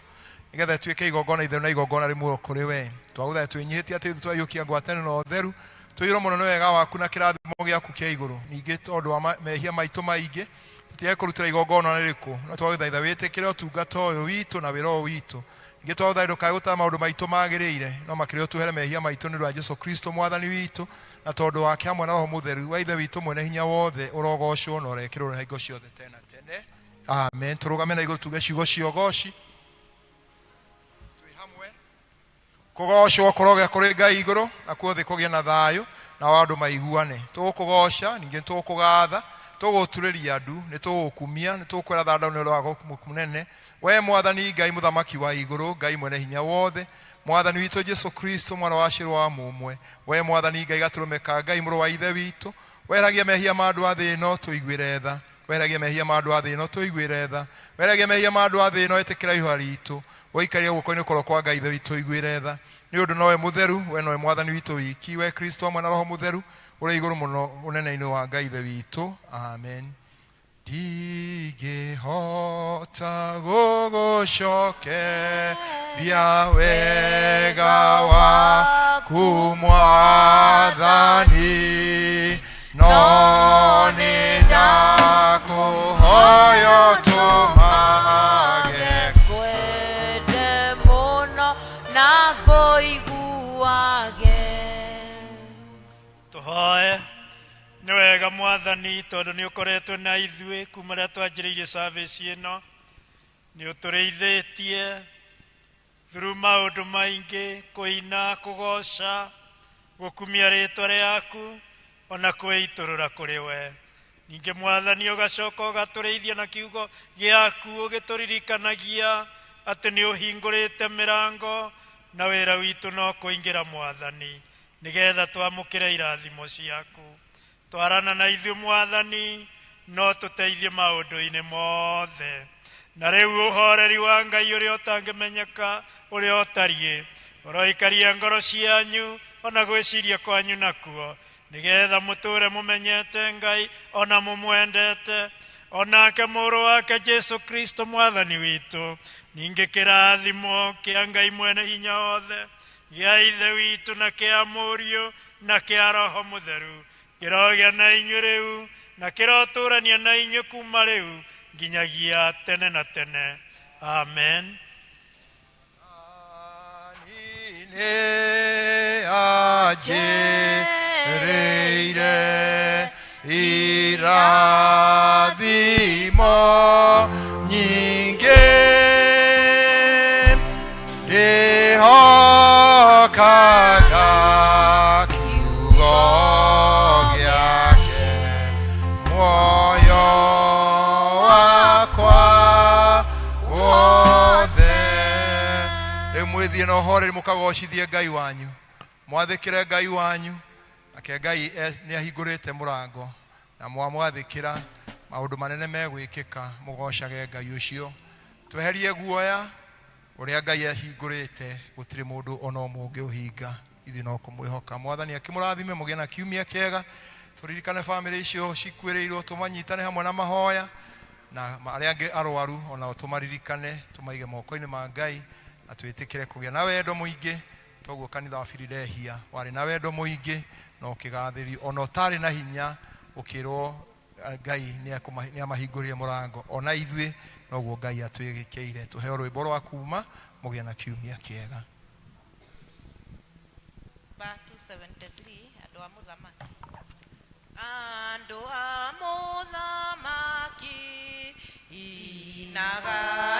nĩgetha ĩtuĩke igongona itheru na igongona rĩmwe kũrĩ we. Twagũthaitha twĩnyihĩtie atĩ ithuĩ twaiyũkia ngwatanĩro na ũtheru, tũiyũrwo mũno nĩ wega waku na kĩrathimo gĩaku kĩa igũrũ. Ningĩ tondũ wa mehia maitũ maingĩ, tũtige kũrutĩra igongona rĩrĩkũ, no twagũthaitha wĩtĩkĩre ũtungata ũyũ witũ na wĩra ũyũ witũ. Ningĩ twagũthaitha ndũkae gũtara maũndũ maitũ magĩrĩire, no makĩria ũtuohere mehia maitũ nĩ ũndũ wa Jesu Kristo Mwathani witũ, na tondũ wake hamwe na Roho Mũtheru wa Ithe witũ mwene hinya wothe, ũrogocwo na ũrekĩrwo na hingo ciothe tene na tene. Amen. Tũrũgame na igũrũ tuge ciugo cia ũgoci twĩ hamwe. Kũgocwo kũrogĩa kũrĩ Ngai igũrũ, nakuo thĩ kũgĩe na thayũ, nao andũ maiguane. Tũgũkũgoca, ningĩ nĩtũgũkũgatha, tũgũturĩria ndu, nĩtũgũkumia, nĩtũkwĩra thandau nĩ ũndũ wa mũnene, we Mwathani Ngai mũthamaki wa igũrũ, Ngai mwene hinya wothe, Mwathani witũ Jesu Kristo, mwana wa Shĩrũ wa mũmwe, we Mwathani Ngai gatũrũme ka Ngai, mũrũ wa Ithe witũ, weheragia mehia ma andũ a thĩ ĩno, tũiguĩre tha. Weheragia mehia ma andũ a thĩ ĩno, tũiguĩre tha. Weheragia mehia ma andũ a thĩ ĩno, ĩtĩkĩra ihoya ritũ. Woikaria guoko-inĩ kũrĩa kwa Ngai Ithe witũ, ũiguĩre tha. Nĩ ũndũ nowe mũtheru, we nowe Mwathani witũ wiki, we Kristo hamwe na Roho Mũtheru, ũrĩa igũrũ mũno ũnene-inĩ wa Ngai Ithe witũ. Amen. Ndingĩhota gũgũcokeria wega waku Mwathani, no nĩ ndakũhoya ũtũmage ngwende mũno na ngũiguage. Tũhoe. Nĩ wega Mwathani, tondũ nĩ ũkoretwo na ithuĩ kuma rĩrĩa twanjĩrĩirie service ĩno, nĩ ũtũrĩithĩtie through maũndũ maingĩ, kũina, kũgoca, gũkumia rĩtwa rĩaku, ona kwĩitũrũra kũrĩ we. Ningĩ Mwathani, ũgacoka ũgatũrĩithia na kiugo gĩaku, ũgĩtũririkanagia atĩ nĩ ũhingũrĩte mĩrango na wĩra witũ no kũingĩra, Mwathani, nĩgetha twamũkĩre irathimo ciaku. Twarana na ithuĩ Mwathani, no tũteithie maũndũ-inĩ mothe. Na rĩu ũhoreri wa Ngai ũrĩa ũtangĩmenyeka ũrĩa ũtariĩ, ũroikaria ngoro cianyu ona gwĩciria kwanyu nakuo, nĩgetha mũtũre mũmenyete Ngai ona mũmwendete, onake mũrũ wake Jesu Kristo Mwathani witũ. Ningĩ kĩrathimo kĩa Ngai mwene hinya wothe, gĩa Ithe witũ na kĩa Mũriũ na kĩa Roho Mũtheru, kĩrogĩa na inyuĩ rĩu na kĩrotũrania na inyuĩ kuma rĩu nginyagia tene na tene. Amen. Nĩ anjĩrĩire irathimo nyingĩ, ndĩhokaga kiugo gĩake, muoyo wakwa wothe. Rĩu mwĩthiĩ na ũhoreri, mũkagocithie Ngai wanyu, mwathĩkĩre Ngai wanyu, nake Ngai nĩ ahingũrĩte mũrango, na mwamwathĩkĩra maũndũ manene megwĩkĩka. Mũgocage Ngai ũcio. Tweherie guoya ũrĩa Ngai ahingũrĩte, gũtirĩ mũndũ ona ũmwe ũngĩũhinga, ithuĩ no kũmwĩhoka. Mwathani akĩmũrathime, mũgĩe na kiumia kĩega. Tũririkane bamĩrĩ icio cikuĩrĩirwo, tũmanyitane hamwe na mahoya, na arĩa angĩ arwaru onao tũmaririkane, tũmaige moko-inĩ ma Ngai, na twĩtĩkĩre kũgĩa na wendo mũingĩ toguo kanitha wa Filidehia warĩ na wendo mũingĩ na ũkĩgathĩrio, ona ũtarĩ na hinya ũkĩrwo. Ngai nĩ amahingũrĩre mũrango. Ona ithuĩ noguo Ngai atwĩkĩire. Tũheo rwĩmbo rwa kuma mũgĩe na kiumia kĩega. Ba 273, andũ a mũthamaki, andũ a mũthamaki, inagai.